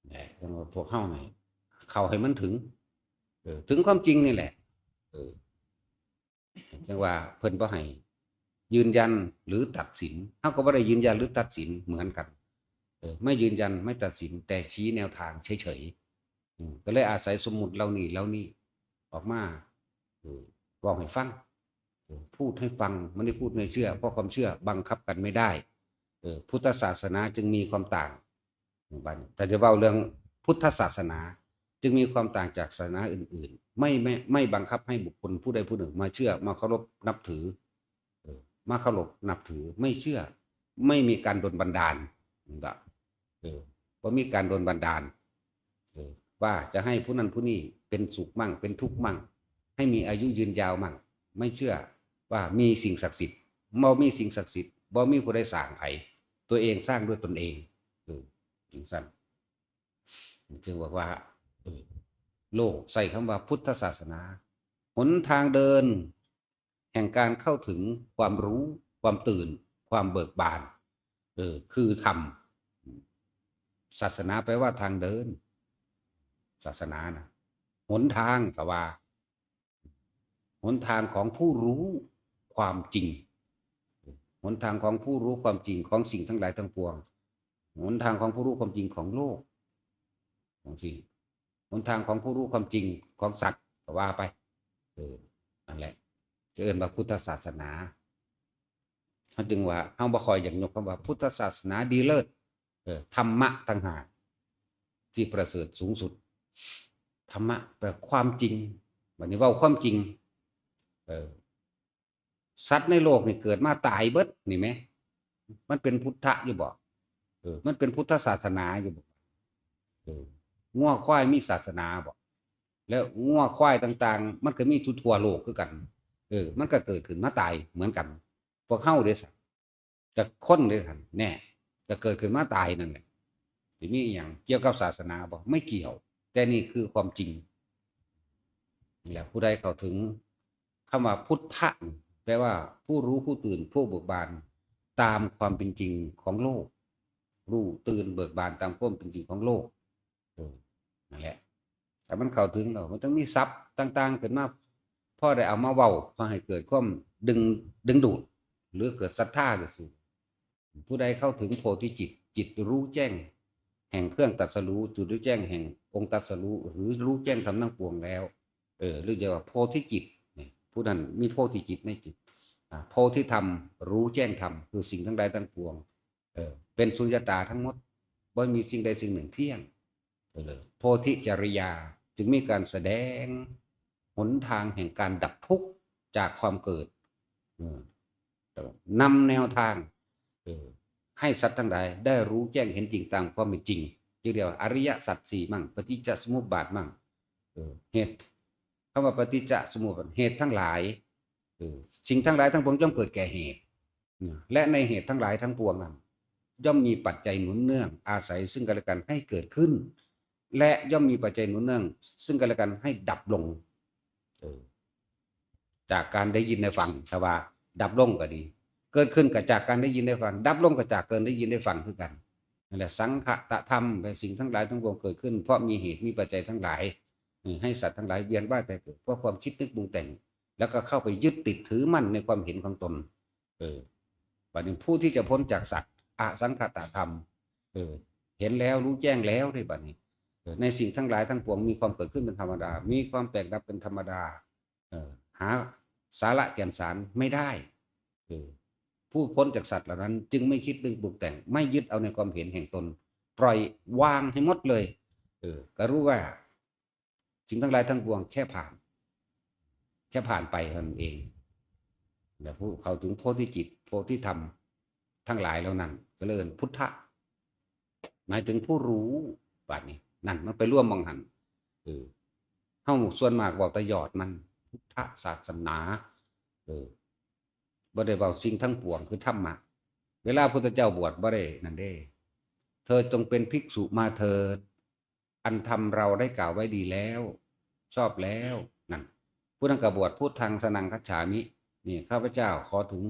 แหละ จังว่าพวกเฮานี่เข้าให้มันถึง เออ ถึงความจริงนี่แหละ เออ จังว่าเพิ่นบ่ให้ยืนยันหรือตัดสิน เฮาก็บ่ได้ยืนยันหรือตัดสินเหมือนกัน เออ ไม่ยืนยัน ไม่ตัดสิน แต่ชี้แนวทางเฉยๆ อืม ก็เลยอาศัยสมมุติเหล่านี้ เหล่านี้ออกมา เออ เว้าให้ฟัง เออ พูดให้ฟัง ไม่ได้พูดให้เชื่อ เพราะความเชื่อบังคับกันไม่ได้ เออ พุทธศาสนาจึงมีความต่าง บัดนี้ ถ้าจะเว้าเรื่องพุทธศาสนา จึงมีความต่างจากศาสนาอื่นๆ ไม่ ไม่ ไม่บังคับให้บุคคลผู้ใดผู้หนึ่งมาเชื่อ มาเคารพนับถือ เออ มาเคารพนับถือ ไม่เชื่อ ไม่มีการดลบันดาล นั่นล่ะ เออ บ่มีการดลบันดาล เออ ว่าจะให้ผู้นั้นผู้นี้เป็นสุขมั่ง เป็นทุกข์มั่ง ให้มีอายุยืนยาวมั่ง ไม่เชื่อว่ามีสิ่งศักดิ์สิทธิ์ บ่มีสิ่งศักดิ์สิทธิ์ บ่มีผู้ใดสร้างไผ ตัวเองสร้างด้วยตนเอง เออ จังซั่น จึงบอกว่า เออ โลกใช้คำว่าพุทธศาสนา หนทางเดิน แห่งการเข้าถึงความรู้ ความตื่น ความเบิกบาน เออ คือธรรม ศาสนาแปลว่าทางเดิน ศาสนานะ หนทางก็ว่า หนทางของผู้รู้ความจริง หนทางของผู้รู้ความจริงของสิ่งทั้งหลายทั้งปวง หนทางของผู้รู้ความจริงของโลก ของสิ่ง หนทางของผู้รู้ความจริงของสัตว์ก็ว่าไป เออ นั่นแหละ จะเอิ้นว่าพุทธศาสนา เฮาจึงว่า เฮาบ่ค่อยอยากยกคำว่าพุทธศาสนาดีเลิศ เออ ธรรมะต่างหากที่ประเสริฐสูงสุด ธรรมะแปลความจริง บัดนี้เว้าความจริง เออ สัตว์ในโลกนี่เกิดมาตายเบิดนี่แหม มันเป็นพุทธะอยู่บ่ เออ มันเป็นพุทธศาสนาอยู่บ่ เออ งัวควายมีศาสนาบ่ แล้วงัวควายต่างๆ มันก็มีทั่วๆ โลกคือกัน เออ มันก็เกิดขึ้นมาตายเหมือนกัน พวกเฮาเด้ซะ กับคนเด้ซะ แน่ ก็เกิดขึ้นมาตายนั่นแหละ สิมีอิหยังเกี่ยวกับศาสนาบ่ ไม่เกี่ยว แต่นี่คือความจริง นี่แหละ ผู้ใดเข้าถึงคำว่าพุทธะ แปลว่าผู้รู้ผู้ตื่นผู้เบิกบาน ตามความเป็นจริงของโลก รู้ตื่นเบิกบานตามความเป็นจริงของโลก เออ นั่นแหละ ถ้ามันเข้าถึงแล้ว มันต้องมีศัพท์ต่างๆ ขึ้นมา พอได้เอามาเว้า พอให้เกิดความดึง ดึงดูด หรือเกิดศรัทธาขึ้นมา ผู้ใดเข้าถึงโพธิจิต จิตรู้แจ้งแห่งเครื่องตรัสรู้ จิตรู้แจ้งแห่งองค์ตรัสรู้ หรือรู้แจ้งธรรมทั้งปวงแล้ว เออ หรือจะว่าโพธิจิตเนี่ย ผู้นั้นมีโพธิจิตในจิต อ่า โพธิธรรม รู้แจ้งธรรม คือสิ่งทั้งหลายทั้งปวง เออ เป็นสุญญตาทั้งหมด บ่มีสิ่งใดสิ่งหนึ่งเที่ยง เออ โพธิจริยา จึงมีการแสดง หนทางแห่งการดับทุกข์จากความเกิด เออ นำแนวทาง เออ ให้สัตว์ทั้งหลายได้รู้แจ้งเห็นจริงตามความเป็นจริง จึงเรียกว่าอริยสัจสี่มั่ง ปฏิจจสมุปบาทมั่ง เออ เหตุ คำว่าปฏิจจสมุปบาท เหตุทั้งหลาย เออ สิ่งทั้งหลายทั้งปวงย่อมเกิดแก่เหตุ นะ และในเหตุทั้งหลายทั้งปวงนั้น ย่อมมีปัจจัยหนุนเนื่องอาศัยซึ่งกันและกันให้เกิดขึ้น และย่อมมีปัจจัยหนุนเนื่องซึ่งกันและกันให้ดับลง เออ จากการได้ยินได้ฟัง ถ้าว่าดับลงก็ดี เกิดขึ้นก็จากการได้ยินได้ฟัง ดับลงก็จากการได้ยินได้ฟังคือกัน นั่นแหละ สังคตธรรม เป็นสิ่งทั้งหลายทั้งปวงเกิดขึ้น เพราะมีเหตุมีปัจจัยทั้งหลาย เออ ให้สัตว์ทั้งหลายเวียนว่ายตายเกิด เพราะความคิดนึกปรุงแต่ง แล้วก็เข้าไปยึดติดถือมั่นในความเห็นของตน เออ บัดนี้ผู้ที่จะพ้นจากสัตว์ อสังคตธรรม เออ เห็นแล้วรู้แจ้งแล้วเด้บัดนี้ เออ ในสิ่งทั้งหลายทั้งปวงมีความเกิดขึ้นเป็นธรรมดา มีความแตกดับเป็นธรรมดา เออ หาสาระแก่นสารไม่ได้ เออ ผู้พ้นจากสัตว์เหล่านั้นจึงไม่คิดนึกปรุงแต่ง ไม่ยึดเอาในความเห็นแห่งตน ปล่อยวางให้หมดเลย เออ ก็รู้ว่า สิ่งทั้งหลายทั้งปวงแค่ผ่าน แค่ผ่านไปเท่านั้นเอง และผู้เข้าถึงโพธิจิต โพธิธรรม ทั้งหลายเหล่านั้น ก็เลยเอิ้นพุทธะ หมายถึงผู้รู้ บัดนี้ นั่นมันไปรวมหม่องหั้น เออ เฮาส่วนมากเว้าแต่ยอดมัน พุทธศาสนา เออ บ่ได้เว้าสิ่งทั้งปวงคือธรรมะ เวลาพุทธเจ้าบวชบ่ได้นั่นเด้ เธอจงเป็นภิกษุมาเถิด อันธรรมเราได้กล่าวไว้ดีแล้ว ชอบแล้ว นั่น ผู้นั้นก็บวช พุทธังสรณังคัจฉามิ นี่ ข้าพเจ้าขอถึง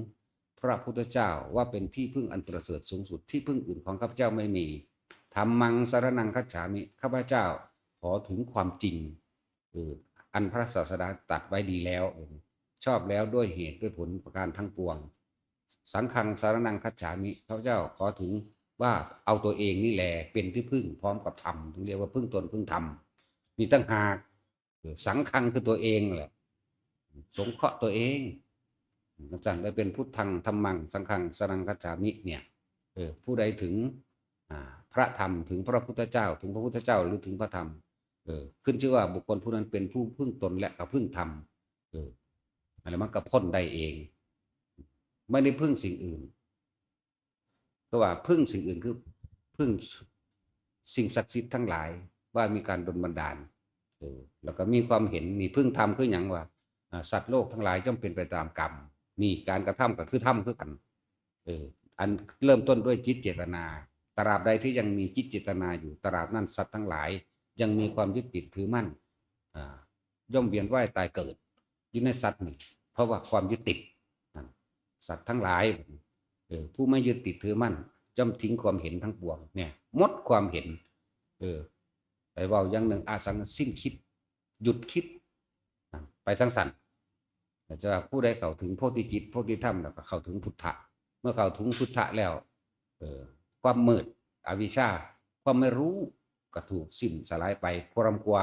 พระพุทธเจ้าว่าเป็นที่พึ่งอันประเสริฐสูงสุด ที่พึ่งอื่นของข้าพเจ้าไม่มี ธัมมังสรณังคัจฉามิ ข้าพเจ้าขอถึงความจริง เออ อันพระศาสดาตรัสไว้ดีแล้ว เออ ชอบแล้วด้วยเหตุด้วยผลประการทั้งปวง สังฆังสรณังคัจฉามิ ข้าพเจ้าขอถึงว่าเอาตัวเองนี่แหละเป็นที่พึ่งพร้อมกับธรรม ถึงเรียกว่าพึ่งตนพึ่งธรรม มีตั้งหาก เออ สังฆังคือตัวเองแหละ สงเคราะห์ตัวเอง จั่งซั่นเลยเป็นพุทธัง ธัมมัง สังฆัง สรณังคัจฉามิ เนี่ย เออ ผู้ใดถึง อ่า พระธรรม ถึงพระพุทธเจ้า ถึงพระพุทธเจ้า หรือถึงพระธรรม เออ ขึ้นชื่อว่าบุคคลผู้นั้นเป็นผู้พึ่งตนและก็พึ่งธรรม เออ อะไรมันก็พ้นได้เอง ไม่ได้พึ่งสิ่งอื่น ก็ว่าพึ่งสิ่งอื่นคือพึ่งสิ่งศักดิ์สิทธิ์ทั้งหลายว่ามีการดลบันดาล เออ แล้วก็มีความเห็น นี่พึ่งธรรมคือหยังวะ อ่า สัตว์โลกทั้งหลายย่อมเป็นไปตามกรรม นี่การกระทำก็คือธรรมคือกัน เออ อันเริ่มต้นด้วยจิตเจตนา ตราบใดที่ยังมีจิตเจตนาอยู่ ตราบนั้นสัตว์ทั้งหลายยังมีความยึดติดถือมั่น อ่า ย่อมเวียนว่ายตายเกิด อยู่ในสัตว์นี่ เพราะว่าความยึดติด นั่น สัตว์ทั้งหลาย เออ ผู้ไม่ยึดติดถือมั่น ย่อมทิ้งความเห็นทั้งปวง เนี่ย หมดความเห็น เออ ไปเว้าอย่างหนึ่ง อสัง สิ้นคิด หยุดคิด นั่น ไปทางสัน แต่จะว่าผู้ใดเข้าถึงโพธิจิต โพธิธรรม แล้วก็เข้าถึงพุทธะ เมื่อเข้าถึงพุทธะแล้ว เออ ความมืด อวิชชา ความไม่รู้ ก็ถูกสิ้นสลายไป ความกลัว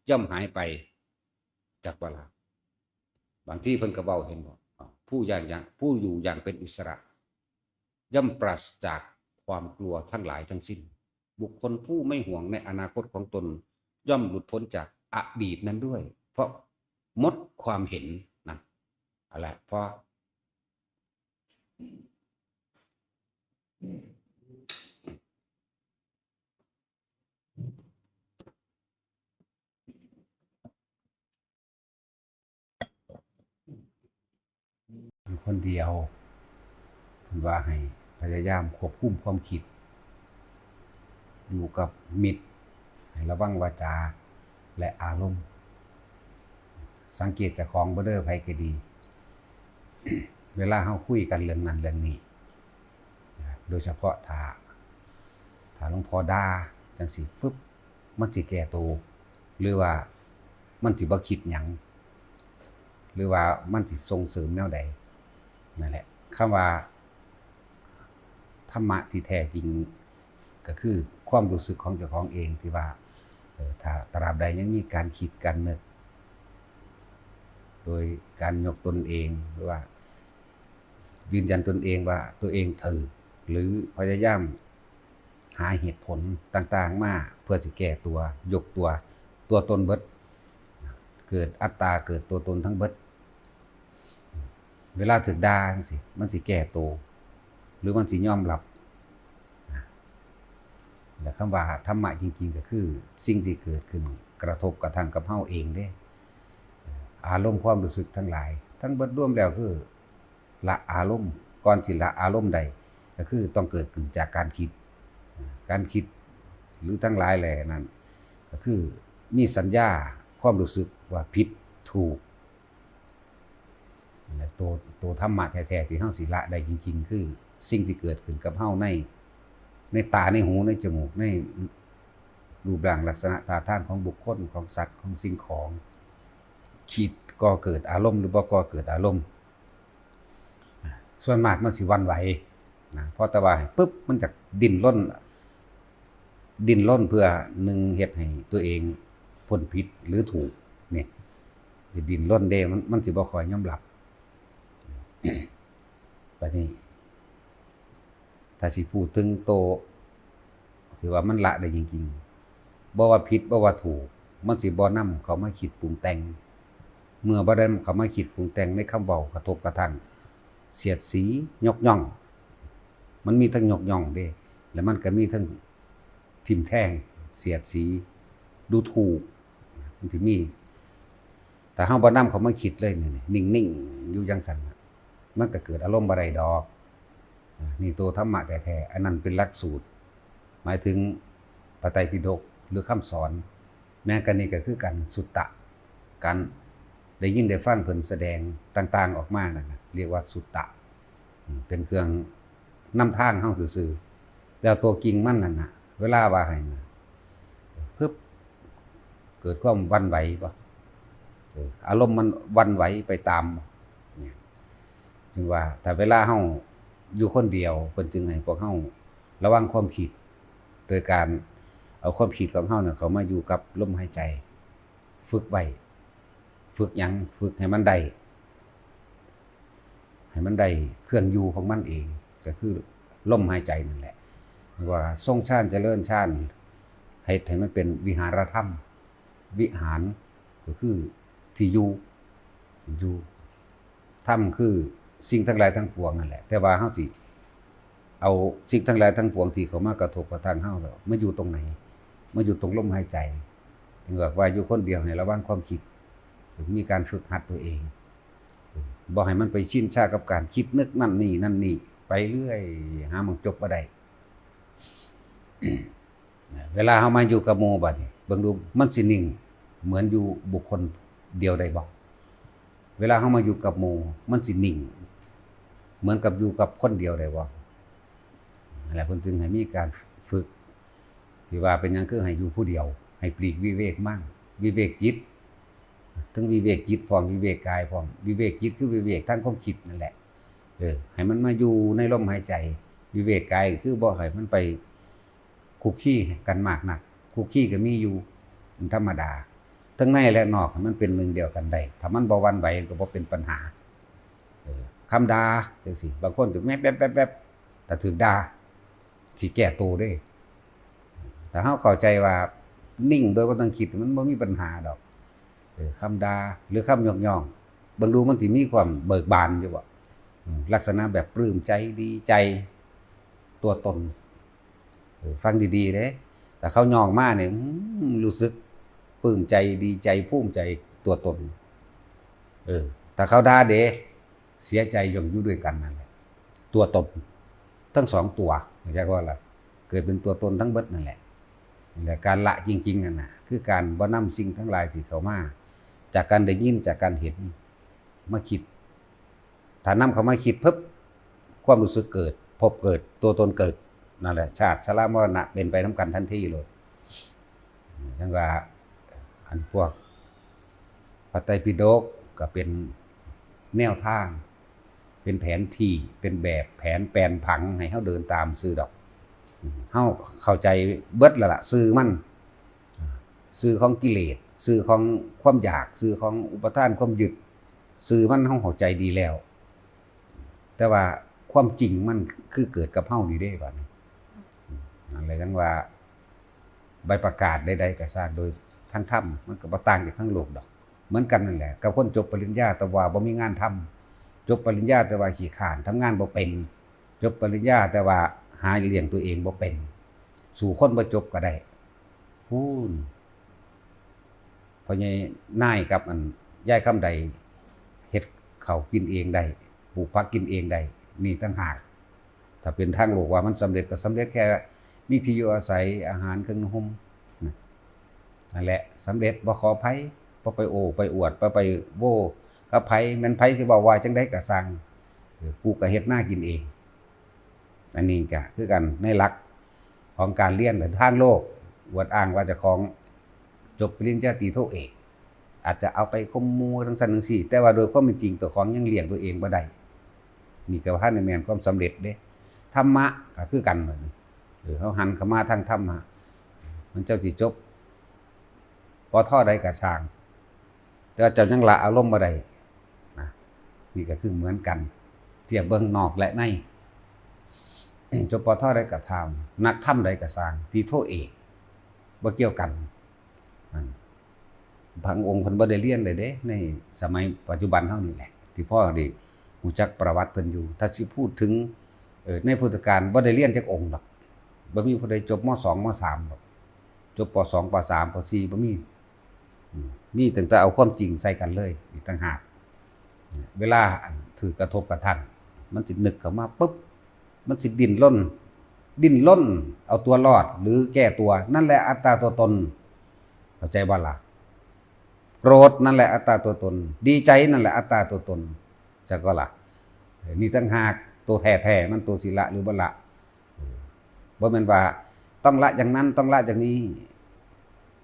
ย่อมหายไป จักว่าล่ะ บางทีเพิ่นก็เว้า เห็นบ่ ผู้อย่าง อย่าง ผู้อยู่อย่างเป็นอิสระ ย่อมปราศจากความกลัวทั้งหลายทั้งสิ้น บุคคลผู้ไม่ห่วงในอนาคตของตน ย่อมหลุดพ้นจากอดีตนั้นด้วย เพราะหมดความเห็น นั่น เอาละ เพราะ คนเดียว เพิ่นว่าให้พยายามควบคุมความคิด อยู่กับมิตร ให้ระวังวาจาและอารมณ์ สังเกตเจ้าของบ่เด้อ ไผก็ดี เวลาเฮาคุยกันเรื่องนั้นเรื่องนี้ โดยเฉพาะถ้า ถ้าหลวงพ่อด่าจั่งซี้ปุ๊บ มันสิแก้ตัว หรือว่ามันสิบ่คิดหยัง หรือว่ามันสิส่งเสริมแนวใด นั่นแหละ คำว่าธรรมะที่แท้จริง ก็คือความรู้สึกของเจ้าของเองที่ว่า เอ่อ ถ้าตราบใดยังมีการคิดการนึก โดยการยกตนเอง หรือว่ายืนยันตนเองว่าตัวเองถูก หรือพยายามหาเหตุผลต่างๆมาเพื่อสิแก้ตัว ยกตัว ตัวตนเบิด เกิดอัตตา เกิดตัวตนทั้งเบิด เวลาถืกด่าจั่งซี้ มันสิแก้ตัว หรือมันสิยอมรับ และคำว่าธรรมะจริงๆ ก็คือสิ่งที่เกิดขึ้นกระทบกระทั่งกับเฮาเองเด้ อารมณ์ความรู้สึกทั้งหลาย ทั้งเบิดรวมแล้วคือละอารมณ์ ก่อนสิละอารมณ์ได้ ก็คือต้องเกิดขึ้นจากการคิด การคิดหรือทั้งหลายแหล่นั้น ก็คือมีสัญญาความรู้สึกว่าผิดถูก และตัว ตัวธรรมะแท้ๆ ที่เฮาสิละได้จริงๆ คือสิ่งที่เกิดขึ้นกับเฮาใน ในตา ในหู ในจมูก ในรูปร่างลักษณะท่าทางของบุคคล ของสัตว์ ของสิ่งของ คิดก่อเกิดอารมณ์หรือบ่ก่อเกิดอารมณ์ ส่วนมากมันสิหวั่นไหวนะ เพราะแต่ว่าปุ๊บ มันจะดิ้นรน ดิ้นรนเพื่อหนึ่งเฮ็ดให้ตัวเองพ้นผิดหรือถูก นี่ สิดิ้นรนเด้ มัน มันสิบ่ค่อยยอมรับ บัดนี้ ถ้าสิพูดถึงโตที่ว่ามันละได้จริงๆ บ่ว่าผิดบ่ว่าถูก มันสิบ่นำเข้ามาคิดปรุงแต่ง เมื่อบ่ได้เข้ามาคิดปรุงแต่งในคำเว้ากระทบกระทั่ง เสียดสี ยกย่อง มันมีทั้งยกย่องเด้ แล้วมันก็มีทั้งทิ่มแทง เสียดสี ดูถูก มันสิมี ถ้าเฮาบ่นำเข้ามาคิดเลยนี่ นิ่งๆ อยู่จั่งซั้นน่ะ มันก็เกิดอารมณ์บ่ได้ดอก อ่า นี่ตัวธรรมะแท้ๆ อันนั้นเป็นหลักสูตร หมายถึงพระไตรปิฎกหรือคำสอน แม้กระทั่งนี้ก็คือกัน สุตตะ การได้ยินได้ฟังเพิ่นแสดงต่างๆ ออกมานั่นน่ะ เรียกว่าสุตตะ อืม เป็นเครื่องนำทางเฮาซื่อๆ แล้วตัวจริงมันนั่นน่ะ เวลาว่าให้นะ ปึ๊บ เกิดความหวั่นไหวบ่ เออ อารมณ์มันหวั่นไหวไปตาม เนี่ย จึงว่าถ้าเวลาเฮาอยู่คนเดียว เพิ่นจึงให้พวกเฮาระวังความคิด โดยการเอาความคิดของเฮาเนี่ยเข้ามาอยู่กับลมหายใจ ฝึกไว้ ฝึกหยัง ฝึกให้มันได้ ให้มันได้เครื่องอยู่ของมันเอง ก็คือลมหายใจนั่นแหละ เรียกว่าทรงฌานเจริญฌาน เฮ็ดให้มันเป็นวิหารธรรม วิหารก็คือที่อยู่ อยู่ ธรรมคือสิ่งทั้งหลายทั้งปวงนั่นแหละ แต่ว่าเฮาสิเอาสิ่งทั้งหลายทั้งปวงที่เข้ามากระทบกระทั่งเฮาแล้ว มาอยู่ตรงไหน มาอยู่ตรงลมหายใจ ถึงบอกว่าอยู่คนเดียวให้ระวังความคิด มีการฝึกหัดตัวเอง บ่ให้มันไปชินชากับการคิดนึกนั่นนี่นั่นนี่ไปเรื่อย หาหม่องจบบ่ได้ เวลาเฮามาอยู่กับหมู่บัดนี้ เบิ่งดู มันสินิ่งเหมือนอยู่บุคคลเดียวได้บ่ เวลาเฮามาอยู่กับหมู่ มันสินิ่งเหมือนกับอยู่กับคนเดียวได้บ่ นั่นแหละ เพิ่นจึงให้มีการฝึก ที่ว่าเป็นหยังคือให้อยู่ผู้เดียว ให้ปลีกวิเวกมั่ง วิเวกจิต ทั้งวิเวกจิตพร้อม วิเวกกายพร้อม วิเวกจิตคือวิเวกทางความคิดนั่นแหละ เออ ให้มันมาอยู่ในลมหายใจ วิเวกกายก็คือบ่ให้มันไปคุกคีกันมากนัก คุกคีก็มีอยู่ มันธรรมดา ทั้งในและนอกให้มันเป็นหนึ่งเดียวกันได้ ถ้ามันบ่หวั่นไหวก็บ่เป็นปัญหา เออ คำด่าจั่งซี้ บางคนก็แมบๆๆๆ ถ้าถืกด่า สิแก้ตัวเด้ ถ้าเฮาเข้าใจว่านิ่งโดยบ่ต้องคิด มันบ่มีปัญหาดอก เออ คำด่าหรือคำยกย่อง เบิ่งดูมันสิมีความเบิกบานอยู่บ่ อืม ลักษณะแบบปลื้มใจ ดีใจ ตัวตน เออ ฟังดีๆเด้ ถ้าเขาย่องมาเนี่ย อืม รู้สึกปลื้มใจ ดีใจ ภูมิใจ ตัวตน เออ ถ้าเขาด่าเด้ เสียใจย่อมอยู่ด้วยกันนั่นแหละ ตัวตน ทั้งสองตัว เข้าใจว่าล่ะ เกิดเป็นตัวตนทั้งเบิดนั่นแหละ นี่แหละ การละจริงๆนั่นน่ะ คือการบ่นำสิ่งทั้งหลายที่เข้ามา จากการได้ยิน จากการเห็น มาคิด ถ้านำเข้ามาคิดปุ๊บ ความรู้สึกเกิด ภพเกิด ตัวตนเกิด นั่นแหละ ชาติ ชรามรณะ เป็นไปนำกันทันทีเลย จั่งว่า อันพวกพระไตรปิฎกก็เป็นแนวทาง เป็นแผนที่ เป็นแบบแผนแปนผังให้เฮาเดินตามซื่อดอก เฮาเข้าใจเบิดแล้วล่ะ ซื่อมัน ซื่อของกิเลส ซื่อของความอยาก ซื่อของอุปาทานความยึด ซื่อมันเฮาเข้าใจดีแล้ว แต่ว่าความจริงมันคือเกิดกับเฮานี่เด้ บัดนี้ นั่นแหละจั่งว่า ใบประกาศใดๆก็ซ่าง โดยทางธรรม มันก็บ่ต่างจากทางโลกดอก เหมือนกันนั่นแหละ กับคนจบปริญญาแต่ว่าบ่มีงานทำ จบปริญญาแต่ว่าขี้คร้าน ทำงานบ่เป็น จบปริญญาแต่ว่าหาเลี้ยงตัวเองบ่เป็น สู้คนบ่จบก็ได้ พู้น พ่อใหญ่นายกับอันยายคำใด เฮ็ดข้าวกินเองได้ ปลูกผักกินเองได้ นี่ต่างหาก ถ้าเป็นทางโลกว่ามันสำเร็จก็สำเร็จแค่มีที่อยู่อาศัย อาหารเครื่องนุ่งห่มนะ นั่นแหละสำเร็จ บ่ขอไผ บ่ไปโอ้ไปอวด บ่ไปโว้กับไผ แม่นไผสิเว้าว่าจั่งใดก็ซ่าง เออ กูก็เฮ็ดนากินเอง อันนี้ก็คือกันในหลักของการเรียน แต่ทางโลกอวดอ้างว่าเจ้าของจบปริญญาตรีโทเอก อาจจะเอาไปข่มหมู่จั่งซั้นจั่งซี้ แต่ว่าโดยความเป็นจริงเจ้าของยังเลี้ยงตัวเองบ่ได้ นี่ก็ว่าในแม่นความสำเร็จเด้ ธรรมะก็คือกันบัดนี้ เออ เฮาหันเข้ามาทางธรรมะ มันเจ้าสิจบ ป.ท. ใดก็ซ่าง แต่ว่าเจ้ายังละอารมณ์บ่ได้นะ นี่ก็คือเหมือนกัน เทียบเบิ่งนอกและใน จบ ป.ท. ใดก็ตาม นักธรรมใดก็ซ่าง ตรีโทเอก บ่เกี่ยวกัน นั่น บางองค์เพิ่นบ่ได้เรียนเลยเด้ ในสมัยปัจจุบันเฮานี่แหละ ที่พอได้รู้จักประวัติเพิ่นอยู่ ถ้าสิพูดถึง เอ่อ ในพุทธกาลบ่ได้เรียนจักองค์ดอก บ่มีผู้ใดจบ ม.สอง ม.สาม ดอก จบ ป.สอง ป.สาม ป.สี่ บ่มี อืม มีตั้งแต่เอาความจริงใส่กันเลยอีกต่างหาก เวลาอันถืกกระทบกระทั่ง มันสินึกเข้ามาปุ๊บ มันสิดิ้นรน ดิ้นรนเอาตัวรอดหรือแก้ตัว นั่นแหละอัตตาตัวตน เข้าใจบ่ล่ะ โกรธนั่นแหละอัตตาตัวตน ดีใจนั่นแหละอัตตาตัวตน จักบ่ล่ะ เออ นี่ต่างหากตัวแท้ๆมัน ตัวสิละหรือบ่ละ เออ บ่แม่นว่าต้องละอย่างนั้น ต้องละอย่างนี้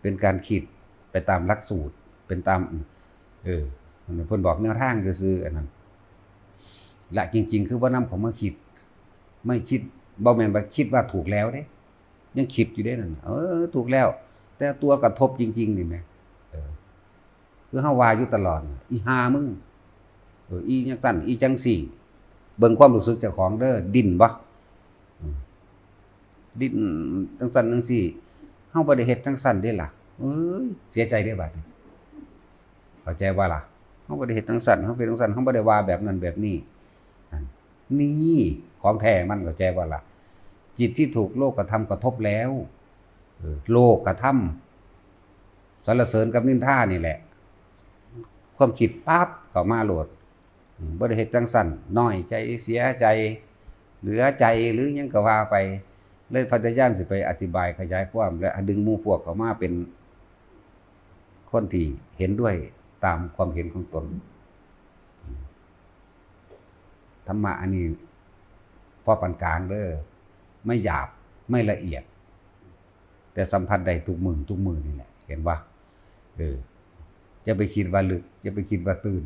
เป็นการคิดไปตามหลักสูตร เป็นตาม เออ เพิ่นบอกแนวทางซื่อๆ อันนั้น ละจริงๆ คือบ่นำเขามาคิด ไม่คิด บ่แม่นว่าคิดว่าถูกแล้วเด้ ยังคิดอยู่เด้นั่นน่ะ เออ ถูกแล้ว แต่ตัวกระทบจริงๆ นี่แหม เออ คือเฮาว่าอยู่ตลอด อีห่ามึง เออ อีจั่งซั้น อีจั่งซี้ เบิ่งความรู้สึกเจ้าของเด้อ ดิ้นบ่ อืม ดิ้นจั่งซั้นจั่งซี้ เฮาบ่ได้เฮ็ดจั่งซั้นเด้ล่ะ เอ้ย เสียใจเด้บัดนี้ เข้าใจบ่ล่ะ เฮาบ่ได้เฮ็ดจั่งซั้น เฮาเป็นจั่งซั้น เฮาบ่ได้ว่าแบบนั้นแบบนี้ นั่น นี่ของแท้มัน เข้าใจบ่ล่ะ จิตที่ถูกโลกธรรมกระทบแล้ว เออ โลกธรรม สรรเสริญกับนินทานี่แหละ ความคิดปั๊บเข้ามาโลด อืม บ่ได้เฮ็ดจั่งซั้น น้อยใจ เสียใจ เหลือใจ หรือหยังก็ว่าไป เลยพยายามสิไปอธิบายขยายความ และดึงหมู่พวกเข้ามาเป็นคนที่เห็นด้วยตามความเห็นของตน ธรรมะอันนี้พอปานกลางเด้อ ไม่หยาบ ไม่ละเอียด แต่สัมผัสได้ทุกมื้อ ทุกมื้อนี่แหละ เห็นบ่ เออ อย่าไปคิดว่าลึก อย่าไปคิดว่าตื้น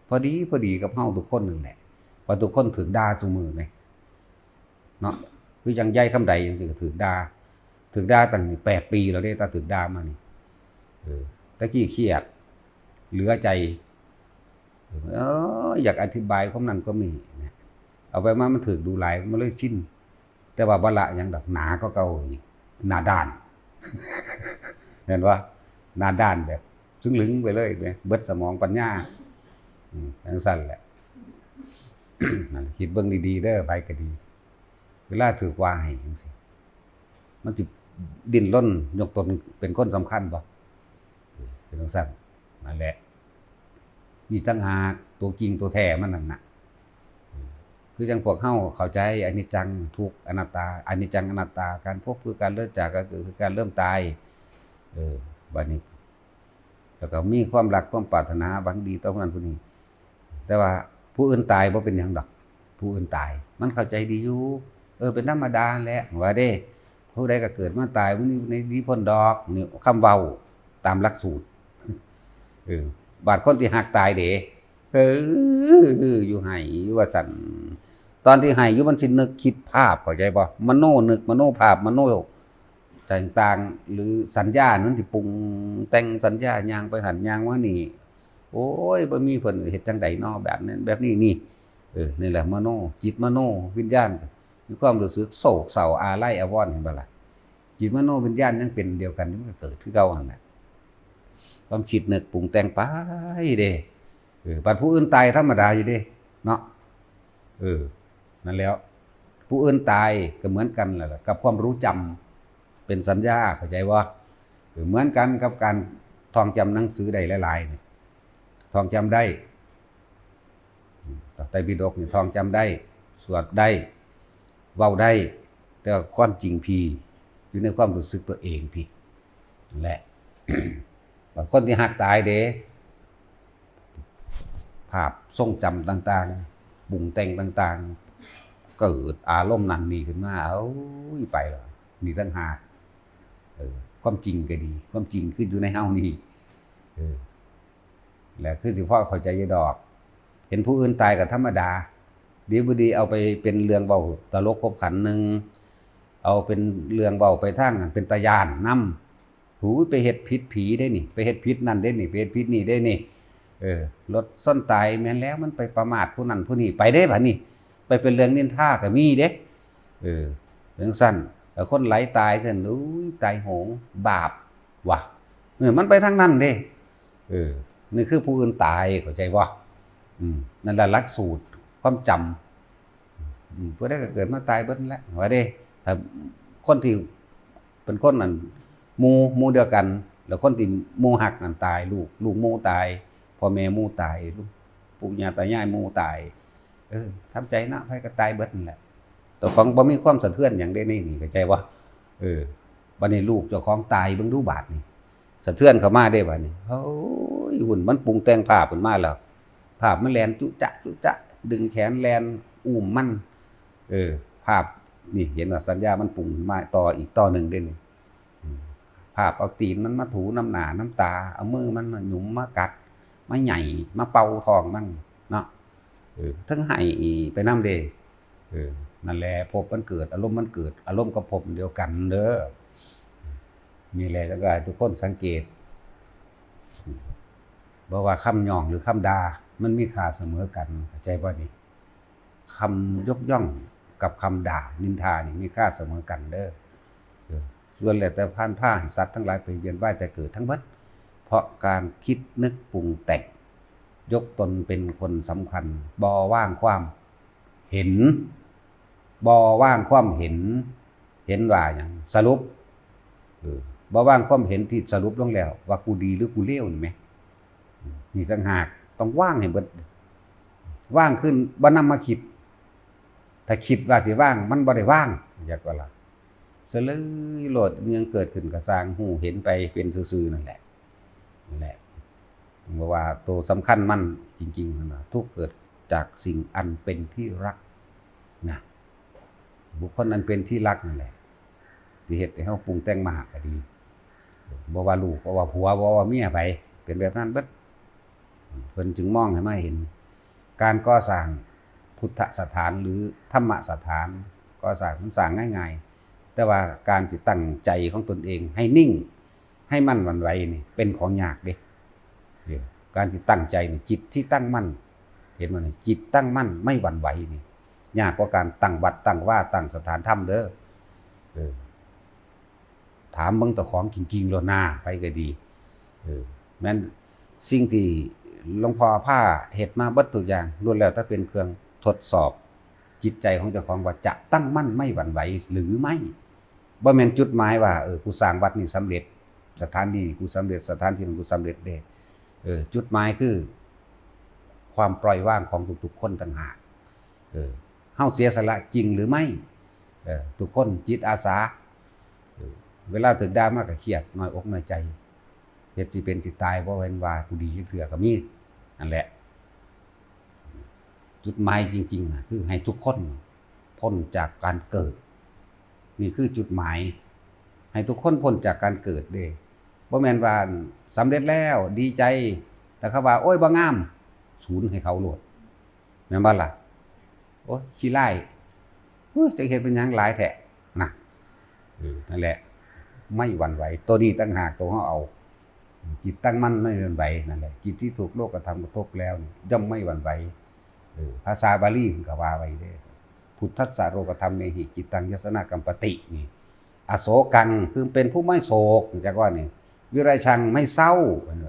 พอดี พอดีกับเฮาทุกคนนั่นแหละ เพราะทุกคนถืกด่าซุมื้อแหม เนาะ คือจั่งยายคำใดจั่งซี้ก็ถืกด่า ถืกด่าตั้งแปดปีแล้วเด้ แต่ถืกด่ามานี่ เออ แต่กี้เครียด เหลือใจ เออ อยากอธิบายความนั้นความนี้นะ เอาไปมามันถืกดูหลาย มันเลยชิน แต่ว่าบ่ละหยังดอก หนากว่าเก่าอีก หน้าด้าน เห็นบ่ หน้าด้านแบบซึ่งหลึงไปเลยแหม เบิดสมองปัญญา อืม จั่งซั้นแหละ นั่น คิดเบิ่งดีๆ เด้อ ไผก็ดี เวลาถืกว่าให้จั่งซี้ มันสิดิ้นรนยกตนเป็นคนสำคัญบ่ เออ เป็นจั่งซั้น นั่นแหละ นี่ต่างหากตัวจริงตัวแท้มันนั่นน่ะ คือจั่งพวกเฮาเข้าใจอนิจจัง ทุกข์ อนัตตา อนิจจัง อนัตตา การพบคือการเลิกจาก ก็คือการเริ่มตาย เออ บัดนี้ แล้วก็มีความรักความปรารถนาหวังดีต่อผู้นั้นผู้นี้ แต่ว่าผู้อื่นตายบ่เป็นหยังดอก ผู้อื่นตาย มันเข้าใจดีอยู่ เออ เป็นธรรมดาแหละ ว่าเด้ ผู้ใดก็เกิดมาตาย มันบ่ได้หนีพ้นดอก นี่คำเว้าตามหลักสูตร เออ บาดคนที่ฮักตายเด้ เออ อยู่ไห้อยู่ว่าซั่น ตอนที่ไห้อยู่มันสินึกคิดภาพ เข้าใจบ่ มโนนึก มโนภาพ มโน ต่างๆ หรือสัญญามันสิปรุงแต่งสัญญา ย่างไปหั่นย่างมานี่ โอ้ย บ่มีเพิ่นเฮ็ดจั่งใดน้อ แบบนั้นแบบนี้นี่ เออ นี่แหละมโน จิตมโนวิญญาณ มีความรู้สึกโศกเศร้าอาลัยอาวรณ์ เห็นบ่ล่ะ จิตมโนวิญญาณยังเป็นเดียวกัน มันก็เกิดคือเก่านั่นแหละ ความคิดนึกปรุงแต่งไปเด้ เออ บัดผู้อื่นตายธรรมดาอยู่เด้ เนาะ เออ นั่นแหล้ว ผู้อื่นตายก็เหมือนกันแหละกับความรู้จำ เป็นสัญญา เข้าใจบ่ เออ เหมือนกันกับการท่องจำหนังสือได้หลายๆนี่ ท่องจำได้ ไตรปิฎกนี่ท่องจำได้ สวดได้ เว้าได้ แต่ว่าความจริงพี้ อยู่ในความรู้สึกตัวเองพี้ นั่นแหละ บางคนที่ฮักตายเด้ ภาพทรงจำต่างๆ ปรุงแต่งต่างๆ เกิดอารมณ์นั่นนี่ขึ้นมา เอ้ย ไปแล้ว นี่ต่างหาก เออ ความจริงก็ดี ความจริงคืออยู่ในเฮานี่ เออ และคือสิพอเข้าใจอยู่ดอก เห็นผู้อื่นตายก็ธรรมดา ดีบ่ดีเอาไปเป็นเรื่องเว้าตลกขบขันหนึ่ง เอาเป็นเรื่องเว้าไปทางอันเป็นตาย้านนำ หูย ไปเฮ็ดผิดผีเด้นี่ ไปเฮ็ดผิดนั่นเด้นี่ ไปเฮ็ดผิดนี่เด้นี่ เออ รถชนตายแม่นแล้ว มันไปประมาทผู้นั่นผู้นี่ ไปเด้บัดนี้ ไปเป็นเรื่องนินทาก็มีเด้ เออ จั่งซั้น แต่คนไหลตายซั่น อุ้ย ตายโหง บาปว่ะ เออ มันไปทางนั้นเด้ เออ นี่คือผู้อื่นตาย เข้าใจบ่ อืม นั่นแหละหลักสูตรความจำ อืม ผู้ใดก็เกิดมาตายเบิดนั่นแหละ ว่าเด้ ถ้าคนที่เป็นคนนั่น หมู่ หมู่เดียวกัน แล้วคนที่หมู่ฮักนั่นตาย ลูก ลูกหมู่ตาย พ่อแม่หมู่ตาย ลูกปู่ย่าตายายหมู่ตาย เออ ทำใจเนาะ ไผก็ตายเบิดนั่นแหละ เจ้าของบ่มีความสะเทือนหยังเด้ในนี่ เข้าใจบ่ เออ บัดนี้ลูกเจ้าของตาย เบิ่งดูบาดนี่ สะเทือนเข้ามาเด้บัดนี้ โอ้ย หุ่นมันปรุงแต่งภาพขึ้นมาแล้ว ภาพมันแล่นจุจ๊ะจุจ๊ะ ดึงแขนแล่นอุ้มมัน เออ ภาพนี่เห็นว่าสัญญามันปรุงมาต่ออีกต่อหนึ่งเด้นี่ อืม ภาพเอาตีนมันมาถูนำหน้านำตา เอามือมันมาหยุมมากัด มาไหย่ มาเป่าท้องมันเนาะ เออ ทั้งไห้ไปนำเด้ เออ นั่นแหละ ภพมันเกิด อารมณ์มันเกิด อารมณ์กับภพเดียวกันเด้อ นี่แหละ แล้วก็ให้ทุกคนสังเกต บ่ว่าคำย่องหรือคำด่า มันมีค่าเสมอกัน เข้าใจบ่นี่ คำยกย่องกับคำด่านินทานี่มีค่าเสมอกันเด้อ เออ ส่วนแล้วแต่พานพาให้สัตว์ทั้งหลายไปเวียนว่ายแต่เกิดทั้งหมด เพราะการคิดนึกปรุงแต่ง ยกตนเป็นคนสำคัญ บ่ว่างความเห็น บ่ว่างความเห็น เห็นว่าหยัง สรุป เออ บ่ว่างความเห็นที่สรุปลงแล้ว ว่ากูดีหรือกูเลวนี่แหม นี่ต่างหาก ต้องว่างให้เบิด ว่างขึ้น บ่นำมาคิด ถ้าคิดว่าสิว่าง มันบ่ได้ว่าง อยากว่าล่ะ เสยเลยโลด ยังเกิดขึ้นก็ซ่าง ฮู้เห็นไปเป็นซื่อๆนั่นแหละ นั่นแหละ เพราะว่าตัวสำคัญมันจริงๆหั่นน่ะ ทุกข์เกิดจากสิ่งอันเป็นที่รักนะ บุคคลอันเป็นที่รักนั่นแหละ ที่เฮ็ดให้เฮาปรุงแต่งมากก็ดี บ่ว่าลูก บ่ว่าผัว บ่ว่าเมียไผ เป็นแบบนั้นเบิด เพิ่นจึงมองให้มาเห็น การก่อสร้างพุทธสถานหรือธรรมสถาน ก่อสร้างมันสร้างง่ายๆ แต่ว่าการสิตั้งใจของตนเองให้นิ่ง ให้มันหวั่นไหวนี่เป็นของยากเด้ เออ การที่ตั้งใจนี่ จิตที่ตั้งมั่น เห็นบ่นี่ จิตตั้งมั่นไม่หวั่นไหวนี่ ยากกว่าการตั้งวัดตั้งวาตั้งสถานธรรมเด้อ เออ ถามเบิ่งเจ้าของจริงๆโลดนา ไผก็ดี เออ แม่นสิ่งที่หลวงพ่อพาเฮ็ดมาเบิดทุกอย่าง ล้วนแล้วแต่เป็นเครื่องทดสอบจิตใจของเจ้าของว่าจะตั้งมั่นไม่หวั่นไหวหรือไม่ บ่แม่นจุดหมายว่า เออ กูสร้างวัดนี่สำเร็จ สถานที่กูสำเร็จ สถานที่นั้นกูสำเร็จเด้ เออ จุดหมายคือความปล่อยวางของทุกๆคนต่างหาก เออ เฮาเสียสละจริงหรือไม่ เออ ทุกคนจิตอาสา เออ เวลาถูกด่ามาก็เครียด น้อยอกน้อยใจ เฮ็ดสิเป็นสิตาย บ่เห็นว่ากูดีจักเทื่อก็มี นั่นแหละ จุดหมายจริงๆน่ะ คือให้ทุกคนพ้นจากการเกิด นี่คือจุดหมาย ให้ทุกคนพ้นจากการเกิดเด้ บ่แม่นว่าสำเร็จแล้วดีใจ แต่เขาว่า โอ้ย บ่งาม สูญให้เขาโลด แม่นบ่ล่ะ โอ้ย ขี้ร้าย เฮ้ย จักเฮ็ดเป็นหยังหลายแท้นะ เออ นั่นแหละ ไม่หวั่นไหว ตัวนี้ต่างหาก ตัวเฮาเอา จิตตั้งมั่นไม่หวั่นไหว นั่นแหละ จิตที่ถูกโลกธรรมกระทบแล้วเนี่ย ย่อมไม่หวั่นไหว เออ ภาษาบาลีมันก็ว่าไว้เด้ "Phuṭṭhassa lokadhammehi cittaṃ yassa na kampati" นี่ "Asokaṃ" คือเป็นผู้ไม่โศก จักว่านี่ วิรัยชัง ไม่เศร้า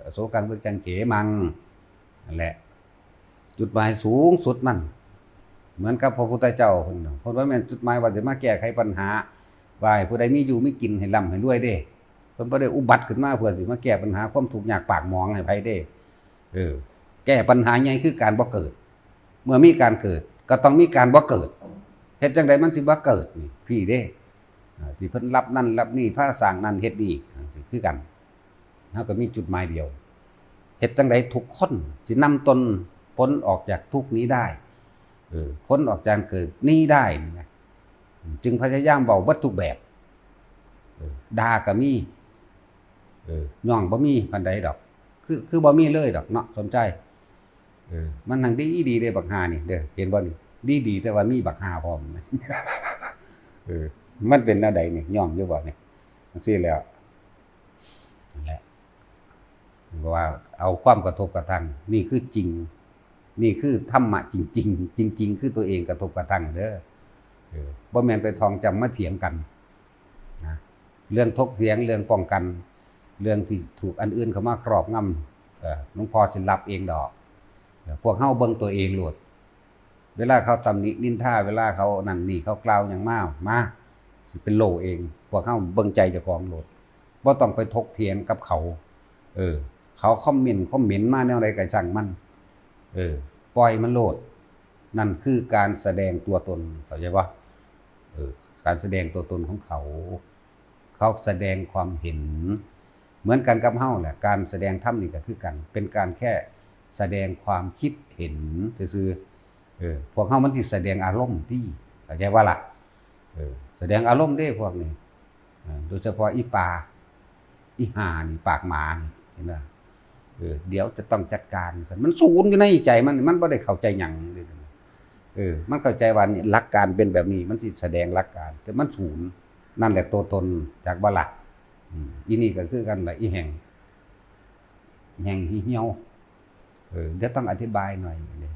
อโศกัง วิรัยชัง เขมัง นั่นแหละ จุดหมายสูงสุดมัน เหมือนกับพระพุทธเจ้าเพิ่นน่ะ เพิ่นว่าแม่นจุดหมายว่าสิมาแก้ไขปัญหา ว่าให้ผู้ใดมีอยู่มีกิน ให้ร่ำให้รวยเด้ เพิ่นบ่ได้อุบัติขึ้นมาเพื่อสิมาแก้ปัญหาความทุกข์ยากปากหมองให้ไผเด้ เออ แก้ปัญหาใหญ่คือการบ่เกิด เมื่อมีการเกิด ก็ต้องมีการบ่เกิด เฮ็ดจั่งใดมันสิบ่เกิดนี่ พี้เด้ อ่า ที่เพิ่นรับนั่นรับนี่ พาสร้างนั่นเฮ็ดนี่ จั่งซี้คือกัน เฮาก็มีจุดหมายเดียว เฮ็ดจั่งใดทุกคนสินำตนพ้นออกจากทุกข์นี้ได้ เออ พ้นออกจากเกิดนี้ได้นี่นะ จึงพยายามเว้าเบิดทุกแบบ เออ ด่าก็มี เออ ย้องบ่มีปานใดดอก คือ คือบ่มีเลยดอกเนาะ สมชาย เออ มันทั้งดีดีเด้บักห่านี่เด้อ เห็นบ่นี่ ดีดีแต่ว่ามีบักห่าพร้อม เออ มันเป็นแนวใดนี่ ย้องอยู่บ่นี่ จั่งซี้แหล้ว นั่นแหละ ว่าเอาความกระทบกระทั่ง นี่คือจริง นี่คือธรรมะจริงๆ จริงๆ คือตัวเองกระทบกระทั่งเด้อ เออ บ่แม่นไปท่องจำมาเถียงกันนะ เรื่องถกเถียง เรื่องป้องกัน เรื่องที่ถูกอันอื่นเข้ามาครอบงำ เออ หลวงพ่อสิรับเองดอก เออ พวกเฮาเบิ่งตัวเองโลด เวลาเขาตำหนินินทา เวลาเขานั่นนี่ เขากล่าวหยังมา มา สิเป็นโลเอง พวกเฮาเบิ่งใจเจ้าของโลด บ่ต้องไปถกเถียงกับเขา เออ เขาคอมเมนต์ คอมเมนต์มาแนวใดก็ช่างมัน เออ ปล่อยมันโลด นั่นคือการแสดงตัวตน เข้าใจบ่ เออ การแสดงตัวตนของเขา เขาแสดงความเห็น เหมือนกันกับเฮาแหละ การแสดงธรรมนี่ก็คือกัน เป็นการแค่แสดงความคิดเห็นซื่อๆ เออ พวกเฮามันสิแสดงอารมณ์ติ เข้าใจบ่ล่ะ เออ แสดงอารมณ์เด้พวกนี้ เออ โดยเฉพาะอีปา อีห่านี่ ปากหมานี่ เห็นบ่ เออ เดี๋ยวจะต้องจัดการ มันสูนอยู่ในใจมัน มันบ่ได้เข้าใจหยังเลย เออ มันเข้าใจว่านี่หลักการเป็นแบบนี้ มันสิแสดงหลักการ แต่มันสูน นั่นแหละตัวตน จักบ่ล่ะ อืม อีนี่ก็คือกันล่ะ อีแห้ง แห้งเหี่ยว เออ เดี๋ยวต้องอธิบายหน่อยเด้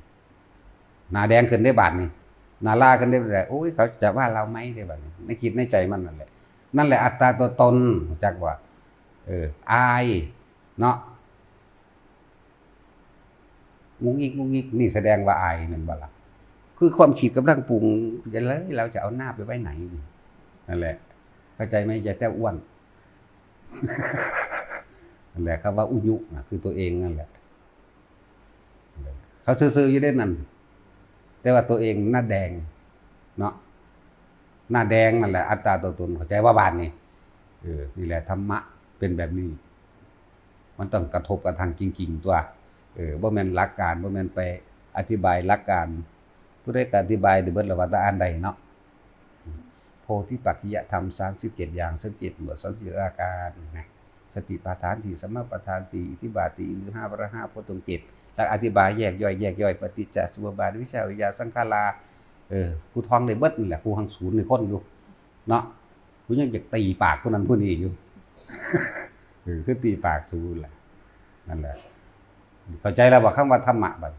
หน้าแดงขึ้นได้บาดนี่ หน้าลาขึ้นได้บาด โอ้ย เขาจะว่าเราไหมได้บาดนี่ ในคิดในใจมันนั่นแหละ นั่นแหละอัตตาตัวตน จักว่า เออ อาย เนาะ งุกงิกงุกงิก นี่แสดงว่าอายแม่นบ่ล่ะ คือความคิดกำลังปรุง จะเลย เราจะเอาหน้าไปไว้ไหน นั่นแหละ เข้าใจไหม ยายแต้วอ้วน นั่นแหละ คำว่าอุยุน่ะ คือตัวเองนั่นแหละ เขาซื่อๆอยู่เด้นั่น แต่ว่าตัวเองหน้าแดง เนาะ หน้าแดงนั่นแหละ อัตตาตัวตน เข้าใจว่าบาดนี่ เออ นี่แหละธรรมะเป็นแบบนี้ มันต้องกระทบกระทั่งจริงๆ ตัว เออ บ่แม่นหลักการ บ่แม่นไปอธิบายหลักการ ผู้ใดก็อธิบายได้เบิดแล้วว่าแต่อ่านได้เนาะ โพธิปักขิยธรรม สามสิบเจ็ด อย่าง สามสิบเจ็ด หมวด สามสิบเจ็ด อาการนะ สติปัฏฐานสี่ สัมมาปัฏฐานสี่ อิทธิบาทสี่ อินทรีย์ห้า พละห้า โพชฌงค์เจ็ด แล้วอธิบายแยกย่อย แยกย่อย ปฏิจจสมุปบาท อวิชชา อวิชชา สังขารา เออ กูท่องได้เบิดนั่นแหละ กูหังสูนในคนอยู่ เนาะ กูยังอยากตีปากผู้นั้นผู้นี้อยู่ เออ คือตีปากสูนแหละ นั่นแหละ เข้าใจแล้วว่าคำว่าธรรมะบัด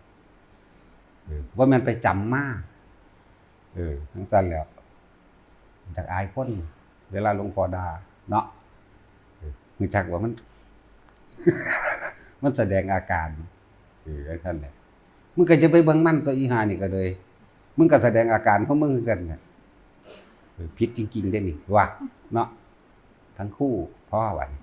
เออ บ่แม่นไปจำมา เออ จั่งซั่นแหล้ว จักอายคน เวลาหลวงพ่อด่า เนาะ เออ รู้จักว่ามัน มันแสดงอาการ เออ จั่งซั่นแหละ มึงก็จะไปเบิ่งมันตัวอีห่านี่ก็เลย มึงก็แสดงอาการของมึงคือกันเนี่ย เออ ผิดจริงๆเด้นี่ ว่า เนาะ ทั้งคู่ พอว่านี่